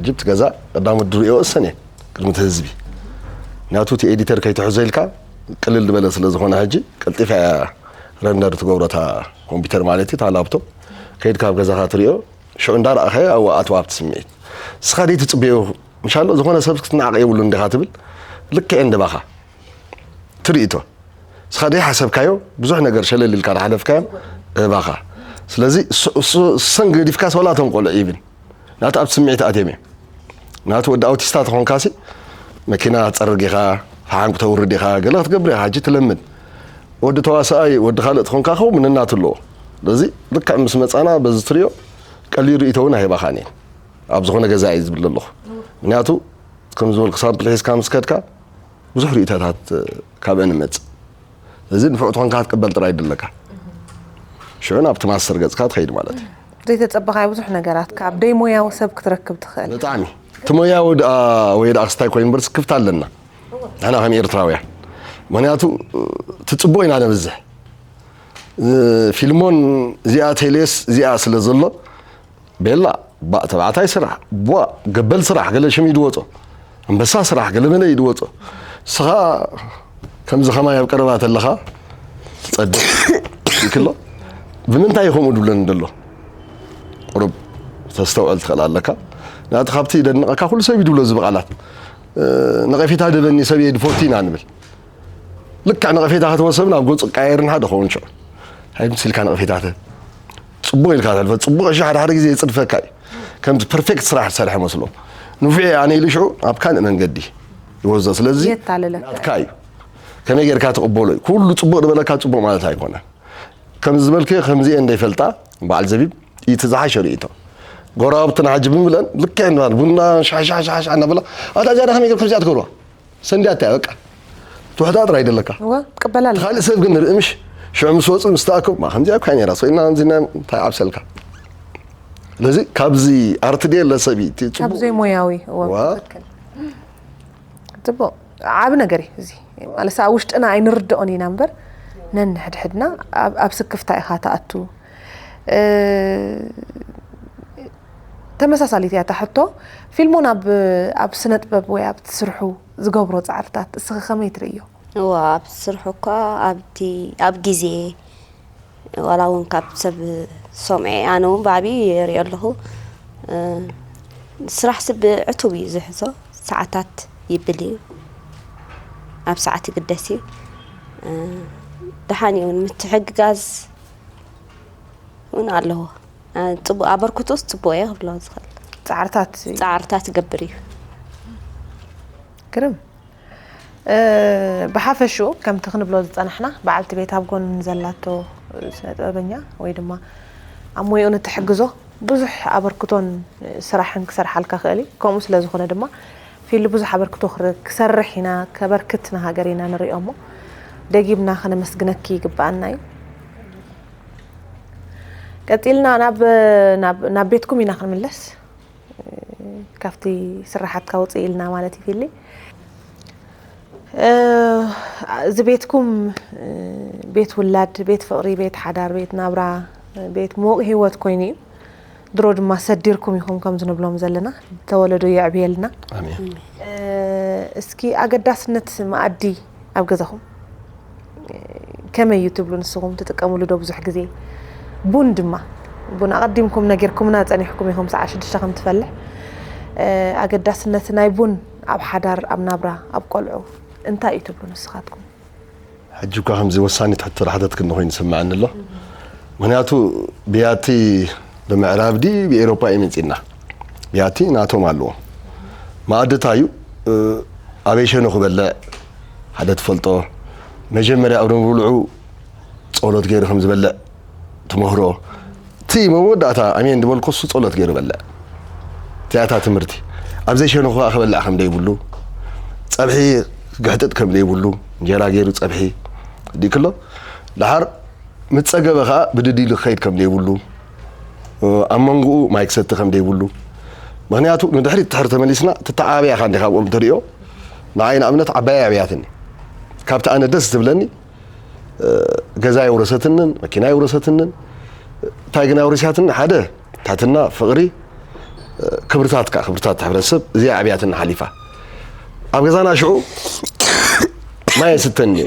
ጅብቲ ገዛ ቀዳሞት ድርእዮ እሰን እየን ቅድሚ እቲ ህዝቢ ናቱ እቲ ኤዲተር ከይትሕዞ ኢልካ ቅልል ዝበለ ስለ ዝኾነ ሕጂ ቀልጢፋ እያ ረንደር ትገብሮ እታ ኮምፒውተር ማለት እዩ፣ እታ ላፕቶፕ። ከይድካ ኣብ ገዛኻ ትሪኦ፣ ሽዑ እንዳረኣኸዮ ኣብኡ ኣትዋ ኣብቲ ስምዒት። ንስኻ ደይ ትጽበዮ ምሻሎ፣ ዝኾነ ሰብ ክትነዓቕ የብሉን እንዲኻ ትብል፣ ልክዕ እንድባኻ ትርኢቶ። ንስኻ ደይ ሓሰብካዮ ብዙሕ ነገር ሸለል ኢልካ ዝሓለፍካዮም እባኻ። ስለዚ እሱ- እሱ- እሰን ገዲፍካ ሰላቶም ቆልዑ ኢብን ናቱ ኣብቲ ስምዒት ኣትዮም እዮም። ናቱ ወዲ ኣውቲስታ ተኾንካሲ መኪና ትጸርግ ኢኻ፣ ፈሓም ክተውርድ ኢኻ፣ ገለ ክትገብር ኢኻ። ሕጂ ትለምድ። ወዲ ተዋሳኣይ፣ ወዲ ካልእ ተኾንካ ኸው ምንናቱ ኣለዎ። ስለዚ ልክዕ ምስ መጻና በዚ ትሪኦ ቀሊል ርእይቶ እውን ኣይባኻን እየ። ኣብ ዝኾነ ገዛ እየ ዝብል ዘለኹ። ምክንያቱ ከም ዝበልኩ ሳምፕል ሒዝካ ምስ ከድካ ብዙሕ ርእይቶታት ካብአን ይመጽእ። ስለዚ ንፉዕ ትኾንካ ክትቅበል ጥራይ ድለካ። ሽዑ ናብቲ ማስተር ገጽካ ትኸይድ ማለት እዩ። ዘይተጸበኻዮ ብዙሕ ነገራት ካብ ደይሞያዊ ሰብ ክትረክብ ትኽእል። ብጣዕሚ እቲ ሞያዊ ደኣ ወይ ደኣ ክስታይ ኮ ዩኒቨርሲቲ ክፍት ኣለና። ንሕና ከም ኤርትራውያን ምክንያቱ እቲ ጽቡቕ ኢና ነብዝሕ። ፊልሞን እዚኣ ቴሌስ እዚኣ ስለ ዘሎ ቤላ ባእ ተባዕታይ ስራሕ ቧ ገበል ስራሕ ገለ ሽም ይድወጾ ኣንበሳ ስራሕ ገለ መለ ይድወጾ። ንስኻ ከምዚ ከማይ ኣብ ቀረባ ተለኻ ትጸድቕ ይክሎ። ብምንታይ ከምኡ ድብለኒ ደሎ ቁሩብ ተስተውዕል ትኽእል ኣለካ። ናቲ ካብቲ ይደንቐካ ኩሉ ሰብ ይድብሎ ዝብቓላት ነቐፌታ ደበኒ ሰብ የድፎቲ ኢና ንብል። ልክዕ ነቐፌታ ክትወሰብ ናብ ገጹ ቀያየርን ሓደ ኸውን ሽዑ። ሃይ ምስ ኢልካ ነቐፌታ ተ- ጽቡቕ ኢልካ ተሕልፈ ጽቡቕ እሺ ሓደ ሓደ ግዜ የጽድፈካ እዩ። ከምቲ ፐርፌክት ስራሕ ዝሰርሐ መስሎ ንፉዕ ኣነ ኢሉ ሽዑ ኣብ ካልእ መንገዲ ይወስዶ። ስለዚ የታልለካ። ናትካ እዩ። ከመይ ጌርካ ትቕበሎ እዩ። ኩሉ ጽቡቕ ዝበለካ ጽቡቕ ማለት ኣይኮነን። ከም ዝበልክዮ ከምዚኤን ዘይፈልጣ በዓል ዘቢብ እቲ ዝሓሸ ርእይቶ። ጎረባብትና ሕጂ ብምለን ልክዕ ንባል ቡና ሻሻሻሻ እናበላ ኣታ እዚኣ ከመይ ጌርኩም እዚኣ ትገብርዋ ሰንድያታ እያ በቃ። ትውሕጣ ጥራይ ደለካ። እወ ትቅበላ ኣለካ። ካልእ ሰብ ግን ንርኢ ምሽ ሽዑ ምስ ወፁ ምስ ተኣከቡ ማ ከምዚኣ እኳ ነይራ ስኢልና ከምዚ እንታይ ዓብሰልካ። ስለዚ ካብዚ ኣርት ዴ ለሰብ እዩ እቲ ጽቡቕ። ካብ ዘይሞያዊ እወ ዋ። ትክክል። ጽቡቕ ዓቢ ነገር እዩ እዚ። ማለት ኣብ ውሽጥና ኣይንርድኦን ኢና እምበር ነንሕድሕድና ኣብ ኣብ ስክፍታ ኢኻ ትኣቱ። እ፣ ተመሳሳሊት እያ እታ ሕቶ። ፊልሞን ኣብ ኣብ ስነ ጥበብ ወይ ኣብ ትስርሑ ዝገብሮ ጻዕርታት እስኺ ከመይ ትርእዮ? እዋ ኣብ ስርሑ እኳ ኣብቲ ኣብ ግዜ ዋላ እውን ካብ ሰብ ሰምዐ ኣነ እውን ብዓብዪ የርእዮ ኣለኹ። እ፣ ስራሕ ስብ ዕቱብ እዩ ዝሕዞ፣ ሰዓታት ይብል እዩ፣ ኣብ ሰዓት ይግደስ እዩ። እ፣ ደሓን እዩ እውን ምትሕግጋዝ እውን ኣለዎ። እ፣ ጽቡቕ ኣበርክቶስ ጽቡቕ እየ ክብሎ ዝኽእል። ጻዕርታት ጻዕርታት ይገብር እዩ። ግርም። እ፣ ብሓፈሽኡ ከምቲ ክንብሎ ዝጸናሕና በዓልቲ ቤት ኣብ ጎን ዘላቶ ስነ ጥበበኛ ወይ ድማ ኣብ ሞያኡ ንትሕግዞ ብዙሕ ኣበርክቶን ስራሕን ክሰርሓልካ ክእል እዩ። ከምኡ ስለ ዝኾነ ድማ ፊሊ ብዙሕ ኣበርክቶ ክር- ክሰርሕ ኢና፣ ከበርክት ንሃገር ኢና ንሪኦ እሞ ደጊምና ከነመስግነኪ ይግብኣና እዩ። ቀጺልና ናብ ናብ ናብ ቤትኩም ኢና ክንምለስ። ካብቲ ስራሓትካ ውፅእ ኢልና ማለት እዩ ፊሊ። እ፣ እዚ ቤትኩም እ፣ ቤት ውላድ፣ ቤት ፍቕሪ፣ ቤት ሓዳር፣ ቤት ናብራ፣ ቤት ምዉቕ ህይወት ኮይኑ እዩ። ድሮ ድማ ሰዲርኩም ኢኹም ከምዚ ንብሎም ዘለና ተወለዶ የዕብየልና። ኣሜን። እ፣ እስኪ ኣገዳስነት መኣዲ ኣብ ገዛኹም ከመይ እዩ ትብሉ ንስኹም ትጥቀምሉ ዶ ብዙሕ ግዜ? ቡን ድማ ቡን ኣቐዲምኩም ነጊርኩምና ጸኒሕኩም ኢኹም ሰዓት ሽዱሽተ ከም ትፈልሕ። እ፣ ኣገዳስነት ናይ ቡን ኣብ ሓዳር፣ ኣብ ናብራ፣ ኣብ ቆልዑ እንታይ እዩ ትብሉ ንስኻትኩም? ሕጂ እኳ ከምዚ ወሳኒት ሕቶ ዳሕተት ክንደ ኮይኑ ይስምዐኒ ኣሎ። ምክንያቱ ብያቲ ብምዕራብ ድዩ ብኤውሮጳ እዩ መጺና? ብያቲ ናቶም ኣለዎም። መኣዲ እንታይ እዩ? እ፣ ኣበይ ሸኖ ክበልዕ ሓደ ትፈልጦ። መጀመርያ ኣብ ምብልዑ ጸሎት ገይሩ ከም ዝበልዕ ትምህሮ። እቲ መወዳእታ ኣሜን ዝበልኩ እሱ ጸሎት ገይሩ በልዕ። እቲኣታ ትምህርቲ። ኣብ ዘይሸኖ ከኣ ክበልዕ ከም ደይብሉ፣ ጸብሒ ክግሕጥጥ ከም ደይብሉ፣ እንጀራ ገይሩ ጸብሒ ድዩ ክሎ፣ ደሓር ምስ ጸገበ ከኣ ብድድ ኢሉ ክኸይድ ከም ደይብሉ፣ ኣብ መንጎኡ ማይ ክሰቲ ከም ደይብሉ። ምኽንያቱ ንድሕሪት ድሕር ተመሊስና፣ ትተዓባብያ ኢኻ እንዲኻ ኣብኦም ትሪኦ። ንዓይ ንኣብነት ዓባይ ኣብያትኒ። ካብቲ ኣነ ደስ ዝብለኒ፣ እ፣ ገዛ የውረሰትንን፣ መኪና የውረሰትንን፣ እንታይ ግን ኣውሪሳትኒ? ሓደ ትሕትና፣ ፍቕሪ፣ እ፣ ክብርታት ከኣ፣ ክብርታት ሕብረተሰብ፣ እዚኣ ኣብያትኒ ሓሊፋ። ኣብ ገዛና ሽዑ ማይ ኣይስተን እዩ።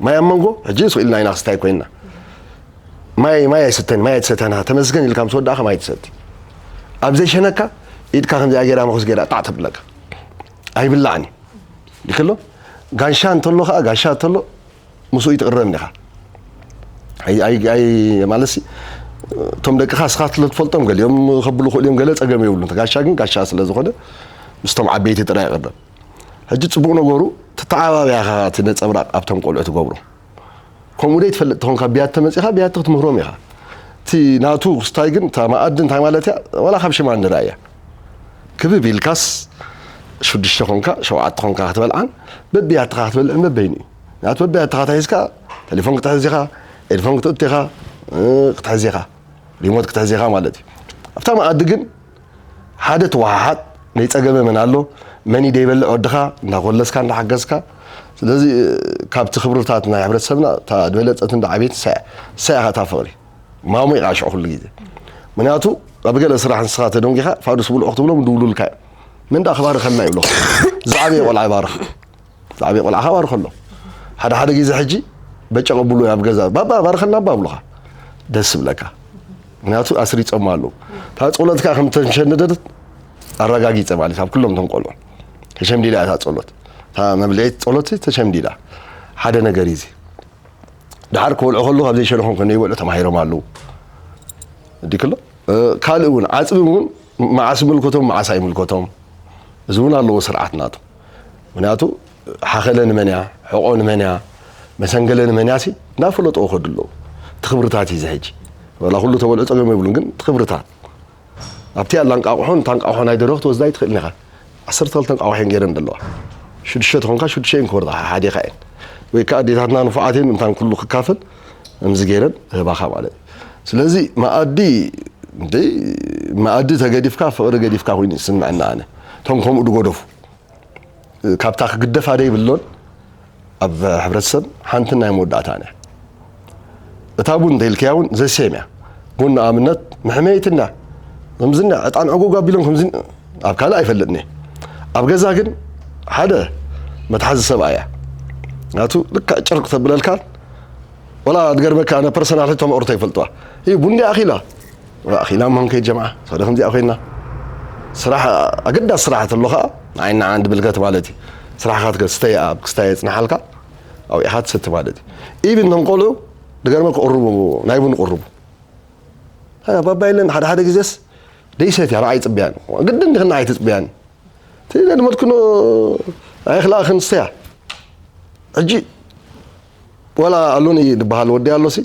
ማይ ኣብ መንጎ ሕጂ ስቕ ኢልና ኢና ክስታይ ኮይንና። ማይ ማይ ኣይስተን፣ ማይ ኣይትሰተና፣ ተመስገን ኢልካ ምስ ወዳእኻ ማይ ትሰቲ። ኣብ ዘይሸነካ ኢድካ ከምዚኣ ጌራ መኹስ ጌራ ጣዕ ተብለካ። ኣይብላዕን እዩ። ይክሎ ጋንሻ እንተሎ ከዓ፣ ጋንሻ እንተሎ ምስኡ ይትቕረብ እንዲኻ። ኣይ ኣይ ኣይ ማለት ሲ እቶም ደቅኻ እስኻ ስለ ትፈልጦም ገሊኦም ከብሉ ክእሉ እዮም፣ ገለ ጸገም የብሉን። ጋሻ ግን ጋሻ ስለ ዝኾነ ምስቶም ዓበይቲ ጥራይ ይቕረብ። ሕጂ ጽቡቕ ነገሩ ተተዓባብያ ኢኻ እቲ ነጸብራቕ ኣብቶም ቆልዑ ትገብሮ። ከምኡ ደይ ትፈልጥ ተኾንካ ብያቲ ተመጺኻ ብያቲ ክትምህሮም ኢኻ። እቲ ናቱ ክስታይ ግን እታ መኣዲ እንታይ ማለት እያ? ዋላ ካብ ሽማ ንርኣያ። ክብብ ኢልካስ ሽዱሽተ ኾንካ ሸውዓተ ኾንካ ክትበልዓን በብያትኻ ክትበልዕን በበይኑ እዩ። ናቱ በብያትኻ ተሒዝካ ቴሌፎን ክትሕዝ ኢኻ፣ ኤድፎን ክትእቱ ኢኻ፣ እ፣ ክትሕዝ ኢኻ፣ ሪሞት ክትሕዝ ኢኻ ማለት እዩ። ኣብታ መኣዲ ግን ሓደ ተወሓሓጥ፣ ነይጸገመ መን ኣሎ፣ መን እዩ ደይበልዕ ወድኻ፣ እንዳኾለስካ፣ እንዳሓገዝካ። ስለዚ፣ እ፣ ካብቲ ክብርታት ናይ ሕብረተሰብና እታ ዝበለጸትን ዝዓበየትን ንሳ እያ። ንሳ ኢኻ እታ ፍቕሪ። ማሙ ኢኻ ሽዑ ኩሉ ግዜ። ምክንያቱ ኣብ ገለ ስራሕ ንስኻ ተደንጊኻ ፋዱስ ብልዑ ክትብሎም ድውሉልካ እዮም። መን ደኣ ክባርኸልና ይብሎ። ዝዓበየ ቆልዓ ይባርኽ። ዝዓበየ ቆልዓ ክባርኸ ኣሎ። ሓደ ሓደ ግዜ ሕጂ በጨ ቀብሉ ኣብ ገዛ፣ "ባባ ባርኸልና ኣባ" ብሉኻ። ደስ ይብለካ። ምክንያቱ ኣስሪጾም ኣለዉ። እታ ጸሎት ከኣ ከም ተሸምደደት ኣረጋጊጸ ማለት ኣብ ኩሎም እቶም ቆልዑ። ተሸምዲዳ እታ ጸሎት። እታ መብልዒት ጸሎት ተሸምዲዳ። ሓደ ነገር እዩ እዚ። ደሓር ክበልዑ ከለዉ ካብ ዘይሸነኾም ከም ዘይበልዑ ተማሂሮም ኣለዉ። ዲክሎ፣ እ፣ ካልእ እውን ዓጽሚ እውን መዓስ ይምልከቶም፣ መዓስ ኣይምልከቶም። እዚ እውን ኣለዎ ስርዓት ናቱ። ምክንያቱ ሓኸለ ንመን እያ፣ ሕቖ ንመን እያ፣ መሰንገለ ንመን እያ ሲ እናፈለጥዎ ከዱ ኣለዉ። እቲ ክብርታት እዩ እዚ ሕጂ። ወላ ኩሉ ተበልዑ ጸገም የብሉን፣ ግን እቲ ክብርታት። ኣብቲ ኣላ እንቃቑሖ፣ እንታ እንቃቑሖ ናይ ደርሆ ክትወስዳ ኣይትኽእልን ኢኻ። ዓሰርተ ክልተ እንቃቑሖ እየን ገይረን ዘለዋ። ሽዱሽተ ተኾንካ፣ ሽዱሽተ እየን ክወርዳ፣ ሓሓዲኻ እየን። ወይ ከኣ ኣዴታትና ንፉዓት እየን፣ እንታን ኩሉ ክካፈል፣ ከምዚ ገይረን ህባኻ ማለት እዩ። ስለዚ መኣዲ፣ እንደ መኣዲ ተገዲፍካ፣ ፍቕሪ ገዲፍካ ኮይኑ ይስምዐና ኣነ። እቶም ከምኡ ድጎደፉ። ካብታ ክግደፋ ደይብሎን ኣብ ሕብረተሰብ ሓንትን ናይ መወዳእታን እያ። እታ ቡን እንተኢልክያ እውን ዘሴም እያ። ቡን ንኣብነት መሕመይትና ከምዝና ዕጣን ዕጉግ ኣቢሎም ከምዚ ኣብ ካልእ ኣይፈልጥን እየ። ኣብ ገዛ ግን ሓደ መትሓዚ ሰብኣይ እያ። ናቱ ልክዕ ጭርቅ ተብለልካን ወላ ድገርመካ ኣነ ፐርሰናል ሕቶ መቕርቶ ይፈልጥዋ። ይህ ቡን ዲኣ ኣኺላ? ኣኺላ መሆን ከይድ ጀምዓ። ሰደ ከምዚኣ ኮይና። ስራሕ ኣገዳሲ ስራሕ ተሎ ኸዓ ንዓይና ዓንዲ ብልከት ማለት እዩ። ስራሕኻ ትከ-፣ ስተይ ኣብ ክስታይ የጽንሓልካ። ኣውዒኻ ትሰቲ ማለት እዩ። ኢቭን እቶም ቆልዑ ድገርመካ ቅርቡ፣ ናይ ቡን ቅርቡ። ኣያ ባባ የለን ሓደ ሓደ ግዜስ ደይሰትያ ንዓይ ይጽብያን። ግድን ድኽና ኣይትጽብያን። እቲ ዘልመድክኖ ኣይኽልኣኽን ስተያ። ሕጂ ወላ ኣሎኒ ዝበሃል ወዲ ኣሎሲ፣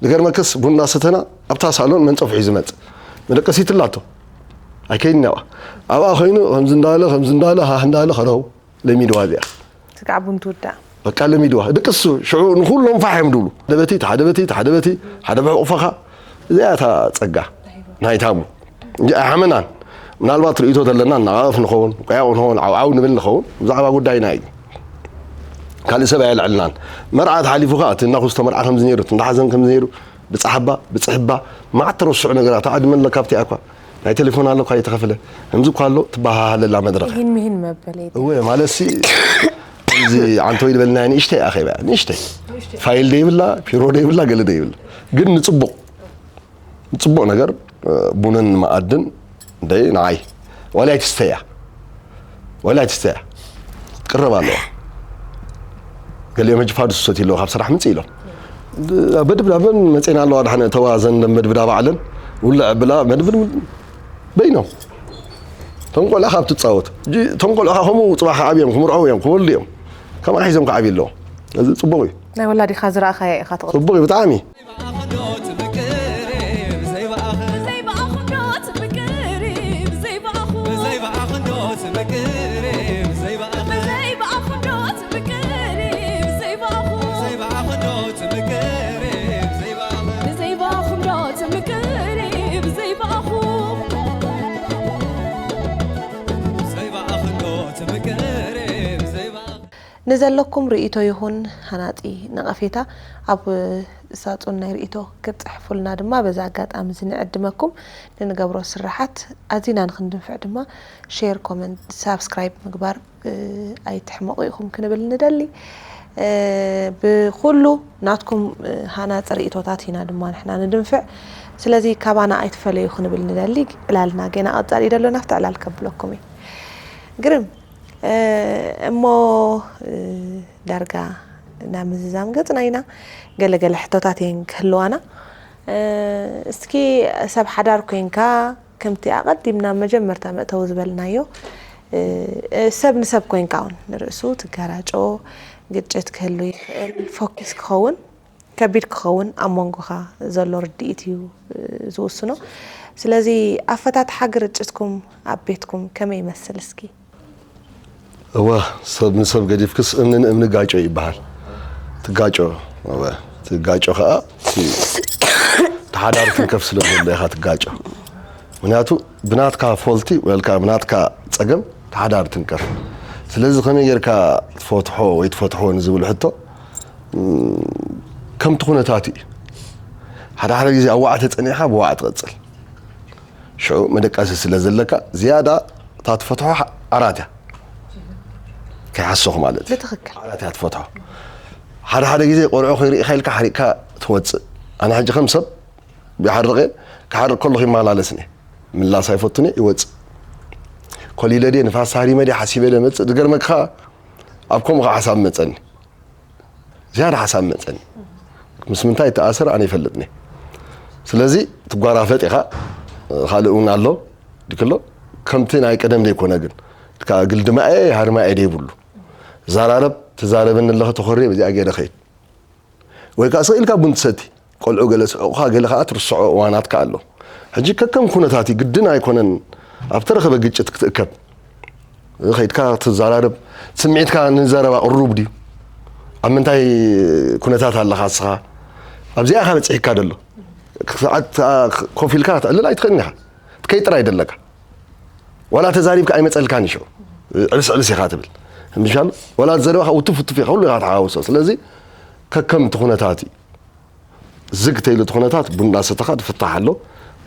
ዝገርመክስ ቡና ሰተና ኣብታ ሳሎን መንጸፉ ሒዙ መጽእ። መደቀሲት ኣላቶ። ኣይከይድን ያዋ። ኣብኣ ኮይኑ ከምዚ እንዳለ፣ ከምዚ እንዳለ፣ ሃህ እንዳለ ከረው ለሚድዋ እዚኣ። ስጋዕ ቡን ትውዳእ። በቃ ለሚድዋ። ድቅሱ ሽዑ ንኹሎም ፋሕ እዮም ድብሉ። ሓደ በቲ፣ ሓደ በቲ፣ ሓደ በቲ፣ ሓደ ብሕቑፈኻ። እዚኣ እታ ጸጋ ናይታ ቡን። እንጂ ኣይሓመናን። ምናልባት ርእይቶ ዘለና እናቓቕፍ ንኸውን፣ ቆያቑ ንኸውን፣ ዓውዓው ንብል ንኸውን፣ ብዛዕባ ጉዳይና እዩ። ካልእ ሰብ ኣየልዕልናን። መርዓ ተሓሊፉ ኸኣ፣ እቲ እናኹስቶ መርዓ ከምዚ ነይሩ፣ እቲ እንዳሓዘን ከምዚ ነይሩ፣ ብጻሕባ፣ ብጽሕባ፣ መዓት ተረስዑ ነገራት፣ ኣዕድመ ኣለካ ኣብቲ እኳ፣ ናይ ቴሌፎን ኣሎ እኳ እየተኸፍለ፣ ከምዚ እኳ ኣሎ፣ ትበሃሃለላ መድረኽ። ይህን ምሂን መበል የለን። እወ፣ ማለትሲ፣ ከምዚ ዓንተወይ ዝበልናዮ ንእሽተይ ኣኼባ፣ ንእሽተይ። ንእሽተይ። ፋይል ደይብላ፣ ፒሮ ደይብላ፣ ገለ ደይብላ። ግን ንጽቡቕ። ጽቡቕ ነገር፣ እ፣ ቡንን መኣድን ደይ ንዓይ። ዋላ ኣይትስተያ። ዋላ ኣይትስተያ። ቅረብ ኣለዋ። ገሊኦም ሕጂ ፋዱስ ሰትዩ ኣለዉ፣ ካብ ስራሕ ምጽእ ኢሎም። ድ-፣ በድብዳበን መጺኤን ኣለዋ፣ ድሓን እተዋ ዘን መድብዳ ባዕለን፣ ውልዕ ብላ መድብድ በይኖም። እቶም ቆልዑ ካብ ትጻወት። ሕጂ እቶም ቆልዑ ከምኡ ጽባሕ ክዓብዮም፣ ክምርዐው እዮም፣ ክወልዱ እዮም። ከምኣ ሒዞም ክዓብዩ ኣለዎም። እዚ ጽቡቕ እዩ። ናይ ወላዲኻ ዝረኣኻያ ኢኻ ትቕጽል። ጽቡቕ እዩ፣ ብጣዕሚ። ንዘለኩም ርእይቶ ይኹን ሃናጺ ነቐፌታ ኣብ ሳጹን ናይ ርእይቶ ክትጽሕፉልና ድማ በዚ ኣጋጣሚ እዚ ንዕድመኩም። ንንገብሮ ስራሓት ኣዚና ንክንድንፍዕ ድማ ሼር፣ ኮመንት፣ ሳብስክራይብ ምግባር ኣይትሕመቑ ኢኹም ክንብል ንደሊ። ብኩሉ ናትኩም ሃናፂ ርእይቶታት ኢና ድማ ንሕና ንድንፍዕ። ስለዚ ካባና ኣይትፈለዩ ክንብል ንደሊ። ዕላልና ገና ቀጻሊ ደሎ ናብቲ ዕላል ከብለኩም እዩ። ግርም። እሞ ዳርጋ ናብ ምዝዛም ገጽና ኢና። ገለገለ ሕቶታት እየን ክህልዋና። እስኪ ሰብ ሓዳር ኮንካ ከምቲ ኣቐዲምና መጀመርታ መእተዊ ዝበልናዮ፣ ሰብ ንሰብ ኮንካ እውን ንርእሱ ትጋራጮ፣ ግጭት ክህሉ ይኽእል፣ ፎኪስ ክኸውን ከቢድ ክኸውን ኣብ መንጎኻ ዘሎ ርድኢት እዩ ዝውስኖ። ስለዚ ኣፈታትሓ ግርጭትኩም ኣብ ቤትኩም ከመይ ይመስል እስኪ? እወ፣ ሰብ ንሰብ ገዲፍክስ እምኒ ንእምኒ ጋጮ ይበሃል። ትጋጮ እወ፣ ትጋጮ ከዓ እቲ ተሓዳሪ ትንከፍ ስለ ዘሎ ኢኻ ትጋጮ። ምክንያቱ ብናትካ ፎልቲ ወልካ ብናትካ ፀገም ተሓዳሪ ትንከፍ። ስለዚ ከመይ ጌርካ ትፈትሖ ወይ ትፈትሖ ንዝብል ሕቶ ከምቲ ኩነታት እዩ። ሓደ ሓደ ግዜ ኣብ ዋዕ ተፀኒዕካ ብዋዕ ትቐፅል። ሽዑ መደቀሲ ስለ ዘለካ ዝያዳ እታ ትፈትሖ ዓራት እያ። ከይሓሶኽ ማለት እዩ። ብትኽክል። ዓራት እያ ትፈትሖ። ሓደ ሓደ ግዜ ቆልዑ ከይርኢኻ ኢልካ ሓሪቕካ ትወፅእ። ኣነ ሕጂ ከም ሰብ ይሓርቕ እየ። ክሓርቕ ከለኹ ይመላለስ እየ። ምላስ ኣይፈቱን እየ፣ ይወፅእ። ኮሊለ ድየ ንፋስ ሃሪመ ድየ ሓሲበ ድየ መፅእ። ዝገርመካ ኣብ ከምኡ ከዓ ሓሳብ መፀኒ። ዝያዳ ሓሳብ መፀኒ። ምስ ምንታይ ተኣሰር ኣነ ይፈልጥኒ። ስለዚ ትጓራፈጥ ኢኻ። ካልእ እውን ኣሎ ድክሎ ከምቲ ናይ ቀደም ዘይኮነ ግን ግልድማኤ ሃርማኤ ደይብሉ። ዘራረብ ትዛረበኒ ኣለኸ ተኾርየ በዚኣ ገይረ ኸይድ ወይ ከዓ ስቕ ኢልካ ቡን ትሰቲ። ቆልዑ ገለ ስዕቑኻ ገለ ከዓ ትርስዖ እዋናትካ ኣሎ። ሕጂ ከከም ኩነታት እዩ፣ ግድን ኣይኮነን ኣብ ተረኸበ ግጭት ክትእከብ። ከይድካ ትዘራረብ፣ ስምዒትካ ንዘረባ ቅሩብ ድዩ? ኣብ ምንታይ ኩነታት ኣለኻ እስኻ? ኣብዚኣ ኢኻ በፂሕካ ደሎ። ሰዓት ኮፍ ኢልካ ክትዕልል ኣይትኽእልን ኢኻ። ትከይ ጥራይ ደለካ። ዋላ ተዛሪብካ ኣይመፀልካን እዩ ሽዑ። ዕብስ ዕብስ ኢኻ ትብል። ምሻሉ ዋላ ዘረባኻ ውትፍ ውትፍ ኢኻ፣ ኩሉ ኢኻ ትሓዋውሶ። ስለዚ ከከም እቲ ኩነታት እዩ። ዝግ ተይሉ እቲ ኩነታት ቡን እናሰተኻ ትፍታሕ ኣሎ።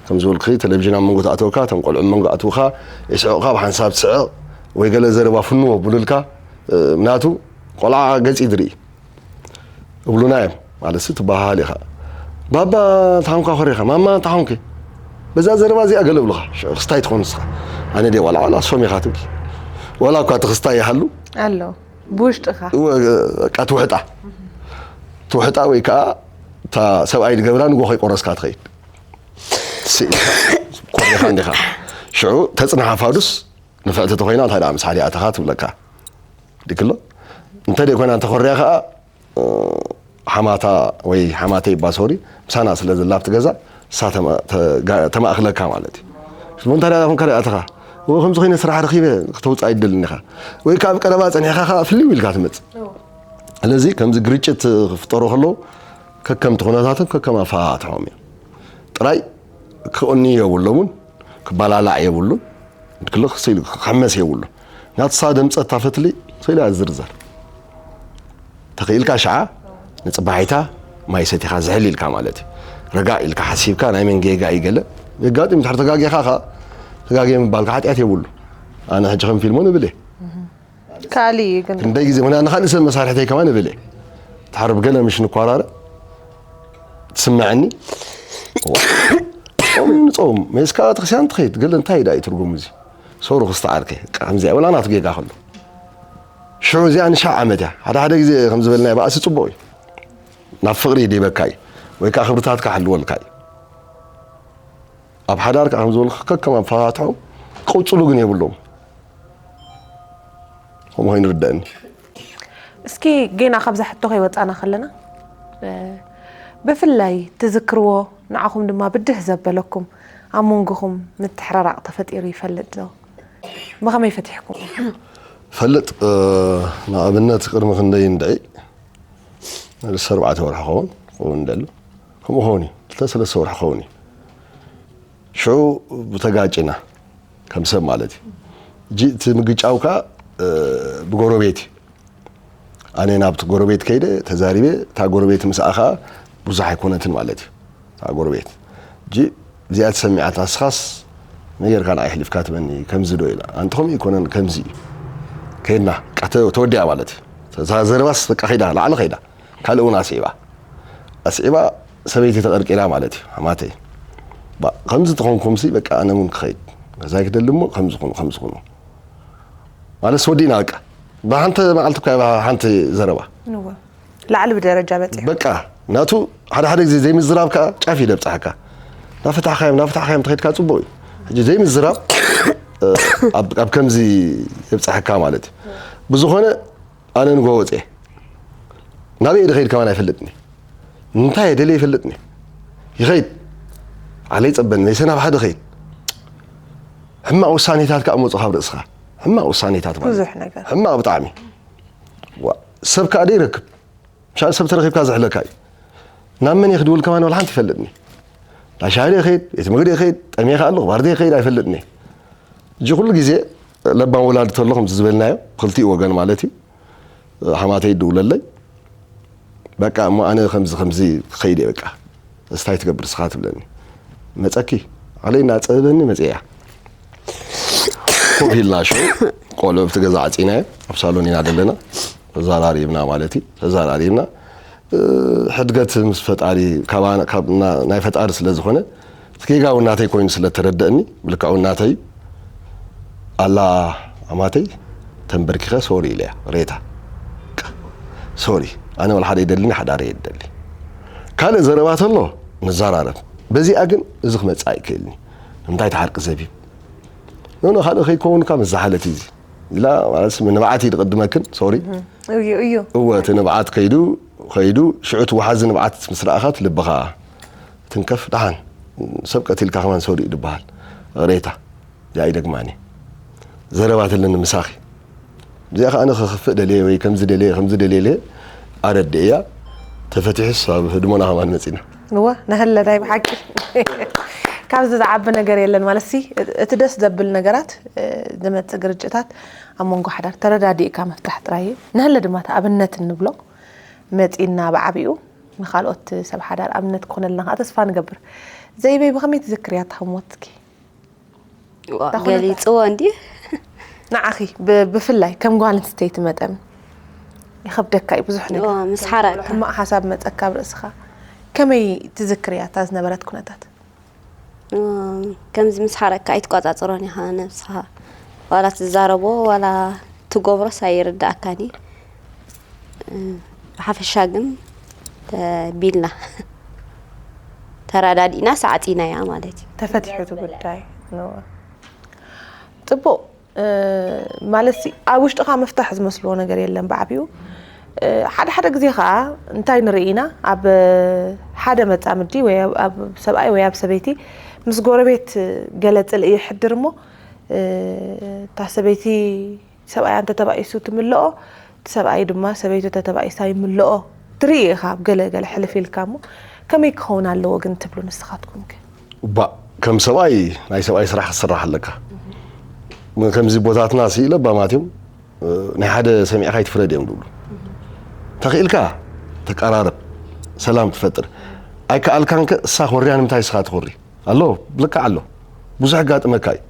ከም ዝበልኩኺ ቴሌቪዥን ኣብ መንጎ ትኣተወካ፣ እቶም ቆልዑ ኣብ መንጎ ኣትውኻ፣ የስዕቑኻ፣ ብሓንሳብ ትስዕቕ ወይ ገለ ዘረባ ፍንዎ ብሉልካ፣ ምናቱ ቆልዓ ገጽ እዩ ዝርኢ እብሉና እዮም። ማለትሲ ትበሃሃል ኢኻ። ባባ እንታኾንካ ኮሪኻ፣ ማማ እንታኾንኪ፣ በዛ ዘረባ እዚኣ ገለ እብሉኻ። ሽዑ ክስታይ ትኾን ንስኻ። ኣነ ድየ ዋላ ዋላ ሶም ኢኻ ትብል። ዋላ እኳ እቲ ክስታይ ይሃሉ። ኣሎ። ብውሽጥኻ። እወ፣ በቃ ትውሕጣ። ትውሕጣ ወይ ከዓ እታ ሰብኣይ ዝገብራ ንጎ ከይቆረስካ ትኸይድ። ስኢልካ፣ ኮሪኻ እንዲኻ። ሽዑ ተጽንሓ ፋዱስ ንፍዕቲ ተኾይና እንታይ ደኣ ምስ ሓዲኣትኻ ትብለካ። ድክሎ? እንተ ደይኮይና እንተኾርያ ከዓ፣ እ፣ ሓማታ ወይ ሓማተይ እባ ሶሪ፣ ምሳና ስለ ዘላ ኣብቲ ገዛ፣ እሳ ተማ-፣ ተጋ-፣ ተማእኽለካ ማለት እዩ። እሞ እንታይ ደኣ ኮንካ ደኣ ኣተኻ? እወ፣ ከምዚ ኮይነ ስራሕ ረኺበ፣ ክተውፅእ ኣይደልን ኢኻ። ወይ ከዓ ኣብ ቀረባ ጸኒሕካ ከዓ ፍልው ኢልካ ትመጽእ። ስለዚ ከምዚ ግርጭት ክፍጠሩ ከለዉ ከከምቲ ኩነታቶም ከከም ኣፈታትሖም እዮም። ጥራይ ክቕንዩ የብሎምን፣ ክበላላዕ የብሉን። ክልኽስ ኢሉ ክሕመስ የብሉን። ናትሳ ደምፀት እታ ፈትሊ ስኢላ ዝርዘር። ተኽኢልካ ሽዓ ንፅባሒታ ማይ ሰቲኻ ዝሕል ኢልካ ማለት እዩ። ረጋእ ኢልካ ሓሲብካ ናይ መን ጌጋ እዩ ገለ የጋጥም። ድሕሪ ተጋጊኻ ኸዓ ተጋግየ ምባልካ ሓጢኣት የብሉ። ኣነ ሕጂ ከም ፊልሞን እብል እየ። ካልእ እዩ ግን። ክንደይ ግዜ ምና ንኻልእ ሰብ መሳርሕተይ ከማን እብል እየ። ድሓር ብገለ ምሽ ንኳራረ ትስምዐኒ። ዋ፣ ጾም ንጾም፣ ሜስካ ቤተክርስትያን ትኸይድ፣ ገለ እንታይ ደኣ እዩ ትርጉሙ እዚ? ሶሩ ክስተዓርከ፣ ከምዚኣ ወላ ናቱ ጌጋ ከሎ። ሽዑ እዚኣ ንሻዕ ዓመት እያ። ሓደ ሓደ ግዜ ከም ዝበልናዮ ባእሲ ጽቡቕ እዩ። ናብ ፍቕሪ ይድይበካ እዩ። ወይ ከዓ ክብርታትካ ክሕልወልካ እዩ። ኣብ ሓዳር ከዓ ከም ዝበልኩ ከከም ኣፈታትሖም ክቕጽሉ ግን የብሎም። ከምኡ ኮይኑ ይርደኣኒ። እስኪ ጌና ካብዛ ሕቶ ከይወፃና ከለና፣ እ፣ ብፍላይ ትዝክርዎ ንዓኹም ድማ ብድህ ዘበለኩም ኣብ መንጎኹም ምትሕርራቕ ተፈጢሩ ይፈልጥ ዶ? ብኸመይ ፈቲሕኩም? ፈልጥ፣ እ፣ ንኣብነት ቅድሚ ክንደይ እንድዒ፣ ንልሰ ኣርባዕተ ወርሒ ክኸውን፣ ክኸውን እንደሎ። ከምኡ ክኸውን እዩ። ክልተ ሰለስተ ወርሒ ክኸውን እዩ። ሽዑ ብተጋጭና፣ ከም ሰብ ማለት እዩ። እጂ እቲ ምግጫው ከኣ፣ እ፣ ብጎረቤት እዩ። ኣነ ናብቲ ጎረቤት ከይደ፣ ተዛሪበ፣ እታ ጎረቤት ምስኣ ከኣ፣ ብዙሕ ኣይኮነትን ማለት እዩ። እታ ጎረቤት እጂ እዚኣ ተሰሚዓታ፣ እስኻስ መጌርካ ንዓይ ኣሕሊፍካ ትበኒ ከምዚ ዶ ኢላ፣ ኣንቲ ከምኡ ኣይኮነን ከምዚ እዩ። ከይድና በቃ ተ- ተወዲኣ ማለት እዩ። እዛ ዘረባስ በቃ ከይዳ ላዕሊ ከይዳ ካልእ እውን ኣስዒባ ኣስዒባ ሰበይቲ ተቐርቂራ ማለት እዩ። ሓማተይ ባ- ከምዚ ተኾንኩምሲ በቃ ኣነ እውን ክኸይድ ገዛይ ክደሊ እሞ ከምዚ ኩኑ ከምዚ ኩኑ ማለት ወዲእና በቃ ብሓንቲ መዓልቲ እኳ ሓንቲ ዘረባ ንወ ላዕሊ ብደረጃ በፂሑ በቃ ናቱ ሓደ ሓደ ግዜ ዘይምዝራብ ከዓ ጫፍ እዩ ደብፅሓካ። ናፈታሕካዮም ናፈታሕካዮም ተኸድካ ፅቡቅ እዩ። ሕጂ ዘይምዝራብ ኣብ ከምዚ የብፅሐካ ማለት እዩ። ብዝኾነ ኣነ ንጎ ወፅየ ናበይ ድኸይድ ከማን ኣይፈልጥኒ። እንታይ የደለ ይፈልጥኒ። ይኸይድ ዓለይ ፀበኒ መይሰ ናብ ሓደ ኸይድ ሕማቕ ውሳኔታት ከዓ መፁ ካብ ርእስኻ። ሕማቕ ውሳኔታት ማለት ብዙሕ ነገር ሕማቕ ብጣዕሚ። ዋ፣ ሰብ ከዓ ደይረክብ። ምሻል ሰብ ተረኺብካ ዝሕለካ እዩ። ናብ መን እየ ክድውል ከማን ወላ ሓንቲ ይፈልጥኒ። ላሻደ ይኸይድ ቤት ምግዲ ይኸይድ ጠሜኻ ኣለኹ ባርዲ ይኸይድ ኣይፈልጥኒ። እጂ ኩሉ ግዜ ለባም ወላዲ ተሎ ከምዚ ዝበልናዮ ክልቲኡ ወገን ማለት እዩ። ሓማተይ ይድውለለይ በቃ እሞ ኣነ ከምዚ ከምዚ ክኸይድ እየ በቃ እስታይ ትገብር ስኻ ትብለኒ። መፀኪ ዓለይ እናፀበበኒ መፅያ ኮፍ ኢልና ሽ ቆልዑ ኣብቲ ገዛ ዓፂናዮ ኣብ ሳሎን ኢና ዘለና። ተዘራሪብና ማለት እዩ ተዘራሪብና ሕድገት ምስ ፈጣሪ ናይ ፈጣሪ ስለ ዝኾነ እቲ ጌጋ እውን ናተይ ኮይኑ ስለ ተረደእኒ ብልክዕ እውን ናተይ ኣላ ኣማተይ ተንበርኪኸ ሶሪ ኢለያ ሬታ ሶሪ ኣነ ወላ ሓደ ይደልኒ ሓዳረ ይደሊ ካልእ ዘረባ ተሎ ንዘራረብ በዚኣ ግን እዚ ክመፅእ ኣይክእልኒ ንምንታይ ተሓርቂ ዘቢብ ኖኖ ካልእ ከይከውንካ ምስ ዝሓለት እዚ ኢላ ማለት ንብዓት እዩ ዝቕድመክን ሶሪ እዩ እዩ እወ እቲ ንብዓት ከይዱ ከይዱ ሽዑ እቲ ወሓዚ ንብዓት ምስ ረኣኻት ልብኻ ትንከፍ ደሓን ሰብ ቀቲልካ ከማን ሰው ድዩ ዝበሃል ሬታ እዚኣ ይደግማኒ ዘረባ ተለኒ ምሳኺ እዚኣ ከዓ ኣነ ክኽፍእ ደልየ ወይ ከምዚ ደልየ ከምዚ ደልየ ኢለ ኣረድእያ ተፈቲሑስ ኣብ ህድሞና ከማን መፂና እወ ነሀለ ናይ ብሓቂ ካብዚ ዝዓቢ ነገር የለን ማለት ሲ እቲ ደስ ዘብል ነገራት ዝመፅእ ግርጭታት ኣብ መንጎ ሓዳር ተረዳዲእካ ምፍታሕ ጥራይ እዩ ነሀለ ድማ እቲ ኣብነት እንብሎ መፂና ብዓብኡ ንካልኦት ሰብ ሓዳር ኣብነት ክኾነልና ከዓ ተስፋ ንገብር ዘይበይ ብኸመይ ትዝክርያ ተሃሞትኪ ገሊፅዎ እንዲ ንዓኺ ብ- ብፍላይ ከም ጓል ኣንስተይቲ መጠን ይኸብደካ እዩ ብዙሕ ነገር ምስ ሓራቅካ ሕማቕ ሓሳብ መፀካ ኣብ ርእስኻ ከመይ ትዝክርያ እታ ዝነበረት ኩነታት ከምዚ ምስ ሓረቅካ ኣይትቋፃፅሮን ኢኻ ነብስኻ ዋላ ትዛረቦ ዋላ ትገብሮስ ኣይርዳእካን እዩ ብሓፈሻ ግን ተቢልና ተረዳዲእና ሰዓፂናያ ማለት እዩ ተፈቲሑ እቲ ጉዳይ ንዋ ፅቡቅ ማለት ሲ ኣብ ውሽጥኻ ምፍታሕ ዝመስልዎ ነገር የለን ብዓብኡ ሓደ ሓደ ግዜ ከዓ እንታይ ንርኢ ኢና ኣብ ሓደ መፃምዲ ወይ ኣብ ሰብኣይ ወይ ኣብ ሰበይቲ ምስ ጎረቤት ገለ ፅልኢ ይሕድር እሞ እታ ሰበይቲ ሰብኣያ እንተተባኢሱ ትምልኦ እቲ ሰብኣይ ድማ ሰበይቱ ተተባኢሳ ይምልኦ ትርኢ ኢኻ ኣብ ገለ ገለ ሕልፍ ኢልካ እሞ ከመይ ክኸውን ኣለዎ ግን ትብሉ ንስኻትኩም ከ እባ ከም ሰብኣይ ናይ ሰብኣይ ስራሕ ክስራሕ ኣለካ ከምዚ ቦታትና ሲ ለባማት እዮም ናይ ሓደ ሰሚዕካ ይትፍረድ እዮም ዝብሉ ተኽኢልካ ተቀራረብ ሰላም ትፈጥር ኣይከኣልካን ከ እሳ ኮርያ ንምንታይ ስኻ ትኾሪ ኣሎ ብልክዕ ኣሎ ብዙሕ ኣጋጥመካ እዩ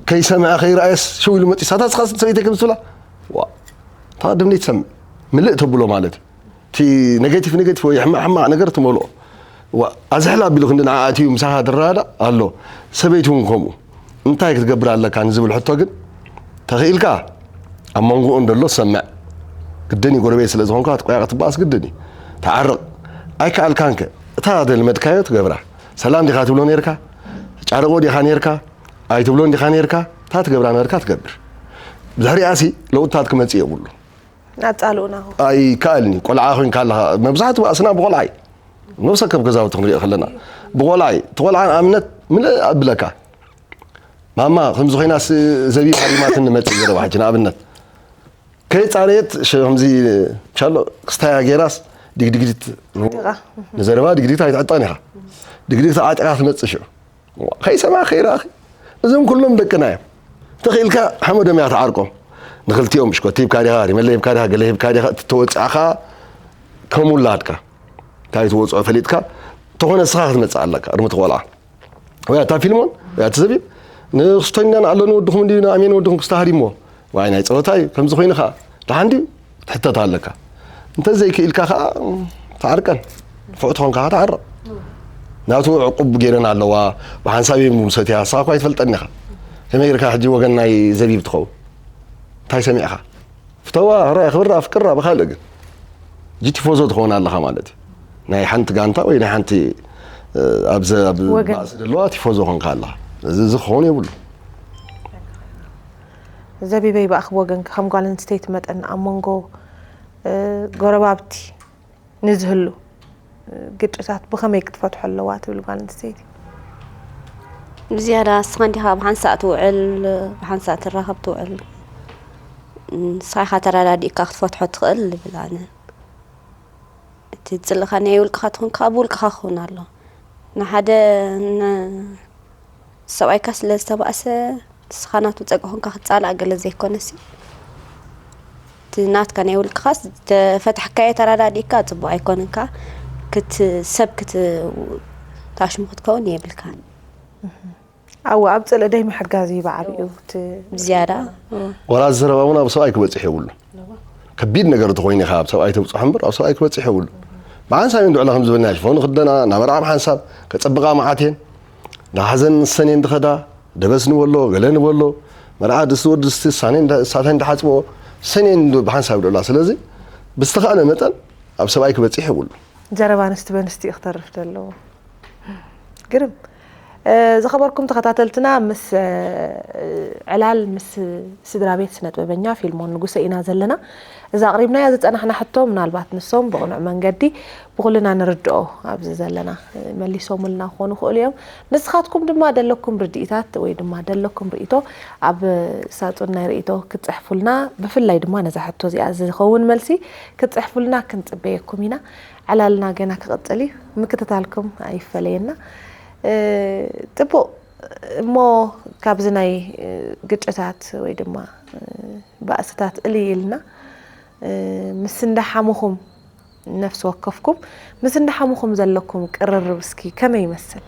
ከይሰምዐ ከይረኣየስ ሽው ኢሉ መፂ ሳታ ስኻ ሰበይተይ ከም ዝብላ እታ ድምኒ ትሰምዕ ምልእ ተብሎ ማለት እዩ እቲ ኔጌቲቭ ኔጌቲቭ ወይ ሕማቕ ሕማቕ ነገር ትመልኦ ኣዝሕል ኣቢሉ ክንዲ ንዓ ኣትዩ ምሳኻ ትረዳዳ ኣሎ ሰበይቲ እውን ከምኡ እንታይ ክትገብር ኣለካ ንዝብል ሕቶ ግን ተኽኢልካ ኣብ መንጎኦም ደሎ ሰምዕ ግድን እዩ ጎረቤት ስለ ዝኾንካ ትቆያቕ ትበኣስ ግድን እዩ ተዓርቕ ኣይከኣልካንከ እታ ዘልመድካዮ ትገብራ ሰላም ዲኻ ትብሎ ነርካ ጫርቆ ዲኻ ነርካ ኣይትብሎን ዲኻ ነርካ እታ ትገብራ ነበርካ ትገብር ብድሕሪኣሲ ለውጥታት ክመፅእ የብሉ ኣጻልኡና ኣይከኣልኒ ቆልዓ ኮይንካ ኣለኻ መብዛሕትኡ ባእስና ብቆልዓ እዩ ነብሰ ከብ ገዛውቲ ክንሪኦ ከለና ብቆልዓ እዩ እቲ ቆልዓ ንኣብነት ምልእ ኣብለካ ማማ ከምዚ ኮይና ዘቢብ ሃሪማትን ንመፅእ ዘረባ ሕጂ ንኣብነት ከይፃረየት ከምዚ ሻሎ ክስታያ ገይራስ ዲግዲግዲት ንዘረባ ዲግዲግት ኣይትዕጠን ኢኻ ዲግዲግት ዓጢቓ ትመፅእ ሽዑ ከይሰማ ከይረኣኺ እዞም ኩሎም ደቅና እዮም ተኽኢልካ ሓመዶም እያ ትዓርቆም ንክልቲኦም ሽኮቲ ሂብካ ዲኻ ሪመለ ሂብካ ዲኻ ገለ ሂብካ ዲኻ እቲ ተወፅኣኻ ከም ውላድካ እንታይ ትወፅዖ ፈሊጥካ ተኾነ ንስኻ ክትመፅእ ኣለካ ቅድሚ እቲ ቆልዓ። ወይ ኣታ ፊልሞን ወይ ኣቲ ዘቢብ ንክስቶኛን ኣሎ ንወድኹም እንዲ ንኣሜን ወድኹም ክስታ ሃዲሞ ዋይ ናይ ፀወታ እዩ ከምዚ ኮይኑ ከዓ ደሓን ድዩ ትሕተት ኣለካ። እንተዘይክኢልካ ከዓ ተዓርቀን ንፉዕ ትኾንካ ከዓ ተዓረቕ። ናቱ ዕቁብ ገይረን ኣለዋ። ብሓንሳብ እዮም ምሰትያ ንስኻ እኳ ኣይትፈልጠኒ ኢኻ። ከመይ ጌርካ ሕጂ ወገን ናይ ዘቢብ ትኸውን እንታይ ሰሚዕኻ? ፍተዋ፣ ሕራይ፣ ኣኽብራ፣ ኣፍቅራ፣ ብኻልእ ግን ሕጂ ቲፎዞ ትኸውን ኣለኻ ማለት እዩ። ናይ ሓንቲ ጋንታ ወይ ናይ ሓንቲ ኣብዚ ኣብ ወገን። ባእሲ ዘለዋ ቲፎዞ ኾንካ ኣለኻ። እዚ እዚ ክኸውን የብሉ። ዘቢበይ ብኣኽ ወገንካ ከም ጓል ኣንስተይቲ መጠን ኣብ መንጎ ጎረባብቲ ንዝህሉ ግጭታት ብኸመይ ክትፈትሖ ኣለዋ ትብል ጓል ኣንስተይቲ? ብዝያዳ ንስኻ እንዲኻ ብሓንሳእ ትውዕል፣ ብሓንሳእ ትራኸብ ትውዕል። ንስኻ ኢኻ ተረዳዲእካ ክትፈትሖ ትኽእል ይብል ኣነ። እቲ ዝጽልእኻ ናይ ውልቅኻ ትኹን ከዓ ብውልቅኻ ክኸውን ኣሎ። ንሓደ ን- ሰብኣይካ ስለ ዝተባእሰ ንስኻ ናቱ ጸግዒ ኮንካ ክትጻላእ ገለ ዘይኮነሲ እቲ ናትካ ናይ ውልቅኻስ ተፈታሕካዮ ተረዳዲእካ ጽቡቕ ኣይኮነን። ከኣ ክት ሰብ ክት ታሽሙ ክትከውን የብልካን። ኣወ ኣብ ጽልኢ ደይ ምሕጋዝ እዩ ብዓቢኡ እቲ ዝያዳ ወላ እዚ ዘረባ እውን ኣብ ሰብኣይ ክበፅሕ የብሉ። ከቢድ ነገር ተኮይኑ ኢኻ ኣብ ሰብኣይ ተብፅሖ እምበር ኣብ ሰብኣይ ክበፅሕ የብሉ። ብሓንሳብ እየን ዝውዕላ ከም ዝበልና ሽፎን ክደና ናብ መርዓ ብሓንሳብ ከፀብቓ መዓት እየን። ናብ ሓዘን ንሰን እየን ዝኸዳ። ደበስ ንበሎ ገለ ንበሎ መርዓ ድስቲ ወዲ ድስቲ ሳኔ እንዳ- ሳተን እንዳሓፅብኦ ሰን እየን ብሓንሳብ ይውዕላ። ስለዚ ብዝተኻእለ መጠን ኣብ ሰብኣይ ክበፅሕ የብሉ። ዘረባ ኣንስቲ በንስቲ እዩ ክተርፍ ዘለዎ። ግርም። ዝኸበርኩም ተኸታተልትና ምስ ዕላል ምስ ስድራ ቤት ስነጥበበኛ ፊልሞን ንጉሰ ኢና ዘለና። እዛ ኣቕሪብናያ ዝጸናሕና ሕቶ ምናልባት ንሶም ብቕኑዕ መንገዲ ብኹልና ንርድኦ ኣብዚ ዘለና መሊሶምልና ክኾኑ ይኽእሉ እዮም። ንስኻትኩም ድማ ደለኩም ርድኢታት ወይ ድማ ደለኩም ርእይቶ ኣብ ሳጹን ናይ ርእይቶ ክትጽሕፉልና ብፍላይ ድማ ነዛ ሕቶ እዚኣ ዝኸውን መልሲ ክትጽሕፉልና ክንጽበየኩም ኢና። ዕላልና ገና ክቕጽል እዩ። ምክትታልኩም ኣይፈለየና። ጥቡቕ እሞ ካብዚ ናይ ግጭታት ወይ ድማ ባእስታት እልይ ኢልና ምስ እንዳሓሙኹም ነፍሲ ወከፍኩም ምስ እንዳሓሙኹም ዘለኩም ቅርርብ እስኪ ከመይ ይመስል?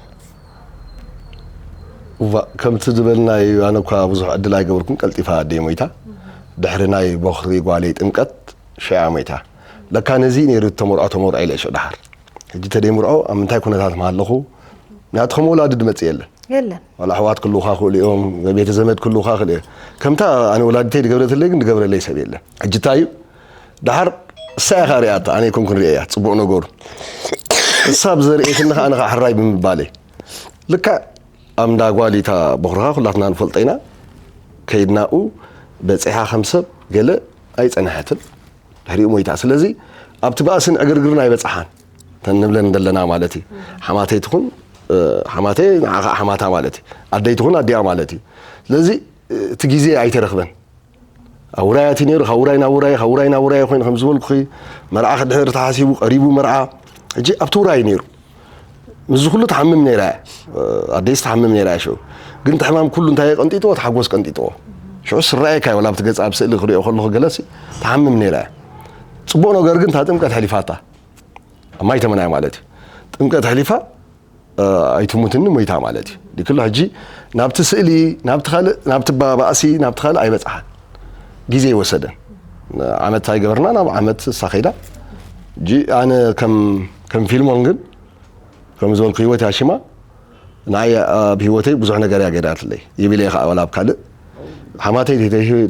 እዋ ከምቲ ዝበልናዩ ኣነ እኳ ብዙሕ ዕድል ኣይገበርኩን ቀልጢፋ ኣደይ ሞይታ ድሕሪ ናይ ቦኽሪ ጓለይ ጥምቀት ሽዓ ሞይታ ለካ ነዚ ነይሩ ተመርዖ ተመርዖ ኢለ ሽዑ ደሓር ሕጂ ተደይምርዖ ኣብ ምንታይ ኩነታት ምሃለኹ ምክንያቱ ከም ወላዲ ድመጽእ የለን የለን ዋላ ኣሕዋት ክልውኻ ክእሉ እዮም ቤተ ዘመድ ክልውኻ ክእል እዮም ከምታ ኣነ ወላዲተይ ድገብረትለይ ግን ድገብረለይ ሰብ የለን ሕጂ እንታይ እዩ ደሓር እሳ ኢኻ ሪኣታ ኣነ ይኮንኩን ሪኣያ ፅቡቅ ነገሩ እሳ ብዘርእየትኒ ከዓ ኣነ ከዓ ሕራይ ብምባለይ ልክዕ ኣብ እንዳ ጓሊታ ቦኽርኻ ኩላትና ንፈልጦ ኢና ከይድናኡ በፂሓ ከም ሰብ ገለ ኣይፀንሐትን ድሕሪኡ ሞይታ ስለዚ ኣብቲ ባእስን ዕግርግርን ኣይበፅሓን ተን ንብለን ዘለና ማለት እዩ ሓማተይ ትኹን ሓማተይ ንዓ ከዓ ሓማታ ማለት እዩ ኣደይ ትኹን ኣዲኣ ማለት እዩ ስለዚ እቲ ግዜ ኣይተረኽበን ኣብ ውራይ ኣትዩ ነይሩ ካብ ውራይ ናብ ውራይ ካብ ውራይ ናብ ውራይ ኮይኑ ከም ዝበልኩኺ መርዓ ክድሕር ተሓሲቡ ቀሪቡ መርዓ ሕጂ ኣብቲ ውራይ ነይሩ ምስዚ ኩሉ ትሓምም ነይራ እያ ኣደይስ ትሓምም ነይራ እያ ሽዑ ግን እቲ ሕማም ኩሉ እንታይ ቀንጢጥዎ እቲ ሓጎስ ቀንጢጥዎ ሽዑ ስራኤካ እዩ ወላ ኣብቲ ገፃ ኣብ ስእሊ ክሪኦ ከለኹ ገለሲ ትሓምም ነይራ እያ ፅቡቅ ነገር ግን እታ ጥምቀት ሕሊፋታ ኣብ ማይ ተመናያ ማለት እዩ ጥምቀት ሕሊፋ ኣይትሙትኒ ሞይታ ማለት እዩ ድክሎ ሕጂ ናብቲ ስእሊ ናብቲ ካልእ ናብቲ ባእሲ ናብቲ ካልእ ኣይበፅሓን ግዜ ይወሰደን ዓመት ኣይገበርና ናብ ዓመት እሳ ከይዳ ሕጂ ኣነ ከም ፊልሞን ግን ከም ዝበልኩ ህይወት ያሽማ ንዓይ ኣብ ህይወተይ ብዙሕ ነገር እያ ገይራትለይ ይብል እየ ከዓ ወላ ኣብ ካልእ ሓማተይ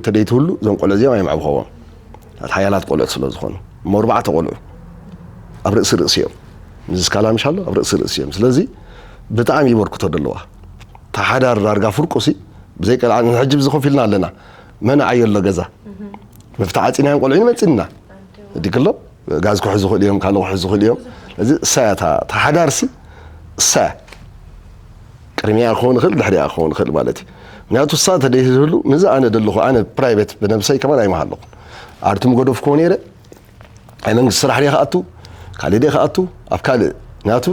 ተደይትህሉ እዞም ቆልዑ እዚኦም ኣይምዕብኸዎም ሓያላት ቆልዑት ስለ ዝኾኑ እሞ ኣርባዕተ ቆልዑ ኣብ ርእሲ ርእሲ እዮም ምስ ስካላ ምሽ ኣሎ ኣብ ርእሲ ርእሲ እዮም ስለዚ ብጣዕሚ ይበርክቶ ዘለዋ ተሓዳር ዳርጋ ፍርቁ ሲ ብዘይ ቀልዓ ንሕጂ ብዚ ኮፍ ኢልና ኣለና መን ዓዮ ኣሎ ገዛ መፍትሒ ዓፂናዮም ቆልዑ ንመፅእና እዲ ክሎ ጋዝ ክሕዙ ክእል እዮም ካልእ ክሕዙ ክእል እዮም እዚ እሳያ ተሓዳርሲ እሳያ ቅድሚያ ክኸውን ይኽእል ድሕሪያ ክኸውን ይኽእል ማለት እዩ ምክንያቱ እሳ ተደይትህሉ ምዚ ኣነ ደለኹ ኣነ ፕራይቬት ብነብሰይ ከማን ኣይመሃለኹ ኣርትም ገደፍክዎ ነይረ ናይ መንግስቲ ስራሕ ደ ክኣቱ ካልእ ደ ክኣቱ ኣብ ካልእ ምክንያቱ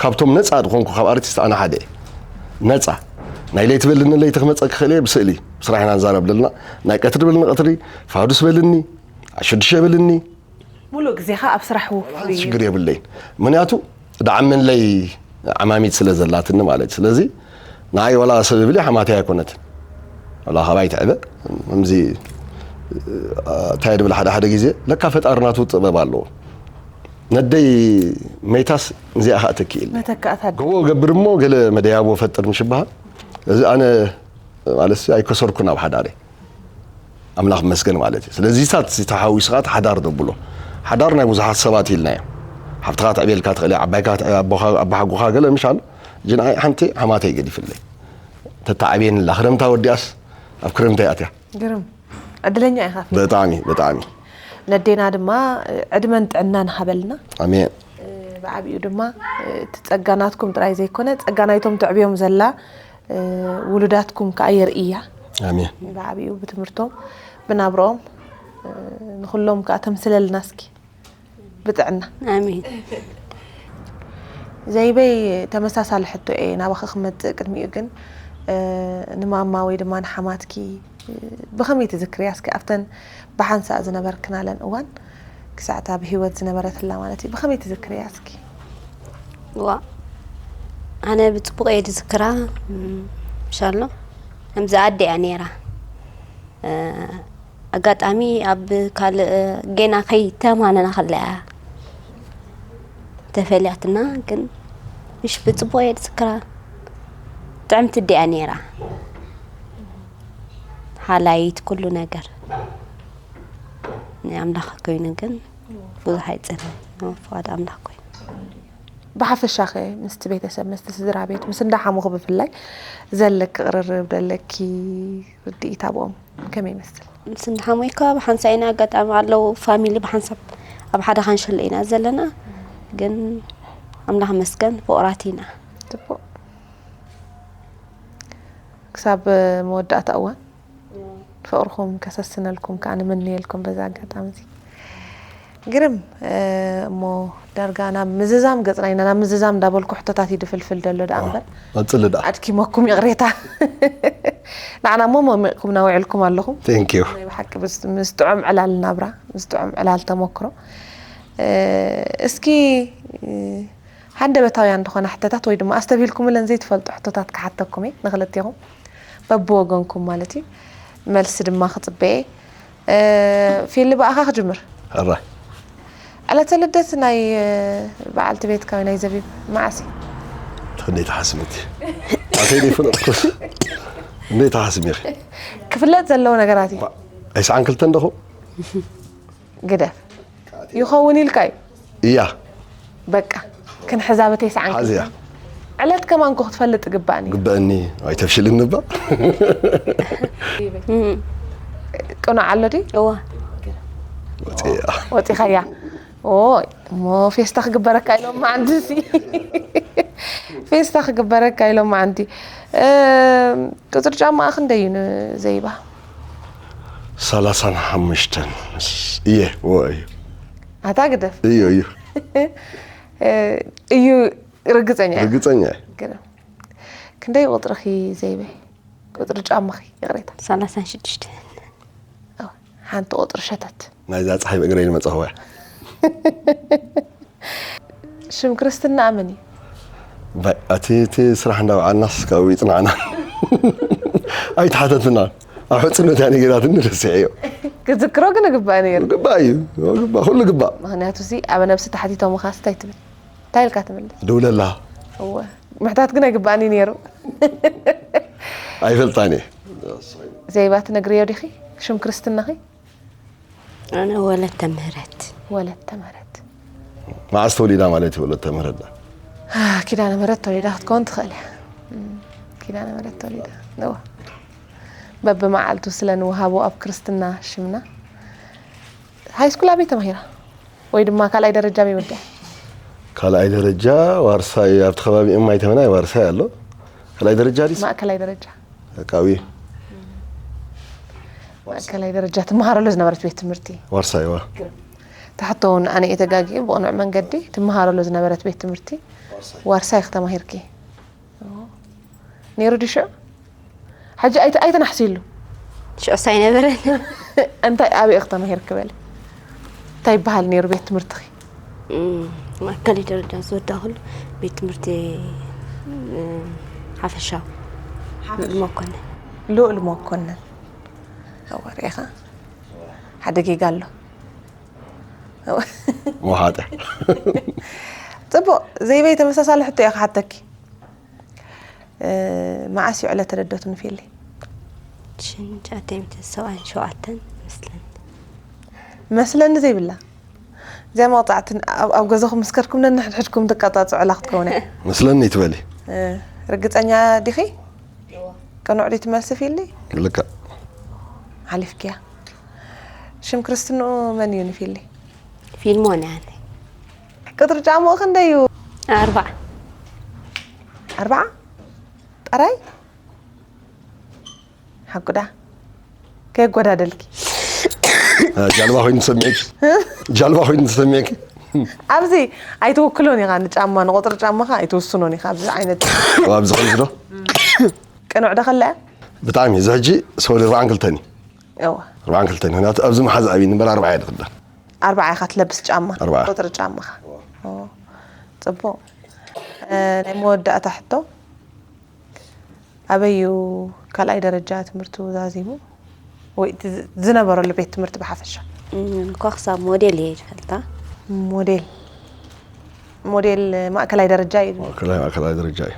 ካብቶም ነፃ ዝኾንኩ ካብ ኣርቲስት ኣነ ሓደ ነፃ ናይ ለይቲ በልኒ ለይቲ ክመፀ ክኽእል እየ ብስእሊ ስራሕና ንዛረብ ዘለና ናይ ቀትሪ በልኒ ቀትሪ ፋዱስ በልኒ ሽዱሽተ በልኒ ሙሉእ ግዜኻ ኣብ ስራሕ ውፉይ እዩ። ሽግር የብለይን። ምክንያቱ ደዓመለይ ዓማሚት ስለ ዘላትኒ ማለት እዩ። ስለዚ ንዓይ ዋላ ሰብ ይብል ሓማተይ ኣይኮነትን። ዋላ ካባይ ትዕበ ከምዚ እንታይ ድብል ሓደ ሓደ ግዜ ለካ ፈጣሪ ናቱ ጥበብ ኣለዎ። ነደይ መይታስ እዚኣ ከዓ ተኪእል መተካእታ ጎቦ ገብር እሞ ገለ መደያቦ ፈጥር ምሽ ይበሃል። እዚ ኣነ ማለት ኣይከሰርኩን ኣብ ሓዳሪ ኣምላኽ መስገን ማለት እዩ። ስለዚ ሳት ተሓዊስኻ ሓዳር ደብሎ ሓዳር ናይ ብዙሓት ሰባት ኢልናዮ። ሓብትኻ ትዕቤልካ ትኽእል ዓባይካ ኣቦሓጎኻ ገለ ምሽ ኣሎ። ጅንዓይ ሓንቲ ሓማተይ ገዲፍለይ ተተዓብየንላ ክረምታ ወዲኣስ ኣብ ክረምታ ኣትያ። ግርም ዕድለኛ ኢኻ። ብጣዕሚ ብጣዕሚ ነዴና ድማ ዕድመን ጥዕናን ሃበልና። ኣሜን። ብዓቢኡ ድማ እቲ ጸጋናትኩም ጥራይ ዘይኮነ ጸጋ ናይቶም ትዕብዮም ዘላ ውሉዳትኩም ከዓ የርእያ። ኣሜን። ብዓቢኡ ብትምህርቶም ብናብረኦም ንኩሎም ከዓ ተምስለልና እስኪ ብጥዕና። ኣሜን። ዘይበይ ተመሳሳሊ ሕቶ እየ ናባኺ ክመፅእ ቅድሚኡ ግን ንማማ ወይ ድማ ንሓማትኪ ብኸመይ ትዝክርያ እስኪ ኣብተን ብሓንሳእ ዝነበርክናለን እዋን ክሳዕታ ብሂወት ዝነበረትላ ማለት እዩ ብኸመይ ትዝክርያ እስኪ? ዋ ኣነ ብፅቡቅ እየ ዝዝክራ። ምሻሎ ከምዚ ኣደ እያ ነይራ። ኣጋጣሚ ኣብ ካልእ ጌና ከይተማነና ከለያ ተፈልያትና ግን ምሽ ብፅቡቅ እየ ዝዝክራ። ጥዕምቲ ኣደ እያ ነይራ። ሓላይት ኩሉ ነገር ናይ ኣምላኽ ኮይኑ ግን ብዙሕ ኣይፅርን። ፍቓድ ኣምላኽ ኮይኑ ብሓፈሻኸ ምስቲ ቤተሰብ ምስቲ ስድራ ቤት ምስ እንዳሓሙኽ ብፍላይ ዘለኪ ቅርርብ ደለኪ ርድኢት ኣብኦም ከመይ ይመስል? ምስ እንዳሓሙይ ከባቢ ሓንሳእ ኢና ኣጋጣሚ ኣለዉ ፋሚሊ ብሓንሳብ ኣብ ሓደ ካንሸሎ ኢና ዘለና ግን ኣምላኽ መስገን ፍቕራት ኢና። ጽቡቕ ክሳብ መወዳእታ እዋን ፍቕርኹም ከሰስነልኩም ከዓ ንምንየልኩም በዚ ኣጋጣሚ እዚ። ግርም እሞ ዳርጋ ናብ ምዝዛም ገፅና ኢና ናብ ምዝዛም እንዳበልኩ ሕቶታት ይድፍልፍል ደሎ ደኣ እምበር ቀፅሊ ደኣ ኣድኪመኩም ይቕሬታ። ንዓና እሞ መሚቕኩምና ውዕልኩም ኣለኹም። ቴንኪዩ ናይ ብሓቂ ምስ ጥዑም ዕላል ናብራ ምስ ጥዑም ዕላል ተመክሮ እስኪ ሃንደበታውያን ዝኾና ሕቶታት ወይ ድማ ኣስተብሂልኩምለን ዘይትፈልጡ ሕቶታት ክሓተኩም እየ ንኽልቴኹም በብወገንኩም ማለት እዩ። መልሲ ድማ ክፅበየ ፊሊ ብኣኻ ክጅምር። ሕራይ ዕለተ ልደት ናይ በዓልቲ ቤትካ ወይ ናይ ዘቢብ መዓስ እዩ? እንዴት ሓስምቲ ኣተይ ዘይፈለጥኩስ እንዴት ሓስሚኺ ክፍለጥ ዘለዎ ነገራት እዩ። ኣይሰዓን ክልተን ደኹ ግደፍ ይኸውን ኢልካ እዩ። እያ በቃ ክንሕዛ በተይ ሰዓን ሓዝያ ዕለት ከማን ኮ ክትፈልጥ ግባእኒ ግበአኒ ኣይተፍሽልኒ እባ ቅኑዕ ኣሎ ድዩ? እዋ ወፅያ ወፂኻያ ኦይ እሞ ፌስታ ክግበረካ ኢሎም መዓንቲ ሲ ፌስታ ክግበረካ ኢሎም መዓንቲ ቁፅሪ ጫማኣ ክንደይ እዩ ንዘይባ ሰላሳን ሓሙሽተን እየ ወ እዩ ኣታ ግደፍ እዩ እዩ እዩ ርግፀኛ እየ ርግፀኛ እየ ግርም ክንደይ ቁፅርኺ ዘይበይ ቁፅሪ ጫማኺ ይቕሬታ ሰላሳን ሽዱሽተ ሓንቲ ቁፅሪ ሸተት ናይዛ ፀሓይ ብእግረይ ንመፀኽዋ ሽም ክርስትና ኣመን እዩ ባ- እቲ እቲ ስራሕ እንዳበዓልናስ ካብኡ ይፅናዕና ኣይተሓተትና ኣብ ሕፅነት እያ ነጊራትኒ ረሲዐዮ ክዝክሮ ግን ግባእ ነይሩ ግባእ እዩ ግባእ ኩሉ ግባእ ምክንያቱ ሲ ኣብ ነብሲ ተሓቲቶምኻ እንታይ ትብል እንታይ ኢልካ ትምልስ ደውለላ እወ ምሕታት ግን ኣይግባእኒ ነይሩ ኣይፈልጣን እየ ዘይባ ትነግርዮ ዲኺ ሽም ክርስትናኺ ኣነ ወለተ ምህረት ወለተ ምህረት መዓስ ተወሊዳ ማለት እዩ ወለተ ምህረት ኪዳነ ምህረት ተወሊዳ ክትከውን ትኽእል እያ ኪዳነ ምህረት ተወሊዳ እዋ በብመዓልቱ ስለ ንውሃቦ ኣብ ክርስትና ሽምና ሃይስኩል ኣበይ ተማሂራ ወይ ድማ ካልኣይ ደረጃ ኣበይ ወዲኣ ካልኣይ ደረጃ ዋርሳይ ኣብቲ ከባቢ እማይ ተመናይ ዋርሳይ ኣሎ ካልኣይ ደረጃ ዲስ ማእከላይ ደረጃ ኣቃዊ ማእከላይ ደረጃ ትመሃረሉ ዝነበረት ቤት ትምህርቲ ዋርሳይ ዋ ትሕቶ እውን ኣነ እየ ተጋጊ ብቕኑዕ መንገዲ ትመሃረሉ ዝነበረት ቤት ትምህርቲ ዋርሳይ ክተማሂርኪ ነይሩ ድሽዑ ሕጂ ኣይተ- ኣይተናሕስይሉ ሽዑስ ኣይነበረን እንታይ ኣበይ ክተማሂርኪ በሊ እንታይ ይበሃል ነይሩ ቤት ትምህርትኺ? ማእከላይ ደረጃ ዝወዳእኩሉ ቤት ትምህርቲ ሓፈሻዊ ልኡል መኮንን። ልኡል መኮንን። እወ ርኢኻ፣ ሓደ ጌጋ ኣሎ። ወሓጠ ፅቡቕ። ዘይበይ፣ ተመሳሳሊ ሕቶ እየ ክሓተኪ። መዓስ እዩ ዕለተ ልደቱ ንፊሊ? ሽንቻቴም ሰብዓን ሸውዓተን መስለኒ። መስለኒ ዘይብላ እዚኣ መቕፃዕቲ ኣብ ገዛኹም ምስ ከድኩም ነንሕድሕድኩም ትቀፃፅዑላ ክትከውን እያ። መስለኒ ትበሊ። ርግፀኛ ዲኺ? ቅኑዕ ድዩ እቲ መልሲ ፊሊ? ልክዕ። ሓሊፍክያ። ሽም ክርስትንኡ መን እዩ ንፊሊ? ፊልሞን ያለ ቅጥሪ ጫምኡ ክንደይ እዩ? ኣርባዓ። ኣርባዓ ጥራይ? ሓቁዳ ከየጎዳደልኪ። ጃልባ ኮይኑ ዝሰሚዕኪ፣ ጃልባ ኮይኑ ዝሰሚዕኪ። ኣብዚ ኣይትውክሎን ኢኻ፣ ንጫማ ንቁጥሪ ጫማኻ ኣይትውስኖን ኢኻ። ኣብዚ ዓይነት ኣብዚ ከምዚ ዶ? ቅኑዕ ዶ ከላ? ብጣዕሚ እዚ ሕጂ ሰው ኣርባዓን ክልተን እዩ። እዋ ኣርባዓን ክልተን እዩ። ምክንያቱ ኣብዚ መሓዝ ኣብይ ንበር ኣርባዓ እየ ዝኽደን። ኣርባዓ ኢኻ ትለብስ ጫማ ኣርባዓ። ቁጥሪ ጫማኻ። ኦ፣ ጽቡቕ። እ፣ ናይ መወዳእታ ሕቶ፣ ኣበይ እዩ ካልኣይ ደረጃ ትምህርቱ ዛዚሙ? ወይ እቲ ዝ- ዝነበረሉ ቤት ትምህርቲ ብሓፈሻ? እንኳ ክሳብ ሞዴል እየ ዝፈልጣ። ሞዴል ሞዴል ማእከላይ ደረጃ እዩ። ማእከላይ ማእከላይ ደረጃ እዩ።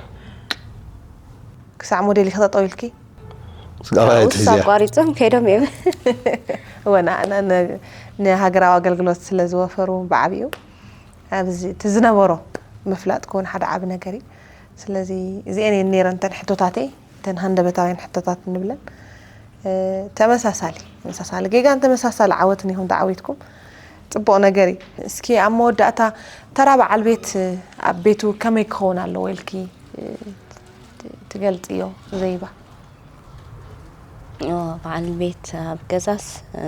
ክሳዕ ሞዴል ኢኺ ጠጠው ኢልኪ? ስጋባይ ውሳ ትሕዝያ ኣቋሪጾም ከይዶም እዮም። እወ ንኣና ን- ንሃገራዊ ኣገልግሎት ስለ ዝወፈሩ ብዓብኡ ኣብዚ እቲ ዝነበሮ ምፍላጥ ክውን ሓደ ዓቢ ነገር እዩ። ስለዚ እዚአን እየን ነይረን እተን ሕቶታተይ፣ እተን ሃንደበታውያን ሕቶታት ንብለን። እ፣ ተመሳሳሊ ተመሳሳሊ ጌጋን ተመሳሳሊ ዓወትን ኢኹም ተዓዊትኩም። ጽቡቕ ነገር እዩ። እስኪ ኣብ መወዳእታ ተራ በዓል ቤት ኣብ ቤቱ ከመይ ክኸውን ኣለዎ ኢልኪ እ፣ ትገልጽዮ ዘይባ? ኦ፣ በዓል ቤት ኣብ ገዛስ እ፣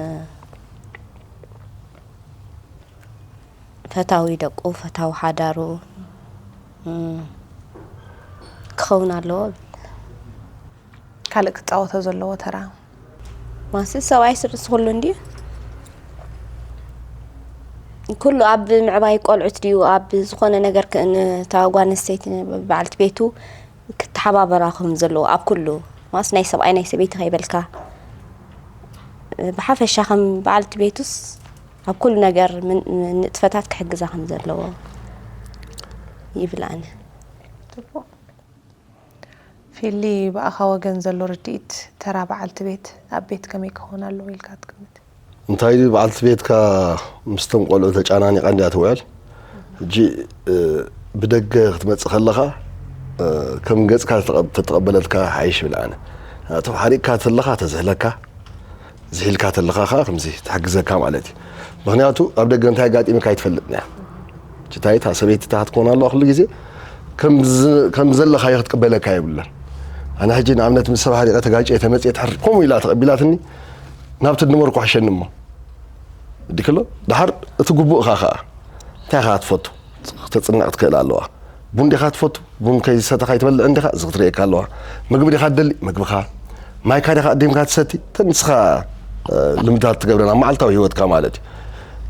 ፈታዊ ደቁ ፈታዊ ሓዳሩ እ፣ ክኸውን ኣለዎ። ካልእ ክጻወቶ ዘለዎ ተራ? ማስ ሰብኣይ ስርስ ኩሉ እንድዩ ኩሉ ኣብ ምዕባይ ቆልዑት ድዩ ኣብ ዝኾነ ነገር ክእን እታ ጓል ኣንስተይቲ በዓልቲ ቤቱ ክትሓባበራ ከም ዘለዎ ኣብ ኩሉ ማስ ናይ ሰብኣይ ናይ ሰበይቲ ከይበልካ ብሓፈሻ ከም በዓልቲ ቤቱስ ኣብ ኩሉ ነገር ምን- ንጥፈታት ክሕግዛ ከም ዘለዎ ይብል ኣነ። ጽቡቕ። ፊሊ ብኣኻ ወገን ዘሎ ርድኢት ተራ በዓልቲ ቤት ኣብ ቤት ከመይ ክኸውን ኣለዎ ኢልካ ትግምት? እንታይ ድዩ በዓልቲ ቤትካ ምስቶም ቆልዑ ተጫናኒቃ እንድያ ትውዕል። ሕጂ እ፣ ብደገ ክትመጽእ ከለኻ እ፣ ከም ገጽካ ተተቐ- ተተቐበለትካ ሓይሽ ይብል ኣነ። ምክንያቱ ሓሪቕካ ተለኻ ተዝህለካ፣ ዝሒልካ ተለኻ ከዓ ከምዚ ትሕግዘካ ማለት እዩ። ምክንያቱ ኣብ ደገ እንታይ ኣጋጢምካ ኣይትፈልጥን እያ። ችታይታ ሰበይቲ እታ ክትኮን ኣለዋ ኩሉ ግዜ ከም ዝ- ከም ዘለኻዮ ክትቅበለካ የብላን። ኣነ ሕጂ ንኣብነት ምስ ሰብ ሓሪቐ ተጋጭየ ተመፅየ ትሕር ከምኡ ኢላ ተቐቢላትኒ ናብቲ ድንበር ኳሕሸኒ እሞ ድክሎ ድሓር እቲ ግቡእኻ ከዓ እንታይ ኻ ትፈቱ ክተፅንዕ ክትክእል ኣለዋ። ቡን ዲኻ ትፈቱ ቡን ከይሰተኻ ይትበልዕ እንዲኻ እዚ ክትርእየካ ኣለዋ። ምግቢ ዲኻ ትደሊ ምግብኻ ማይካ ዲኻ ኣዲምካ ትሰቲ ተን ንስኻ እ፣ ልምድታት ትገብረን ኣብ መዓልታዊ ህይወትካ ማለት እዩ።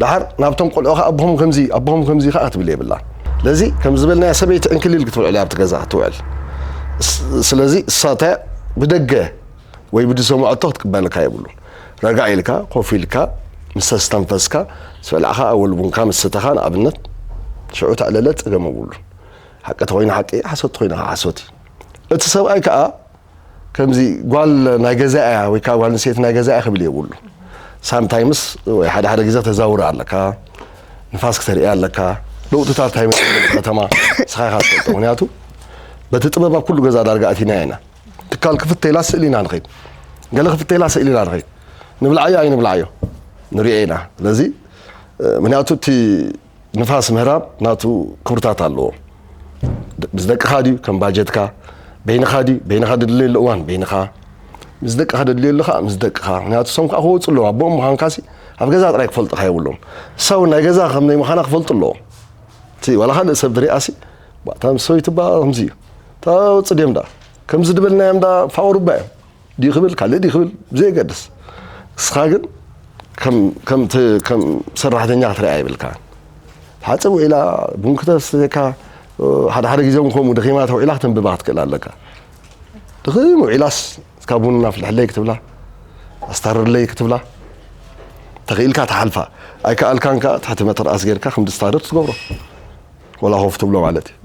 ድሓር ናብቶም ቆልዑ ከዓ ኣቦኹም ከምዚ ኣቦኹም ከምዚ ከዓ ትብል የብላ። ስለዚ ከም ዝበልናያ ሰበይቲ ዕንክሊል ክትውዕል ኣብቲ ገዛ ክትውዕል ስ- ስለዚ እሳታ ብደገ ወይ ብዝሰምዐቶ ክትቅበለካ የብሉን። ረጋ ኢልካ ኮፍ ኢልካ ምስ ተስተንፈስካ ምስ በላዕካ ኣወል ቡንካ ምስ ሰተኻ ንኣብነት ሽዑ ተዕለለ ፀገም የብሉን። ሓቂ ተኮይኑ ሓቂ ሓሶት ተኮይኑ ከዓ ሓሶት እዩ። እቲ ሰብኣይ ከዓ ከምዚ ጓል ናይ ገዛ እያ ወይ ከዓ ጓል ኣንስተይቲ ናይ ገዛ እያ ክብል የብሉ። ሳምታይምስ ወይ ሓደ ሓደ ግዜ ተዛውር ኣለካ ንፋስ ክተርኢ ኣለካ ለውጥታት እንታይ መፅእ ከተማ ንስኻ ኢኻ ትፈልጦ። ምክንያቱ በቲ ጥበብ ኣብ ኩሉ ገዛ ዳርጋ ኣቲና ኢና። ትካል ክፍተላ ስእሊ ኢና ንኸይድ፣ ገለ ክፍተላ ስእሊ ኢና ንኸይድ። ንብልዓዮ ኣይንብልዓዮ ንሪኦ ኢና። ስለዚ ምክንያቱ እቲ ንፋስ ምህራብ ናቱ ክብርታት ኣለዎ። ምስ ደቅኻ ድዩ ከም ባጀትካ በይንኻ ድዩ በይንኻ ደድልየሉ እዋን በይንኻ ምስ ደቅኻ ደድልየሉ ከዓ ምስ ደቅኻ ምክንያቱ እሶም ከዓ ክወፁ ኣለዎም ኣቦኦም ምዃንካሲ ኣብ ገዛ ጥራይ ክፈልጡኻ የብሎም ሰው ናይ ገዛ ከም ናይ ምዃና ክፈልጡ ኣለዎም እቲ ዋላ ካልእ ሰብ ድሪኣሲ ባእታ ምስ ሰበይቱ ባ ከምዚ እዩ ታወፅ ድዮም ዳ ከምዚ ድበልናዮም ዳ ፋወሩባ እዮም ድዩ ክብል ካልእ ድዩ ክብል ብዘየገድስ እስኻ ግን ከም ከም ት- ከም ሰራሕተኛ ክትረኣ ይብልካ። ሓጽብ ውዒላ ቡን ክተስተካ፣ ሓደ ሓደ ግዜ እውን ከምኡ ደኺማ ተውዒላ ክተንብባ ክትክእል ኣለካ። ድኽም ውዒላስ እስካ ቡን ኣፍልሕለይ ክትብላ፣ ኣስታርርለይ ክትብላ፣ ተኽኢልካ ትሓልፋ። ኣይከኣልካን ከኣ ትሕቲ መትርኣስ ጌርካ ከም ድስታርድ ትገብሮ። ወላ ኮፍ ትብሎ ማለት እዩ።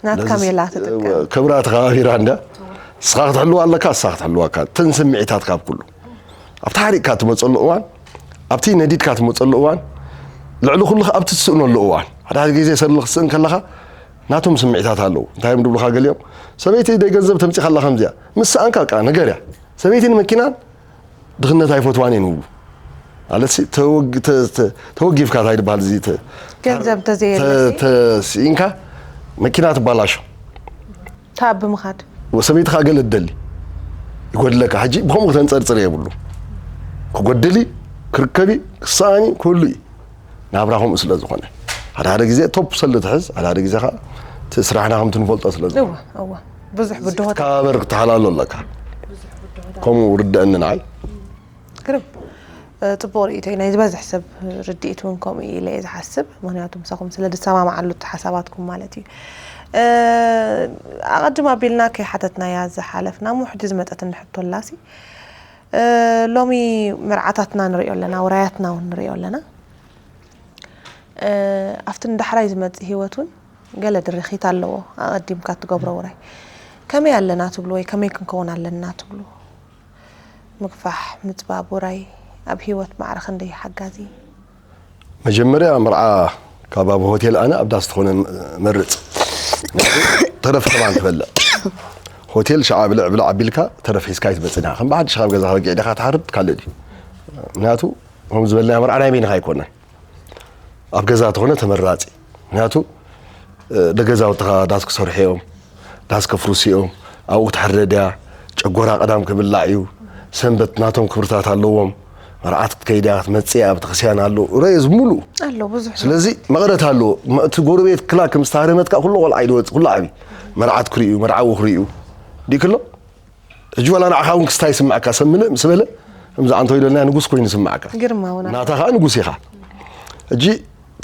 ናትካ ሜላ ትጥቀም። ክብራ ተኸባቢራ እንዳ ንስኻ ክትሕልዋ ኣለካ፣ ንስኻ ክትሕልዋካ። እተን ስምዒታት ካብ ኩሉ ኣብቲ ሓሪቕካ ትመፀሉ እዋን፣ ኣብቲ ነዲድካ ትመፀሉ እዋን፣ ልዕሊ ኩሉ ኣብቲ ትስእነሉ እዋን። ሓደ ሓደ ግዜ ሰልኺ ክትስእን ከለኻ ናቶም ስምዒታት ኣለዉ። እንታይ እዮም ድብሉኻ ገሊኦም? ሰበይቲ ደይ ገንዘብ ተምፂኻላ ከምዚኣ ምስ ሰኣንካ ቃ ነገር እያ። ሰበይትን መኪናን ድኽነት ኣይፈትዋን እየን ይብሉ። ማለት ሲ ተወግ- ተ- ተ- ተወጊፍካ እንታይ ድበሃል እዚ ተ- ገንዘብ እንተዘየለ ተ- ተስኢንካ መኪና ትባላሾ። ታብ ብምኻድ ሰበይትኻ ገለ ትደሊ ይጎድለካ። ሕጂ ብኸምኡ ክተንፀርፅር የብሉ። ክጎድል እዩ፣ ክርከብ እዩ፣ ክሰኣን እዩ፣ ክህሉ እዩ። ናብራ ከምኡ ስለ ዝኾነ ሓደ ሓደ ግዜ ቶፕ ሰሉ ትሕዝ፣ ሓደ ሓደ ግዜ ከዓ እቲ ስራሕና ከምቲ ንፈልጦ ስለ ዝኾነ እወ እወ ብዙሕ ብድሆ ካበር ክትሓላሎ ኣለካ። ከምኡ ርድአኒ ንዓይ። ግርም እ፣ ጽቡቕ ርእይቶ እዩ። ናይ ዝበዝሕ ሰብ ርድኢት እውን ከምኡ እዩ ኢለ እየ ዝሓስብ። ምኽንያቱ ምሳኹም ስለ ዝሰማማዓሉ እቲ ሓሳባትኩም ማለት እዩ። እ፣ ኣቐድም ኣቢልና ከይሓተትናያ ዝሓለፍና እሞ ሕጂ ዝመጸትኒ ሕቶ ኣላሲ እ፣ ሎሚ መርዓታትና ንሪኦ ኣለና፣ ውራያትና እውን ንሪኦ ኣለና። እ፣ ኣብቲ ንዳሕራይ ዝመጽእ ህይወት እውን ገለ ድርኺት ኣለዎ። ኣቐዲምካ እትገብሮ ውራይ ከመይ ኣለና ትብሉ ወይ ከመይ ክንከውን ኣለና ትብሉ? ምግፋሕ ምጽባብ ውራይ ኣብ ህይወት ማዕረ ክንደይ ሓጋዚ? መጀመርያ መርዓ ካብ ኣብ ሆቴል ኣነ ኣብ ዳስ ተኾነ መርጽ። ተረፍ ከማን ትበልዕ። ሆቴል ሸዓ ብልዕ ብልዕ ኣቢልካ ተረፍ ሒዝካ ይትመጽእ ዲኻ። ከም ብሓድሽ ካብ ገዛ በጊዕ ዲኻ ትሓርድ ካልእ ድዩ? ምክንያቱ ከም ዝበልና መርዓ ናይ በይንኻ ኣይኮነን። ኣብ ገዛ ተኾነ ተመራጺ። ምክንያቱ እ፣ ደገዛውትኻ ዳስ ክሰርሑ እዮም፣ ዳስ ከፍርሱ እዮም፣ ኣብኡ ክትሕረድ እያ፣ ጨጎራ ቀዳም ክብላዕ እዩ፣ ሰንበት ናቶም ክብርታት ኣለዎም፣ መርዓት ክትከይድ እያ፣ ክትመጽእ እያ፣ ቤተክርስትያን ኣሎ፣ ረየ ዝሙሉ። ኣሎ ብዙሕ ስለዚ መቐረት ኣለዎ። መ- እቲ ጎረቤት ክላክ ምስ ተሃረመት ከኣ ኩሉ ቆልዓ እዩ ዝወጽእ፣ ኩሉ ዓቢ መርዓት ክርእዩ፣ መርዓዊ ክርእዩ ድዩ ክሎ? ሕጂ ዋላ ንዓኻ እውን ክስታይ ይስምዓካ፣ ሰብ ምልእ ምስ በለ ከምዚ ኣንቶ ኢለና ንጉስ ኮይኑ ይስምዓካ። ግርማ እውን ኣሎ። ናታ ከዓ ንጉስ ኢኻ። ሕጂ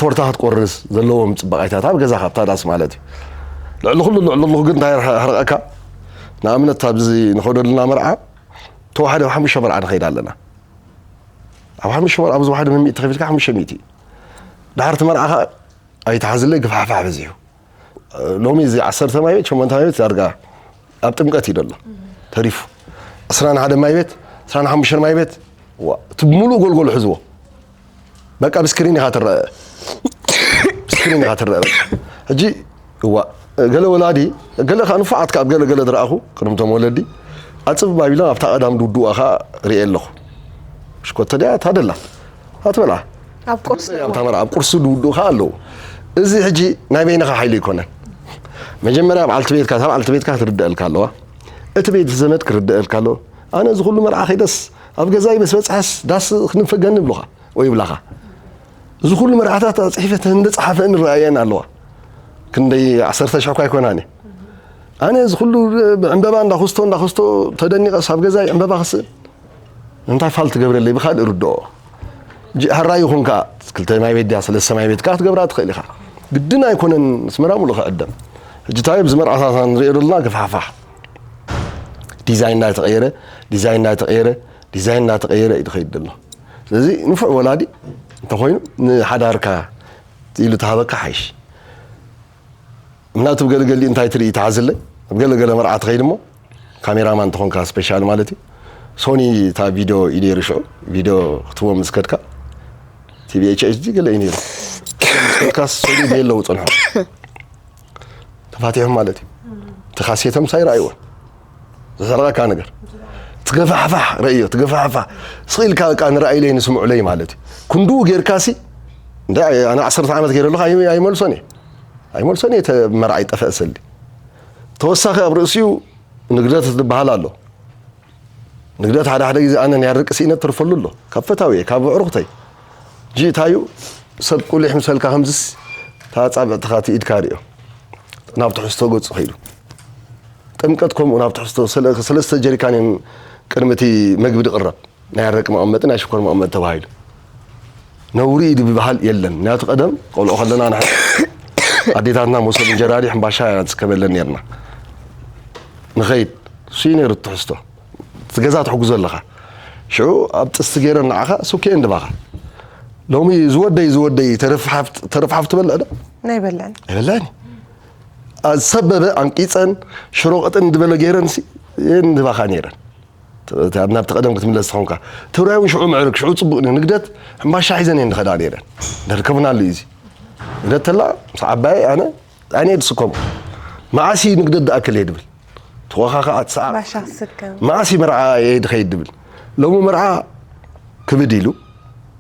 ቶርታ ክትቆርስ ዘለዎም ጽባቓይታት ኣብ ገዛ ካብታ ዳስ ማለት እዩ። ልዕሊ ኩሉ ልዕሊ ኩሉ ግን እንታይ ሕርቐካ? ንኣብነት ኣብዚ ንኸደሉና መርዓ ተዋሕደ ኣብ ሓሙሽተ መርዓ ንኸይድ ኣለና። ኣብ ሓሙሽተ መርዓ ብዝወሓደ መሚእቲ ተኸፊልካ ሓሙሽተ ሚእቲ እዩ። ድሓርቲ መርዓ ከዓ ኣይተሓዝለይ ግፋሕፋሕ በዚሑ። ሎሚ እዚ ዓሰርተ ማይ ቤት ሸሞንተ ማይ ቤት ዳርጋ ኣብ ጥምቀት እዩ ዘሎ ተሪፉ። ዕስራን ሓደ ማይ ቤት፣ ዕስራን ሓሙሽተን ማይ ቤት፣ ዋ፣ እቲ ብምሉእ ጎልጎል ሕዝዎ። በቃ ብስክሪን ኢኻ ትረአ። ብስክሪን ኢኻ ትረአ። በቃ። ሕጂ እዋ፣ ገለ ወላዲ፣ ገለ ከዓ ንፉዓት ካብ ገለ ገለ ዝረኣኹ፣ ቅድምቶም ወለዲ፣ ኣጽብ ባቢሎን ኣብታ ቀዳም ድውድዋ ከዓ ርእየ ኣለኹ። ሽኮቶ ድያ ታደላ ኣትበላ ኣብ ቁርሲ ኣብታ መርዓ ኣብ ቁርሲ ድውድኡ ከዓ ኣለዉ። እዚ ሕጂ ናይ በይንኻ ሓይሊ ኣይኮነን። መጀመርያ በዓልቲ ቤትካ፣ እታ በዓልቲ ቤትካ ክትርድአልካ ኣለዋ። እቲ ቤት ዘመድ ክርድአልካ ኣለዎ። ኣነ እዚ ኩሉ መርዓ ከይደስ ኣብ ገዛይ ምስ በፅሐስ ዳስ ክንፈገኒ ይብሉኻ ወይ ይብላኻ። እዚ ኩሉ መርዓታት ኣፅሒፈ እንደ ፀሓፈ እንረኣየን ኣለዋ። ክንደይ ዓሰርተ ሽሕ እኳ ኣይኮናን እየ። ኣነ እዚ ኩሉ ብዕምበባ እንዳኹስቶ እንዳኹስቶ ተደኒቐስ ኣብ ገዛይ ዕምበባ ክስእል እንታይ ፋል ትገብረለይ ብካልእ ርድኦ። ሕራይ ይኹንካ ክልተ ማይ ቤት ድያ ሰለስተ ማይ ቤት ከዓ ክትገብራ ትኽእል ኢኻ። ግድን ኣይኮነን ኣስመራ ሙሉእ ክዕደም። ሕጂ እንታይ ኣብዚ መርዓታት ንሪኦ ዘለና ግፋሕፋሕ ዲዛይን እናተቐየረ ዲዛይን እናተቐየረ ዲዛይን እናተቐየረ እዩ ዝኸይድ ዘሎ። ስለዚ ንፉዕ ወላዲ እንተኾይኑ ንሓዳርካ ኢሉ ተሃበካ ሓይሽ። ምክንያቱ ገለገሊ እንታይ ትርኢ ተሓዝለይ ኣብ ገለገለ መርዓ ትኸይድ እሞ ካሜራማን እንተኾንካ ስፔሻል ማለት እዩ። ሶኒ እታ ቪድዮ እዩ ነይሩ ሽዑ ቪድዮ ክትቦ ምስ ከድካ ቲቪኤችኤች ዲ ገለ እዩ ነይሩ። ከድካስ ሶኒ ደየለው ፅንሖ ተፋቲሖም ማለት እዩ። እቲ ካሴቶም ሳይረኣይዎ ዝሰርቐካ ነገር ትገፋሕፋሕ ረእዮ ትገፋሕፋሕ ስቕ ኢልካ በቃ ንረኣይለይ ንስምዑለይ ማለት እዩ። ክንድኡ ጌርካሲ እንደ ኣነ ዓሰርተ ዓመት ገይረ ኣለኹ ኣይ- ኣይመልሶን እየ ኣይመልሶን እየ። መርዓ ይጠፈእ ሰሊ ተወሳኺ ኣብ ርእሲኡ ንግደት ዝበሃል ኣሎ። ንግደት ሓደ ሓደ ግዜ ኣነ ናይ ርቂ ስኢነት ተርፈሉ ኣሎ ካብ ፈታዊ ካብ ኣዕሩኽተይ ጂ እታዩ ሰብ ቁሊሕ ምሰልካ ከምዝስ ታጻብዕትኻ ትኢድካ ሪኦ ናብ ትሕዝቶ ገጹ ከይዱ ጥምቀት ከምኡ ናብ ትሕዝቶ ሰለ- ሰለስተ ጀሪካን እዮም ቅድሚ እቲ መግቢ ድቕረብ ናይ ኣረቂ መቐመጢ፣ ናይ ሽኮር መቐመጢ ተባሂሉ። ነውሪ እዩ ዝበሃል የለን። ምክንያቱ ቀደም ቆልዑ ከለና ንሕና ኣዴታትና መሶብ እንጀራ ድዩ ሕምባሻ እያ ትስከበለን ነርና። ንኸይድ እሱ እዩ ነይሩ እቲ ትሕዝቶ። እቲ ገዛ ትሕግዞ ኣለኻ። ሽዑ ኣብ ጥስቲ ገይረን ንዓኻ ሱኬ እንድባኻ። ሎሚ ዝወደይ ዝወደይ ተረፍ ሓፍ ትበልዕ ዶ? ናይ በልዕን ኣይበልዕን። ዝሰበበ ኣንቂፀን ሽሮ ቅጥን ድበለ ገይረን ሲ የንድባኻ ነይረን። ተ- ተ- ናብቲ ቀደም ክትምለስ ተኾንካ፣ ትግራይ እውን ሽዑ ምዕርግ ሽዑ ፅቡቅ ነይሩ። ንግደት ሕምባሻ ሒዘን እየን ዝኸዳ ነይረን። ደርከብናሉ እዩ እዚ። ንግደት ተላ ምስ ዓባየ ኣነ ኣነ ድስከሙ መዓሲ ንግደት ድኣክል እየ ድብል። ተወኻኸዓ ትሰዓ ባሻ ክስከም መዓሲ መርዓ እየ ድኸይድ ድብል። ሎሚ መርዓ ክብድ ኢሉ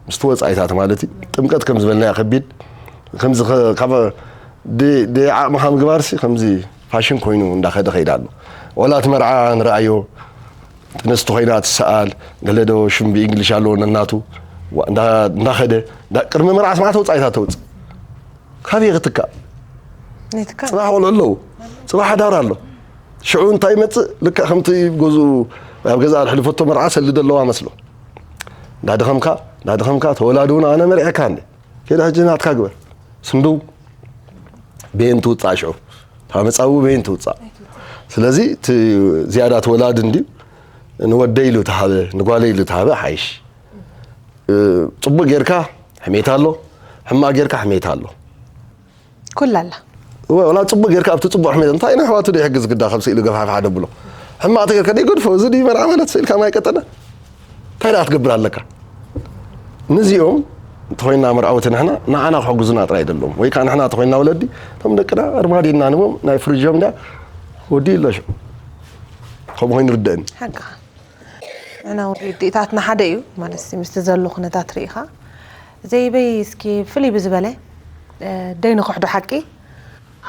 ምስቲ ወፃኢታት ማለት እዩ። ጥምቀት ከም ዝበልናዮ ከቢድ ከምዚ ከ- ካብ ድ- ድ- ዓቕምኻ ምግባርሲ ከምዚ ፋሽን ኮይኑ እንዳኸደ ከይዳ ኣሎ። ወላ እቲ መርዓ ንረኣዮ ጥንስቲ ኮይና ትሰኣል ገለ ዶ ሽም ብእንግሊሽ ኣለዎ ነናቱ ዋ- እንዳ- እንዳኸደ እንዳ- ቅድሚ መርዓ ስማዕተ ወፃኢታት ተውፅእ ካበይ ክትካእ ነትካ ፅባሕ ቆልዑ ኣለዉ ፅባሕ ሓዳር ኣሎ ሽዑ እንታይ ይመፅእ ልክዕ ከምቲ ገዝኡ ኣብ ገዛ ሕልፈቶ መርዓ ሰልዲ ኣለዋ መስሎ እንዳደኸምካ እንዳደኸምካ ተወላዲ እውን ኣነ መርዐካ እንደ ከዳ ሕጂ ናትካ ግበር ስንድው በየን ትውፃእ ሽዑ ታመፃዊ በየን ትውፃእ ስለዚ እቲ ዝያዳ ተወላዲ እንድዩ ንወደይ ኢሉ ተሃበ ንጓለይ ኢሉ ተሃበ ሓይሽ እ፣ ፅቡቅ ጌርካ ሕሜታ ኣሎ ሕማቅ ጌርካ ሕሜታ ኣሎ ኩላላ ወላ ፅቡቅ ጌርካ ኣብቲ ፅቡቅ ሕሜት እንታይ ንኣሕዋቱ ዶ ይሕግዝ ግዳ ካብ ስኢሉ ገፋሕፋሕ ደብሎ ሕማቅ ተጌርካ ደይገድፎ እዚ ድዩ መርዓ ማለት ስኢልካ ማይ ቀጠነ እንታይ ደኣ ክትገብር ኣለካ ንዚኦም እንተኮይና መርዓውቲ ንሕና ንዓና ክሕግዙና ጥራይ ደለዎም ወይ ከዓ ንሕና እንተኮይና ወለዲ እቶም ደቅና ኣርማድዮ እና ንቦም ናይ ፍርጆም ዳ ወዲ ይለሹ ከምኡ ኮይኑ ርደእኒ ሓቅኻ ንሕና እውን ርድኢታትና ሓደ እዩ ማለት ምስቲ ዘሎ ኩነታት ርኢኻ ዘይበይ እስኪ ፍልይ ብዝበለ ደይንክሕዶ ሓቂ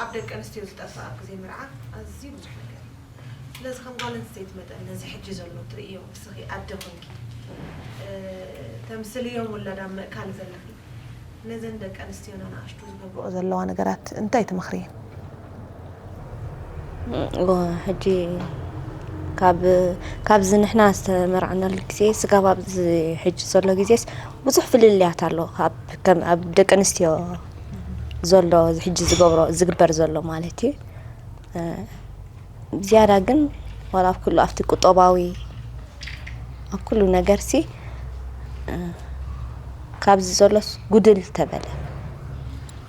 ኣብ ደቂ ኣንስትዮ ዝጠፍእ ኣብ ግዜ መርዓ ኣዝዩ ብዙሕ ነገር እዩ ስለዚ ከም ጓል ኣንስተይቲ መጠን ነዚ ሕጂ ዘሎ ትርእዮ ንስኺ ኣደ ኮንኪ ተምስልዮም ውላድ ኣብ ምእካል ዘለኺ ነዘን ደቂ ኣንስትዮና ንኣሽቱ ዝገብርኦ ዘለዋ ነገራት እንታይ ትመኽርየን ሕጂ ካብ ካብዚ ንሕና ዝተመርዓናሉ ግዜ ስጋብ ኣብዚ ሕጂ ዘሎ ግዜስ ብዙሕ ፍልልያት ኣሎ ካብ ከም ኣብ ደቂ ኣንስትዮ ዘሎ ሕጂ ዝገብሮ ዝግበር ዘሎ ማለት እዩ ዝያዳ ግን ዋላ ኣብ ኩሉ ኣብቲ ቁጠባዊ ኣብ ኩሉ ነገር ሲ ካብዚ ዘሎስ ጉድል ተበለ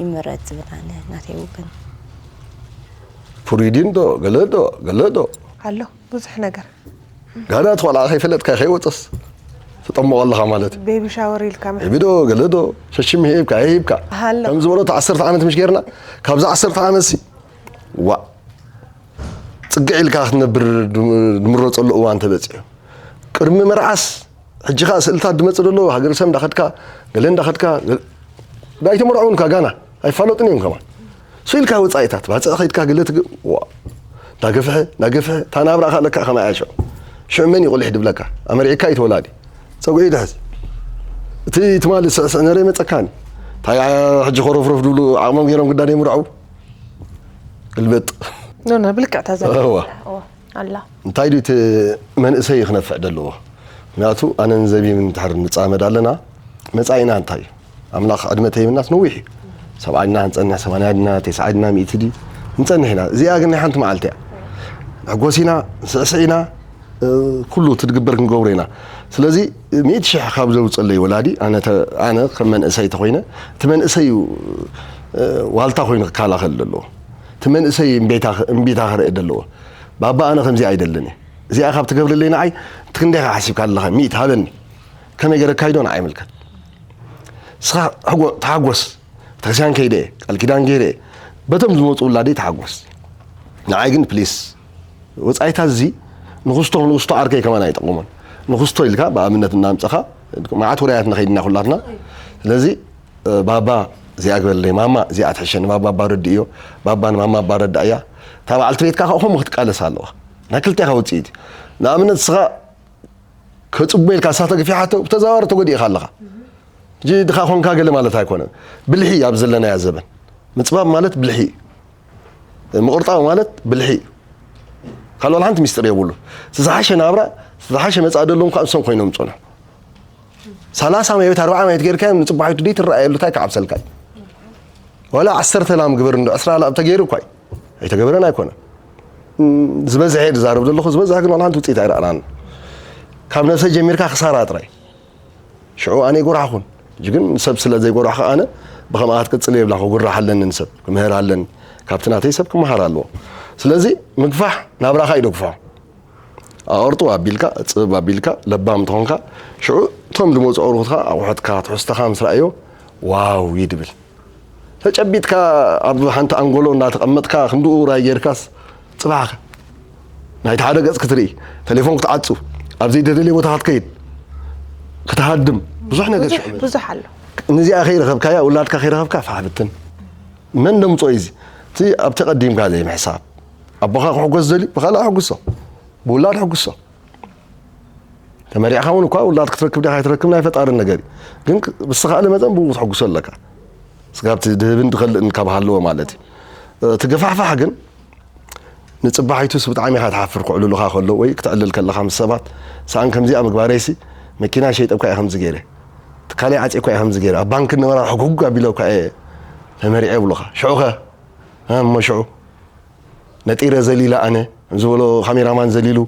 ይምረፅ ዝብል ኣነ ናተይ ውግን ፕሪዲን ዶ ገለ ዶ ገለ ዶ ኣሎ ብዙሕ ነገር ጋና ትቆልዓ ከይፈለጥካ ከይወፀስ ትጠምቆ ኣለኻ ማለት እዩ ቤቢ ሻወር ኢልካ ሄቢ ዶ ገለ ዶ ሸሽም ሂብካ ሂብካ ኣሎ ከም ዝበሎ እቲ ዓሰርተ ዓመት ምሽ ጌርና ካብዚ ዓሰርተ ዓመት ሲ ዋ ፅግዕ ኢልካ ክትነብር ንምረፀሉ እዋን ተበፂሑ ቅድሚ መርዓስ ሕጂ ከዓ ስእልታት ድመፅእ ዘሎ ሃገር ሰብ እንዳኸድካ ገለ እንዳኸድካ ኣይተመርዐውን ካ ጋና ኣይፋለጡን እዮም ከማን ስኢልካ ወፃኢታት ባፅዕ ከይድካ ገለ ትግ እንዳገፍሐ እንዳገፍሐ እታ ናብራኻ ለካ ከማይ ኣሸ ሽዑ መን ይቁልሕ ድብለካ ኣመሪካ ይተወላዲ ፀጉዒ ድሕዝ እቲ ትማሊ ስዕስዕ ነረ መፀካኒ እንታይ ሕጂ ኮረፍረፍ ድብሉ ዓቕሞም ገይሮም ግዳ ደይምርዐው ግልብጥ ኖ ኖ ብልክዕታ ዘ እዋ። ኣላ እንታይ ድዩ እቲ መንእሰይ ክነፍዕ ዘለዎ ምክንያቱ ኣነን ዘቢብን ድሕር ንፃመድ ኣለና መፃኢና እንታይ እዩ ኣምላኽ ዕድመ ተይብናስ ነዊሕ እዩ ሰብዓ ድና ክንፀንሕ ሰማንያ ድና ተስዓ ድና ሚእቲ ድዩ ንፀንሕ ኢና እዚኣ ግን ናይ ሓንቲ መዓልቲ እያ ንሕጎስ ኢና ንስዕስዕ ኢና ኩሉ ትድግበር ክንገብሮ ኢና ስለዚ ሚእቲ ሽሕ ካብ ዘውፀለይ ወላዲ ኣነ ከም መንእሰይ ተኮይነ እቲ መንእሰይ እዩ ዋልታ ኮይኑ ክከላኸል ዘለዎ እቲ መንእሰይ እምቢታ ክርኢ ዘለዎ ባባ ኣነ ከምዚ ኣይደልን እየ እዚኣ ካብ ትገብርለይ ንዓይ እቲ ክንደይ ሓሲብካ ኣለኻ ሚእቲ ሃበኒ ከመይ ገረካይዶ ንዓይ ምልከት እስኻ ተሓጎስ ቤተክርስትያን ከይደ ቃል ኪዳን ገይረ በቶም ዝመፁ ውላደይ ተሓጎስ ንዓይ ግን ፕሊስ ወፃኢታት እዚ ንክስቶ ንክስቶ ዓርከይ ከማን ኣይጠቕሞን ንክስቶ ኢልካ ብኣብነት እናምፀኻ መዓት ውራያት ንኸይድና ኩላትና ስለዚ ባባ እዚኣ ግበለይ ማማ እዚኣ ትሕሸኒ ባባ ኣባረዲ እዮ ባባ ንማማ ኣባረዳ እያ እታ በዓልቲ ቤትካ ከዓ ከምኡ ክትቃለስ ኣለዋ ናይ ክልቴኻ ውፅኢት እዩ ንኣብነት ንስኻ ከፅቦ ኢልካ እሳ ተገፊሓቶ ብተዘዋዋሪ ተጎዲእካ ኣለኻ ሕጂ ድኻ ኮንካ ገለ ማለት ኣይኮነን ብልሒ ኣብ ዘለናያ ዘበን ምፅባብ ማለት ብልሒ እዩ ምቕርጣው ማለት ብልሒ እዩ ካልኦ ሓንቲ ሚስጥር የብሉ ዝሓሸ ናብራ ዝሓሸ መፃኢ ደለዎም ከዓ እሶም ኮይኖም ፅኑ ሰላሳ ማይ ቤት ኣርባዓ ማይ ቤት ጌርካ ንጽባሒቱ ደይ ትረኣየሉ ታይ ክዓብሰልካ እዩ? ዋላ ዓሰርተ ላም ግበር እንዶ ዕስራ ላም ተገይሩ እኳ እዩ። ኣይተገበረን ኣይኮነን። እም፣ ዝበዝሐ እየ ዝዛረብ ዘለኹ፣ ዝበዝሐ ግን ዋላ ሓንቲ ውፅኢት ኣይረኣናን። ካብ ነብሰ ጀሚርካ ክሳራ ጥራይ። ሽዑ ኣነ ይጎራሕኹን። ሕጂ ግን ሰብ ስለ ዘይጎራሕኹ ኣነ ብኸምኣ ክትቅጽል የብላ፣ ክጉራሕ ኣለኒ ንሰብ፣ ክምህር ኣለኒ። ካብቲ ናተይ ሰብ ክመሃር ኣለዎ። ስለዚ ምግፋሕ ናብራኻ ይደግፎ። ኣቕርጡ ኣቢልካ፣ ጽብ ኣቢልካ፣ ለባም ተኾንካ፣ ሽዑ እቶም ዝመጹ ኣቕርቦትካ፣ ኣቑሑትካ፣ ትሕዝቶኻ ምስ ረኣዮ፣ ዋው ይድብል። ተጨቢጥካ ኣብ ሓንቲ ኣንጎሎ እናተቐመጥካ ክንድኡ ራይ ጌርካስ ጽባሕ ናይቲ ሓደ ገጽ ክትርኢ፣ ቴሌፎን ክትዓጹ፣ ኣብ ዘይተደልየ ቦታ ክትከይድ፣ ክትሃድም፣ ብዙሕ ነገር ብዙሕ ሽዑ ብዙሕ ኣሎ። ነዚኣ ከይረኸብካያ፣ ውላድካ ከይረኸብካ ፋሕ ብትን። መን ደምጾ እዩ እዚ? እቲ ኣብቲ ቀዲምካ ዘይምሕሳብ። ኣቦኻ ክሕጎስ ዝደልዩ ብኻልእ ኣሕጉሶ፣ ብውላድ ሕጉሶ። ተመሪዕኻ እውን እኳ ውላድ ክትረክብ ዲኻ ኣይትረክብ ናይ ፈጣሪ ነገር እዩ። ግን ክ- ብዝተኻእለ መጠን ብኡ ክትሕጉሶ ኣለካ። ስጋብ እቲ ድህብን ድኸልእን ካብ ሃለዎ ማለት እዩ። እቲ ገፋሕፋሕ ግን ንጽባሒቱስ ብጣዕሚ ኢኻ ትሓፍር ክዕልሉኻ ከሎ ወይ ክትዕልል ከለኻ ምስ ሰባት ሰኣን ከምዚኣ ምግባረይሲ መኪና ሸይጠ እኳ እየ ከምዚ ገይረ። ትካለይ ዓጽየ እኳ እየ ከምዚ ገይረ። ኣብ ባንክ ነበራ ሕጉግ ኣቢለ እኳ እየ ተመሪዐ ይብሉኻ። ሽዑኸ? እ፣ እሞ ሽዑ ነጢረ ዘሊለ ኣነ ዝበሎ ካሜራማን ዘሊሉ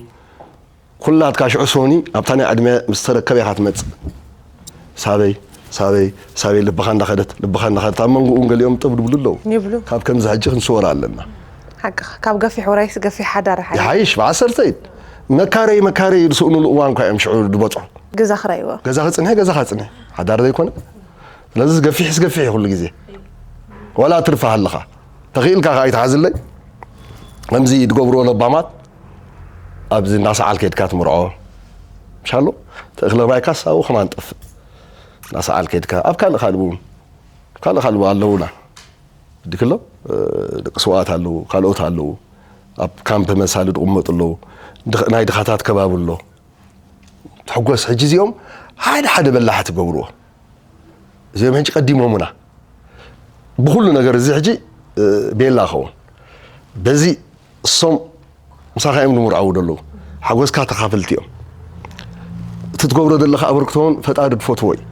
ኩላትካ ሽዑ ሶኒ ኣብታ ናይ ዕድመ ምስ ተረከበ ኢኻ ትመጽእ። ሳበይ ሳበይ ሳበይ ልብኻ እንዳኸደት ልብኻ እንዳኸደት ኣብ መንጎ እውን ገሊኦም ጥብ ድብሉ ኣለዉ። ይብሉ። ካብ ከምዚ ሕጂ ክንስወር ኣለና። ሓቅኻ ካብ ገፊሕ ውራይስ ገፊሕ ሓዳር ሓይ ይሓይሽ ብዓሰርተ ኢድ መካረይ መካረይ ዝስእኑሉ እዋን እኳ እዮም ሽዑ ዝበጽሑ። ገዛ ክራይዎ። ገዛ ክጽንሐ ገዛ ክጽንሐ ሓዳር ዘይኮነ። ስለዚ ገፊሕ ስገፊሕ እዩ ኩሉ ግዜ። ዋላ ትርፋ ኣለኻ ተኽኢልካ ከኣ ይትሓዝለይ። ከምዚ ትገብርዎ ለባማት ኣብዚ እንዳሰዓል ከድካ ትምርዖ ምሻሎ ተእክለ ማይካስ ኣብኡ ከማን ጠፍእ። እንዳሰዓል ከድካ ኣብ ካልእ ካልእ እውን ካልእ ካልእ ኣለውና። ድክሎ ደቂ ስውኣት ኣለዉ ካልኦት ኣለዉ። ኣብ ካምፕ መሳሊ ዝቕመጡ ኣለዉ። ድኽ- ናይ ድኻታት ከባቢ ኣሎ። ትሕጎስ ሕጂ እዚኦም ሓደ ሓደ በላሕቲ ገብርዎ። እዚኦም ሕጂ ቀዲሞምና ብኩሉ ነገር እዚ ሕጂ እ፣ ቤላ ኸውን በዚ እሶም ምሳኻ እዮም ንምርዓው ዘለዉ። ሓጎስካ ተኻፈልቲ እዮም። እቲ ትገብሮ ዘለኻ ኣበርክቶ እውን ፈጣሪ ድፈትዎ እዩ።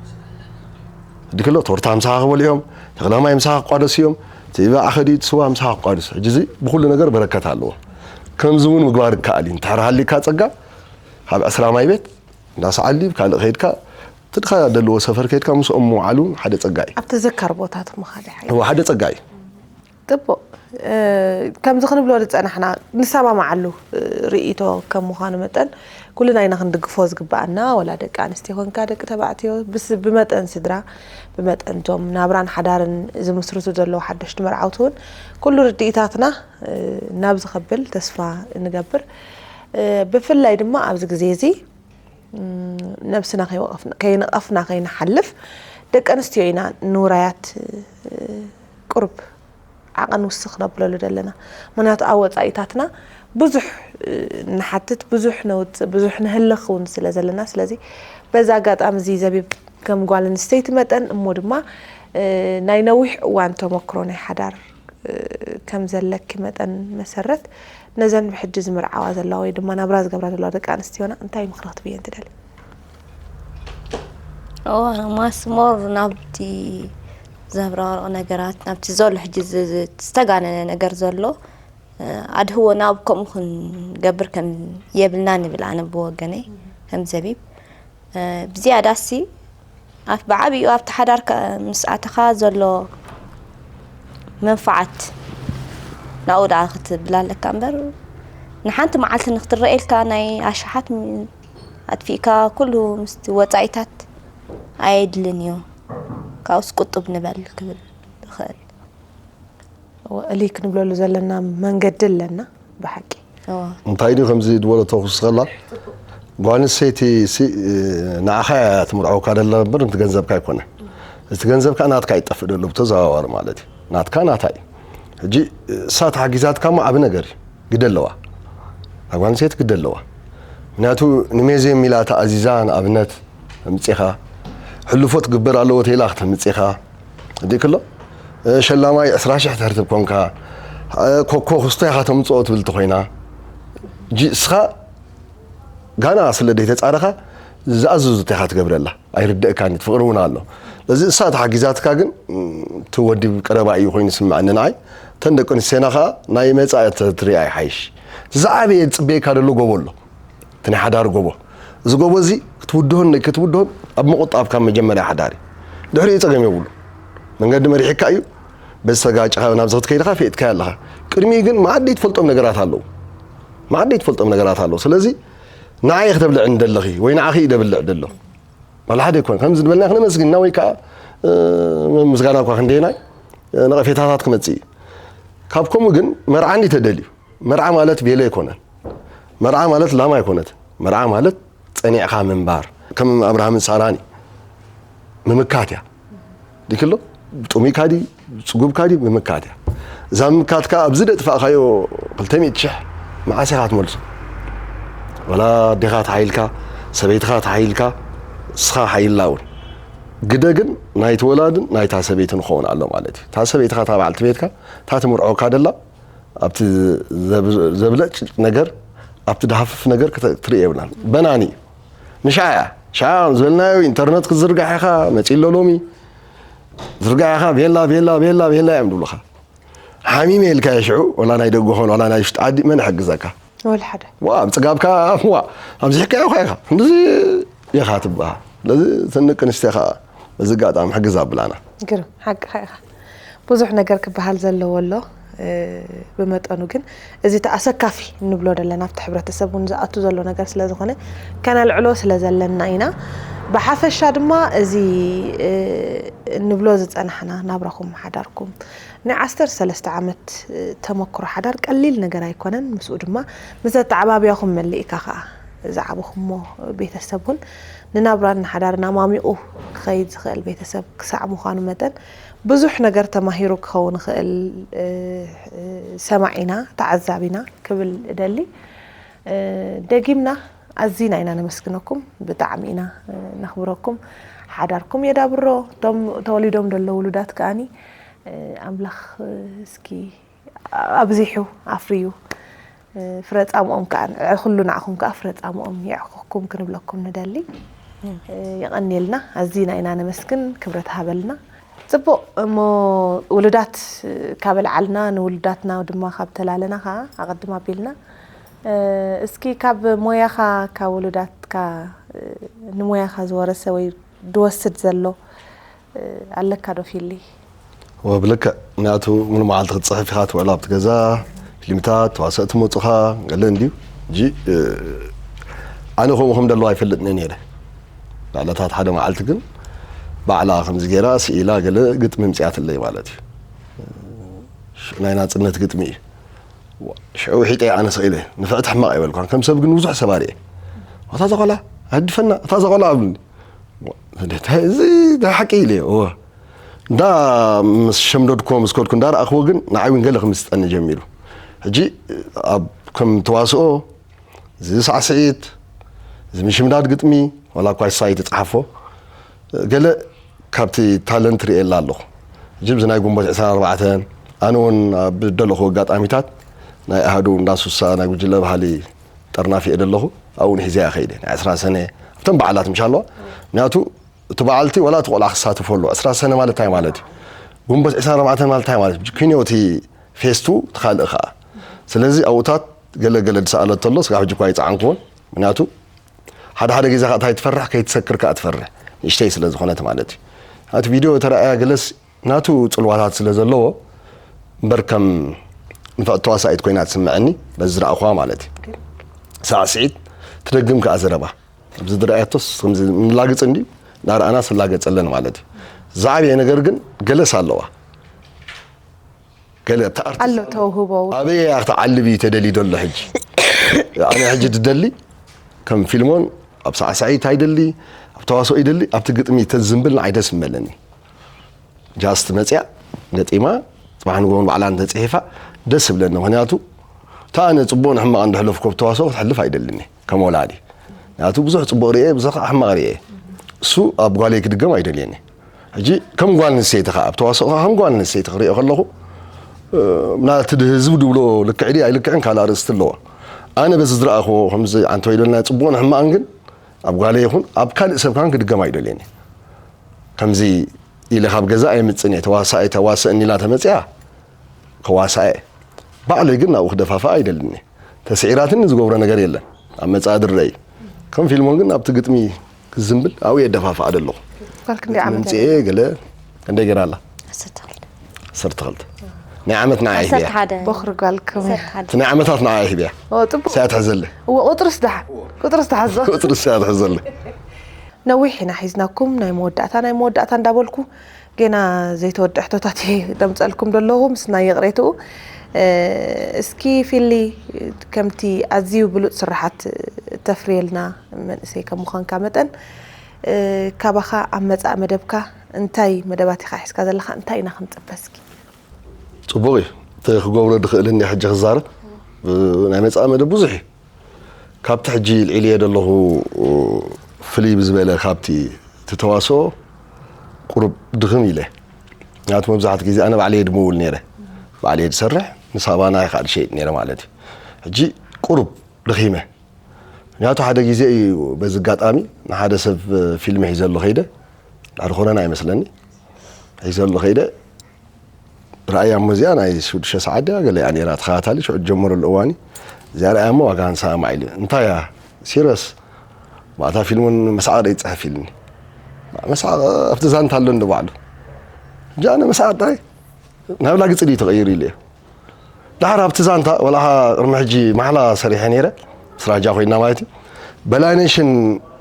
ድክሎ ቶርታ ምሳኻ ክበልዑ እዮም። ተኽለማይ ምሳኻ ክቋደሱ እዮም። እቲ ብኣኸዲ እቲ ስዋ ምሳኻ ክቋደሱ ሕጂ እዚ ብኩሉ ነገር በረከት ኣለዎ። ከምዚ እውን ምግባር ይከኣል እዩ እንድሕር ሃሊካ ጸጋ ካብ ዕስራ ማይ ቤት እንዳሰዓሊ ካልእ ከይድካ ትድኻ ደልዎ ሰፈር ከይድካ ምስኦም ምውዓሉ ሓደ ጸጋ እዩ። ኣብ ተዘካር ቦታት ምኻድ ሓይ እዎ ሓደ ጸጋ እዩ። ጽቡቕ። ከምዚ ክንብሎ ዝጸናሕና ንሰማማዓሉ ርእይቶ ከም ምዃኑ መጠን ኩልና ኢና ክንድግፎ ዝግብኣና፣ ወላ ደቂ ኣንስትዮ ኮንካ ደቂ ተባዕትዮ ብስ ብመጠን ስድራ ብመጠን ቶም ናብራን ሓዳርን ዝምስርቱ ዘለዉ ሓደሽቲ መርዓውቲ እውን ኩሉ ርድኢታትና ናብ ዝኸብል ተስፋ ንገብር። ብፍላይ ድማ ኣብዚ ግዜ እዚ ነብስና ከይነቐፍና ከይንሓልፍ ደቂ ኣንስትዮ ኢና ንውራያት ቁሩብ ዓቐን ውስኽ ነብለሉ ዘለና። ምክንያቱ ኣብ ወፃኢታትና ብዙሕ ንሓትት ብዙሕ ነውፅእ ብዙሕ ንህልኽ እውን ስለ ዘለና ስለዚ በዚ ኣጋጣሚ እዚ ዘቢብ ከም ጓል ኣንስተይቲ መጠን እሞ ድማ ናይ ነዊሕ እዋን ተመክሮ ናይ ሓዳር ከም ዘለኪ መጠን መሰረት ነዘን ብሕጂ ዝምርዓዋ ዘለዋ ወይ ድማ ናብራ ዝገብራ ዘለዋ ደቂ ኣንስትዮና እንታይ ምኽሪ ክትብየን ትደሊ? እዋ ማስ ሞር ናብቲ ዘብረቕርቕ ነገራት ናብቲ ዘሎ ሕጂ ዝተጋነነ ነገር ዘሎ ኣድህቦ ናብ ከምኡ ክንገብር ከም የብልና ንብል ኣነ ብወገነይ ከም ዘቢብ ብዝያዳሲ ኣብ ብዓብይኡ ኣብቲ ሓዳር ምስ ኣተኻ ዘሎ መንፍዓት ናብኡ ደኣ ክትብል ኣለካ እምበር ንሓንቲ መዓልቲ ንክትረኤልካ ናይ ኣሽሓት ኣጥፊእካ ኩሉ ምስቲ ወፃኢታት ኣየድልን እዩ ካብኡስ ቁጡብ ንበል ክብል እኽእል እሊ ክንብለሉ ዘለና መንገዲ ኣለና ብሓቂ እንታይ ድዩ ከምዚ ዝበለቶ ክውስኸላ ጓል ኣንስተይቲ ንዓኻ እያ ትምርዐውካ ደላ እምበር እቲ ገንዘብካ ኣይኮነ እቲ ገንዘብካ ናትካ ይጠፍእ ደሎ ብተዘዋዋሪ ማለት እዩ ናትካ ናታ እዩ ሕጂ እሳ ተሓጊዛትካ ሞ ዓብ ነገር እዩ ግደ ኣለዋ ጓል ኣንስተይቲ ግደ ኣለዋ ምክንያቱ ንሜዝየም ኢላ ተኣዚዛ ንኣብነት ተምፅኻ ሕልፎ ትግበር ኣለዎ ተይላ ክተምፅኻ ዲክሎ ሸላማይ ዕስራ ሽሕ ትህርትብ ኮንካ ኮኮ ክስቶ ኢኻ ተምፅኦ ትብል ተኮይና እስኻ ጋና ስለ ደይተፃረኻ ዝኣዘዙ እንታይ ኢኻ ትገብረላ? ኣይርደእካን እዩ፣ ፍቕሪ እውን ኣሎ። ስለዚ እሳ ተሓጊዛትካ ግን፣ ም፣ እቲ ወዲ ቀረባ እዩ ኮይኑ ይስምዐኒ ንዓይ። እተን ደቂ ኣንስትዮና ኸዓ ናይ መጻኢ ተትሪኣ ይሓይሽ። እቲ ዝዓበየ ዝጽበየካ ዘሎ ጎቦ ኣሎ። እቲ ናይ ሓዳር ጎቦ። እዚ ጎቦ እዚ ክትውድሆን ክትውድሆን ኣብ ምቑጣብ ካብ መጀመርያ ሓዳር እዩ። ድሕሪኡ ጸገም የብሉ። መንገዲ መሪሕካ እዩ። በዚ ተጋጭኻ ናብዚ ክትከይድ ኢኻ፣ ፈኢጥካዮ ኣለኻ። ቅድሚኡ ግን መኣዲ ትፈልጦም ነገራት ኣለዉ። መኣዲ ትፈልጦም ነገራት ኣለዉ። ስለዚ ንዓይ ክትብልዕኒ ደለኺ ወይ ንዓኺ እዩ ደብልዕ ደሎ። ዋላ ሓደ ኣይኮነ። ከምዚ ዝበልና ክነመስግንና ወይ ከዓ፣ እ፣ ምስጋና እኳ ክንደየናይ፣ እ፣ ነቐፌታታት ክመጽእ እዩ። ካብ ከምኡ ግን መርዓ እንዲ ተደልዩ፣ መርዓ ማለት ቤሎ ኣይኮነን። መርዓ ማለት ላም ኣይኮነት። መርዓ ማለት ጸኒዕኻ ምንባር። ከም ኣብርሃምን ሳራን እዩ። ምምካት እያ። ዲክሎ ጥሙይካ ድዩ፣ ጽጉብካ ድዩ፣ ምምካት እያ። እዛ ምምካት ከኣ ኣብዚ ደጥፋእካዮ ክልተ ሚእቲ ሽሕ መዓስ ኢኻ ትመልሶ? ወላ ኣዴኻ ተሓይልካ፣ ሰበይትኻ ተሓይልካ፣ እስኻ ሓይልና እውን። ግደ ግን ናይቲ ወላድን ናይታ ሰበይትን ክኸውን ኣሎ ማለት እዩ። እታ ሰበይትኻ፣ እታ በዓልቲ ቤትካ፣ እታ ትምርዖካ ደላ፣ ኣብቲ ዘብ-፣ ዘብለጭ ነገር፣ ኣብቲ ድሃፍፍ ነገር ክተ-፣ ክትርኢ የብላን። በናኒ እዩ። ንሻዕ እያ። ሻዕ ዝበልናዮ ኢንተርነት ክትዝርጋሕ ኢኻ፣ መጺእ ኣሎ ሎሚ። ዝርጋሕ ኢኻ፣ ቤላ፣ ቤላ፣ ቤላ፣ ቤላ እዮም ዝብሉኻ። ሓሚመ ኢልካዮ ሽዑ፣ ወላ ናይ ደገ ኾን፣ ወላ ናይ ውሽጢ ዓዲ፣ መን ይሕግዘካ? ወላ ሓደ። ዋ፣ ኣብ ጽጋብካ፣ ዋ፣ ኣብዚሕካዮ ኢኻ። ክንድዚ ኢኻ ትበሃል። ስለዚ እተን ደቂ ኣንስትዮ ኸኣ በዚ ኣጋጣሚ ሕግዝ ኣብላና። ግርም፣ ሓቅኻ ኢኻ። ብዙሕ ነገር ክበሃል ዘለዎ ኣሎ። እ፣ ብመጠኑ ግን እዚ እቲ ኣሰካፊ እንብሎ ዘለና ኣብቲ ሕብረተሰብ እውን ዝኣቱ ዘሎ ነገር ስለ ዝኾነ ከነልዕሎ ስለ ዘለና ኢና። ብሓፈሻ ድማ እዚ፣ እ፣ እንብሎ ዝጸናሕና ናብራኹም፣ ሓዳርኩም፣ ናይ ዓሰርተ ሰለስተ ዓመት፣ እ፣ ተመክሮ ሓዳር ቀሊል ነገር ኣይኮነን። ምስኡ ድማ ምስ ኣተዓባብያኹም መሊእካ ኸኣ ዝዓበኹሞ ቤተሰብ እውን ንናብራን ንሓዳርን ኣማሚቑ ክኸይድ ዝኽእል ቤተሰብ ክሳዕ ምዃኑ መጠን ብዙሕ ነገር ተማሂሩ ክኸውን ይኽእል፣ እ፣ እ፣ ሰማዒና፣ ተዓዛቢና ክብል እደሊ። እ፣ ደጊምና ኣዚና ኢና ነመስግነኩም፣ ብጣዕሚ ኢና፣ እ፣ ነኽብረኩም። ሓዳርኩም የዳብሮ፣ እቶም ተወሊዶም ዘለዉ ውሉዳት ከኣኒ፣ እ፣ ኣምላኽ፣ እ፣ እስኪ ኣብዚሑ ኣፍርዩ፣ እ፣ ፍረ ጻምኦም ከኣ፣ ዕ-፣ ኩሉ ንዓኹም ከኣ ፍረ ጻምኦም የዕኹኩም ክንብለኩም ንደሊ። እ፣ የቐንየልና፣ ኣዚና ኢና ነመስግን፣ ክብረት ሃበልና። ጽቡቕ፣ እሞ ውሉዳት ካብ ኣልዓልና፣ ንውሉዳትና ድማ ካብ ተላለና ከኣ፣ ኣቐድም ኣቢልና፣ እ፣ እስኪ ካብ ሞያኻ፣ ካብ ውሉዳትካ፣ እ፣ ንሞያኻ ዝወረሰ ወይ ዝወስድ ዘሎ፣ እ፣ ኣለካ ዶ ፊሊ? እወ፣ ብልክዕ። ምኽንያቱ፣ ሙሉ መዓልቲ ክትጽሕፍ ኢኻ ትውዕል ኣብቲ ገዛ፣ ፊልምታት፣ ተዋሰእቲ መጹኻ፣ ገለ እንድዩ። ሕጂ፣ እ፣ ኣነ ከምኡ ከም ደለዋ ኣይፈልጥን እየ ነይረ። ንዕለታት ሓደ መዓልቲ ግን፣ ባዕላ ከምዚ ገይራ፣ ስኢላ፣ ገለ ግጥሚ ኣምጺኣትለይ ማለት እዩ። ሽ-፣ ናይ ናጽነት ግጥሚ እዩ። ዋ፣ ሽዑ ውሒጠ ኣነ ስቕ ኢለ፣ ንፍዕቲ ሕማቕ ኣይበልኳን። ከም ሰብ ግን ብዙሕ ሰብ ኣርእየ። "እታ ዘኾላ፣ ኣድፈና፣ እታ ዘኾላ" ኣብሉኒ። ዋ፣ እንታይ እዚ ናይ ሓቂ ኢለ፣ እወ። እንዳ ምስ ሸምደድኩዎ፣ ምስ ከድኩ፣ እንዳ ረኣኽዎ ግን ንዓይ እውን ገለ ክምስጠኒ ጀሚሩ። ሕጂ ኣብ ከም ተዋስኦ፣ እዚ ሳዕስዒት፣ እዚ ምሽምዳድ ግጥሚ፣ ዋላ እኳ ንሳ ኣይትጽሓፎ፣ ገለ ካብቲ ታለንት ርእየላ ኣለኹ። ሕጂ ብዚ ናይ ግንቦት ዕስራን ኣርባዕተን፣ ኣነ እውን ኣብ ዝደለኹ ኣጋጣሚታት ናይ ኣሃዱ እንዳ ሱሳ ናይ ጉጅለ ባህሊ ጠርናፊ እየ ዘለኹ። ኣብኡ እውን ሒዘያ ከይደ። ናይ ዕስራ ሰነ ኣብተን በዓላት ምሽ ኣለዋ። ምኽንያቱ እቲ በዓልቲ ዋላ እቲ ቆልዓ ክሳተፎ ኣለዎ። ዕስራ ሰነ ማለት እንታይ ማለት እዩ? ግንቦት ዕስራን ኣርባዕተን ማለት እንታይ ማለት እዩ? ኪንዮ እቲ ፌስቱ እቲ ካልእ ከኣ። ስለዚ ኣብኡታት ገለ ገለ ዝሰኣለት ተሎ፣ ስጋብ ሕጂ እኳ ኣይጸዓንኩዎን። ምኽንያቱ ሓደ ሓደ ግዜ ከኣ እንታይ ትፈርሕ፣ ከይትሰክር ከኣ ትፈርሕ። ንእሽተይ ስለ ዝኾነት ማለት እዩ። እቲ ቪድዮ ተራእያ ገለስ ናቱ ጽልዋታት ስለ ዘለዎ፣ እምበር ከም ንፍዕቲ ተዋሳኢት ኮይና ትስምዐኒ፣ በዚ ዝረኣኹዋ ማለት እዩ። ሳዕስዒት ትደግም ከኣ ዘረባ። ኣብዚ ዝረኣየቶስ ከምዚ ንላግጽ እንድዩ፣ እንዳረኣናስ ንላገጸለን ማለት እዩ። ዝዓበየ ነገር ግን ገለስ ኣለዋ። ገለ ኣብቲ ኣርቲስት ኣሎ ተውህቦ። ኣበይ እያ ክትዓልብ እዩ ተደልዩ ዘሎ ሕጂ? ኣነ ሕጂ ትደሊ ከም ፊልሞን ኣብ ሳዕሳዒት ኣይደሊ፣ ኣብ ተዋስኦ ይደሊ፣ ኣብቲ ግጥሚ ተዝንብል ንዓይ ደስ ምበለኒ። ጃስት መጽያ ገጢማ፣ ጽባሕ ንግሆ ባዕላ እንተጽሒፋ ደስ ይብለኒ። ምኽንያቱ እታ ኣነ ጽቡቕን ሕማቕን እንድሕለፍኩ ኣብ ተዋስኦ ክትሕልፍ ኣይደልን እየ ከም ወላዲ። ምኽንያቱ ብዙሕ ጽቡቕ ርእየ፣ ብዙሕ ከዓ ሕማቕ ርእየ። እሱ ኣብ ጓለይ ክድገም ኣይደልየን እየ። ሕጂ ከም ጓል ኣንስተይቲ ከዓ፣ ኣብ ተዋስኦ ከዓ ከም ጓል ኣንስተይቲ ክርእዮ ከለኹ፣ እ፣ ናቲ ህዝቢ ድብሎ ልክዕ ድዩ ኣይልክዕን ካልእ ኣርእስቲ ኣለዎ። ኣነ በዚ ዝረኣኽዎ ከምዚ ኣንተ ወይለና ጽቡቕን ሕማቕን ግን ኣብ ጓለ ይኹን ኣብ ካልእ ሰብ ካን ክድገም ኣይደልየን እየ። ከምዚ ኢለ ካብ ገዛ ኣይምጽን እየ። ተዋሳኢ ተዋስእኒ ኢላ ተመጽያ ከዋሳእ እየ። ባዕለይ ግን ናብኡ ክደፋፍኣ ኣይደልን እየ። ተስዒራትኒ ዝገብሮ ነገር የለን። ኣብ መጻኢ ድረይ ከም ፊልሞን ግን ኣብቲ ግጥሚ ክዝንብል ኣብኡ እየ ደፋፍኣ ዘለኹ። ጓል ክንደይ ዓመት ምምጽኤ ገለ ክንደይ ገይራ ኣላ? ዓሰርተ ክልተ ዓሰርተ ክልተ ናይ ዓመት ንዓ ዓሰርተ ሂብያ። ሓደ ቦኽሪ ጓል ክም ዓሰርተ ሓደ እቲ ናይ ዓመታት ንዓ ሂብያ። ጽቡቅ ሰያ ትሕዘለ እዎ ቁፅርስ ደሓ ቁፅርስ ተሓዞ ቁፅርስ ሰያ ትሕዘለ። ነዊሕ ኢና ሒዝናኩም ናይ መወዳእታ ናይ መወዳእታ እንዳበልኩ ገና ዘይተወድአ ሕቶታት እየ ደምፀልኩም ደለኹ ምስና ይቕሬትኡ። እስኪ ፊሊ ከምቲ ኣዝዩ ብሉፅ ስራሓት ተፍርየልና መንእሰይ ከም ምዃንካ መጠን ካባኻ ኣብ መፃእ መደብካ እንታይ መደባት ኢኻ ሒዝካ ዘለኻ እንታይ ኢና ክንፅበ እስኪ? ፅቡቕ እዩ። እቲ ክገብሮ ድኽእል እኒ ሕጂ ክዛረብ ናይ መፃእ መደብ ብዙሕ እዩ። ካብቲ ሕጂ ልዒልየ ዘለኹ ፍልይ ብዝበለ ካብቲ ትተዋስኦ ቁሩብ ድኽም ኢለ። ምክንያቱ መብዛሕትኡ ግዜ ኣነ ባዕለየ ድምውል ነይረ። ባዕለየ ድሰርሕ ንሳባና ይካል ሸይጥ ነይረ ማለት እዩ። ሕጂ ቁሩብ ደኺመ። ምክንያቱ ሓደ ግዜ እዩ በዚ ኣጋጣሚ ንሓደ ሰብ ፊልም ሒዘሉ ከይደ ድሕሪ ኮረና ይመስለኒ ሒዘሉ ከይደ ርኣያ እሞ እዚኣ ናይ ሽዱሽተ ሰዓት ድያ ገለ እያ ነይራ ተኸታታሊ ሽዑ ጀመረሉ እዋኒ እዚኣ ርኣያ እሞ ዋጋ ሃንሳ ማዕ ኢሉ እንታይ እያ ሲረስ ማእታ ፊልሙን መስዓቕ ዶ ይፅሕፍ ኢልኒ መስዓቕ ኣብቲ ዛንታ ኣሎ እንዶ ባዕሉ እጃ ኣነ መስዓቕ ጥራይ ናብ ላግፂ ድዩ ተቐይሩ ኢሉ እየ ዳሕር ኣብቲ ዛንታ ወላ ቅድሚ ሕጂ ማሕላ ሰሪሐ ነይረ ስራጃ ኮይና ማለት እዩ በላይነሽን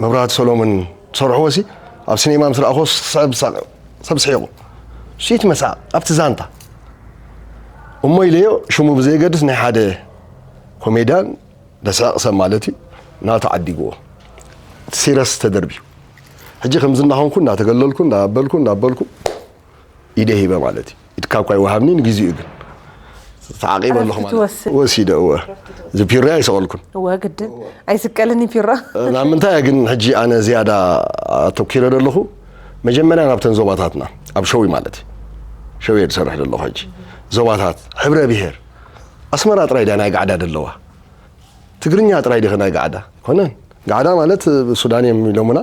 መብራህቲ ሰሎምን ዝሰርሕዎ ሲ ኣብ ሲኔማ ምስ ረኣኹ ሰብ ሳቕ- ሰብ ስሒቑ ስኢት መሳቕ ኣብቲ ዛንታ እሞ ኢለዮ ሽሙ ብዘየገድስ ናይ ሓደ ኮሜድያን ደስዕቕ ሰብ ማለት እዩ ናቱ ዓዲግዎ እቲ ሲረስ ተደርብዩ ሕጂ ከምዚ እናኾንኩ እናተገለልኩ እንዳበልኩ እንዳበልኩ ኢደ ሂበ ማለት እዩ ኢድካ እኳ ይወሃብኒ ንግዚኡ ግን ተዓቂበ ኣለኹ ማለት ክትወስድ። ወሲደ እወ እዚ ፒሮ ኣይሰቐልኩን እወ ግድን ኣይስቀልን ፒሮ ናብ ምንታይ ግን ሕጂ ኣነ ዝያዳ ኣተኪረ ዘለኹ መጀመርያ ናብተን ዞባታትና ኣብ ሸዊ ማለት እዩ ሸዊ እየ ዝሰርሕ ዘለኹ ሕጂ ዞባታት ሕብረ ብሄር ኣስመራ ጥራይ ድያ ናይ ጋዕዳ ደለዋ ትግርኛ ጥራይ ዲኸ ናይ ጋዕዳ ኮነን ጋዕዳ ማለት ሱዳን እዮም ኢሎምና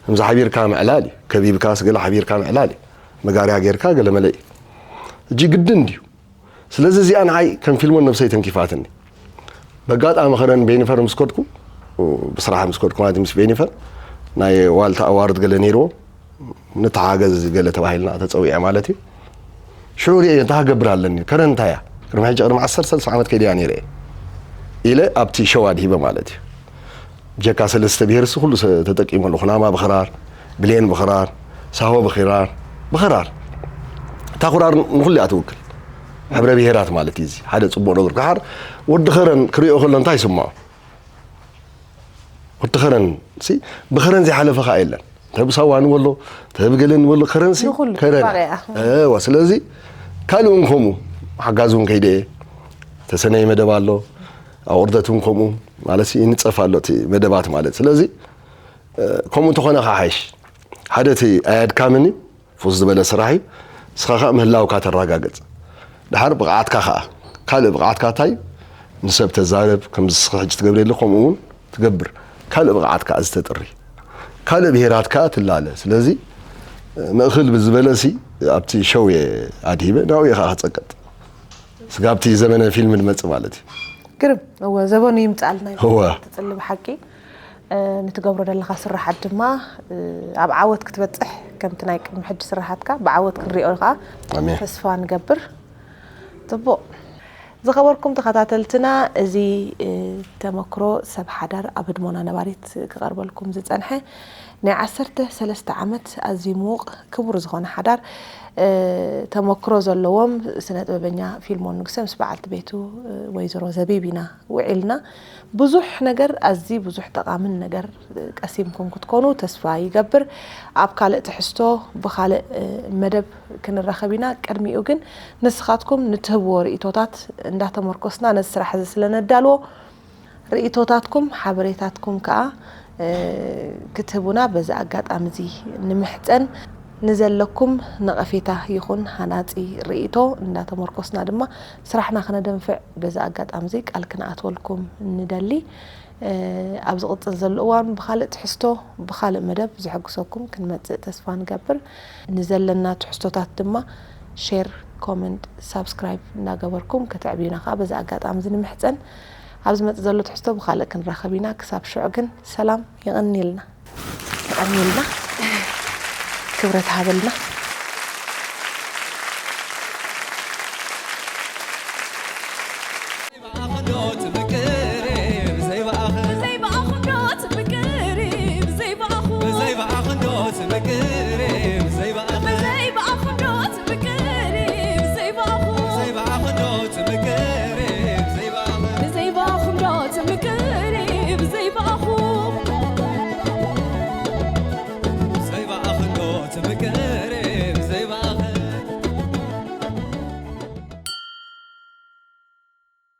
ከምዚ ሓቢርካ ምዕላል እዩ ከቢብካ ስገለ ሓቢርካ ምዕላል እዩ መጋርያ ጌርካ ገለ መለ እዩ እጂ ግድን ድዩ ስለዚ እዚኣ ንዓይ ከም ፊልሞን ነብሰይ ተንኪፋትኒ በጋጣሚ ኸረን ቤኒፈር ምስ ከድኩ ብስራሕ ምስ ከድኩ ማለት ምስ ቤኒፈር ናይ ዋልታ ኣዋርድ ገለ ነይርዎ ንተሓገዝ ገለ ተባሂልና ተፀዊዐ ማለት እዩ ሽዑ ሪኤ እንታይ ክገብር ኣለኒ ከረን እንታይ እያ ቅድሚ ሕጂ ቅድሚ ዓሰርተ ሰለስተ ዓመት ከይደ እያ ነይረ ኢለ ኣብቲ ሸው ኣድሂበ ማለት እዩ ብጀካ ሰለስተ ብሄር እሱ ኩሉ ተጠቂሙ ኣሎ ኩናማ ብክራር ብሌን ብክራር ሳሆ ብክራር ብክራር እታ ኩራር ንኩሉ እያ ትውክል ሕብረ ብሄራት ማለት እዩ እዚ ሓደ ፅቡቅ ነገር ካሓር ወዲ ከረን ክሪኦ ከሎ እንታይ ይስምዖ ወዲ ከረን ሲ ብከረን ዘይሓለፈ ከዓ የለን ተብ ሳዋ ንበሎ ተብ ገለ ንበሎ ከረን ሲ ንኩሉ ከረን ባርያ። እዋ ስለዚ ካልእ እውን ከምኡ ሓጋዝ እውን ከይደ እየ ተሰነየ መደብ ኣሎ ኣቁርደት እውን ከምኡ ማለት ይንፀፍ ኣሎ እቲ መደባት ማለት ስለዚ ከምኡ እንተኾነ ከዓ ሓይሽ ሓደ እቲ ኣያድካምን እዩ ፍስ ዝበለ ስራሕ እዩ ንስኻ ከዓ ምህላውካ ተረጋገፅ ድሓር ብቕዓትካ ከዓ ካልእ ብቕዓትካ እንታይ ንሰብ ተዛረብ ከምዚ ስኻ ሕጂ ትገብር የለ ከምኡ እውን ትገብር ካልእ ብቕዓት ከዓ ዝተጥሪ ካልእ ብሄራት ከዓ ትላለ ስለዚ ምእኽል ብዝበለ ሲ ኣብቲ ሸው እየ ኣድሂበ ናብኡ እየ ከዓ ክፀቀጥ ስጋብቲ ዘመነ ፊልም ንመፅእ ማለት እዩ ግርም እወ ዘበኑ ይምፃልና እወ። ትፅሊ ብሓቂ ንትገብሮ ዘለካ ስራሓት ድማ ኣብ ዓወት ክትበፅሕ ከምቲ ናይ ቅድሚ ሕጂ ስራሓትካ ብዓወት ክንሪኦ ከዓ ኣሜን ተስፋ ንገብር ፅቡቅ ዝኸበርኩም ተኸታተልትና እዚ ተመክሮ ሰብ ሓዳር ኣብ ህድሞና ነባሪት ክቐርበልኩም ዝፀንሐ ናይ ዓሰርተ ሰለስተ ዓመት ኣዝዩ ምዉቕ ክቡር ዝኾነ ሓዳር ተመክሮ ዘለዎም ስነ ጥበበኛ ፊልሞን ንጉሰ ምስ በዓልቲ ቤቱ ወይዘሮ ዘቢብ ኢና ውዒልና ብዙሕ ነገር ኣዝዩ ብዙሕ ጠቓምን ነገር ቀሲምኩም ክትኮኑ ተስፋ ይገብር ኣብ ካልእ ትሕዝቶ ብኻልእ መደብ ክንራኸብ ኢና ቅድሚኡ ግን ንስኻትኩም ንትህብዎ ርእቶታት እንዳተመርኮስና ነዚ ስራሕ እዚ ስለነዳልዎ ርእቶታትኩም ሓበሬታትኩም ከዓ ክትህቡና በዚ ኣጋጣሚ እዚ ንምሕፀን ንዘለኩም ነቐፌታ ይኹን ሃናፂ ርእቶ እንዳተመርኮስና ድማ ስራሕና ክነደንፍዕ በዚ ኣጋጣሚ እዚ ቃል ክንኣትወልኩም ንደሊ ኣብ ዝቕጽል ዘሎ እዋን ብኻልእ ትሕዝቶ፣ ብኻልእ መደብ ዝሕግሰኩም ክንመጽእ ተስፋ ንገብር። ንዘለና ትሕዝቶታት ድማ ሼር፣ ኮመንት፣ ሳብስክራይብ እናገበርኩም ከተዕብዩና ከዓ በዚ ኣጋጣሚ እዚ ንምሕጸን። ኣብ ዝመጽእ ዘሎ ትሕዝቶ ብኻልእ ክንራኸብ ኢና። ክሳብ ሽዑ ግን ሰላም፣ የቐንየልና። የቐንየልና። ክብረት ሃበልና።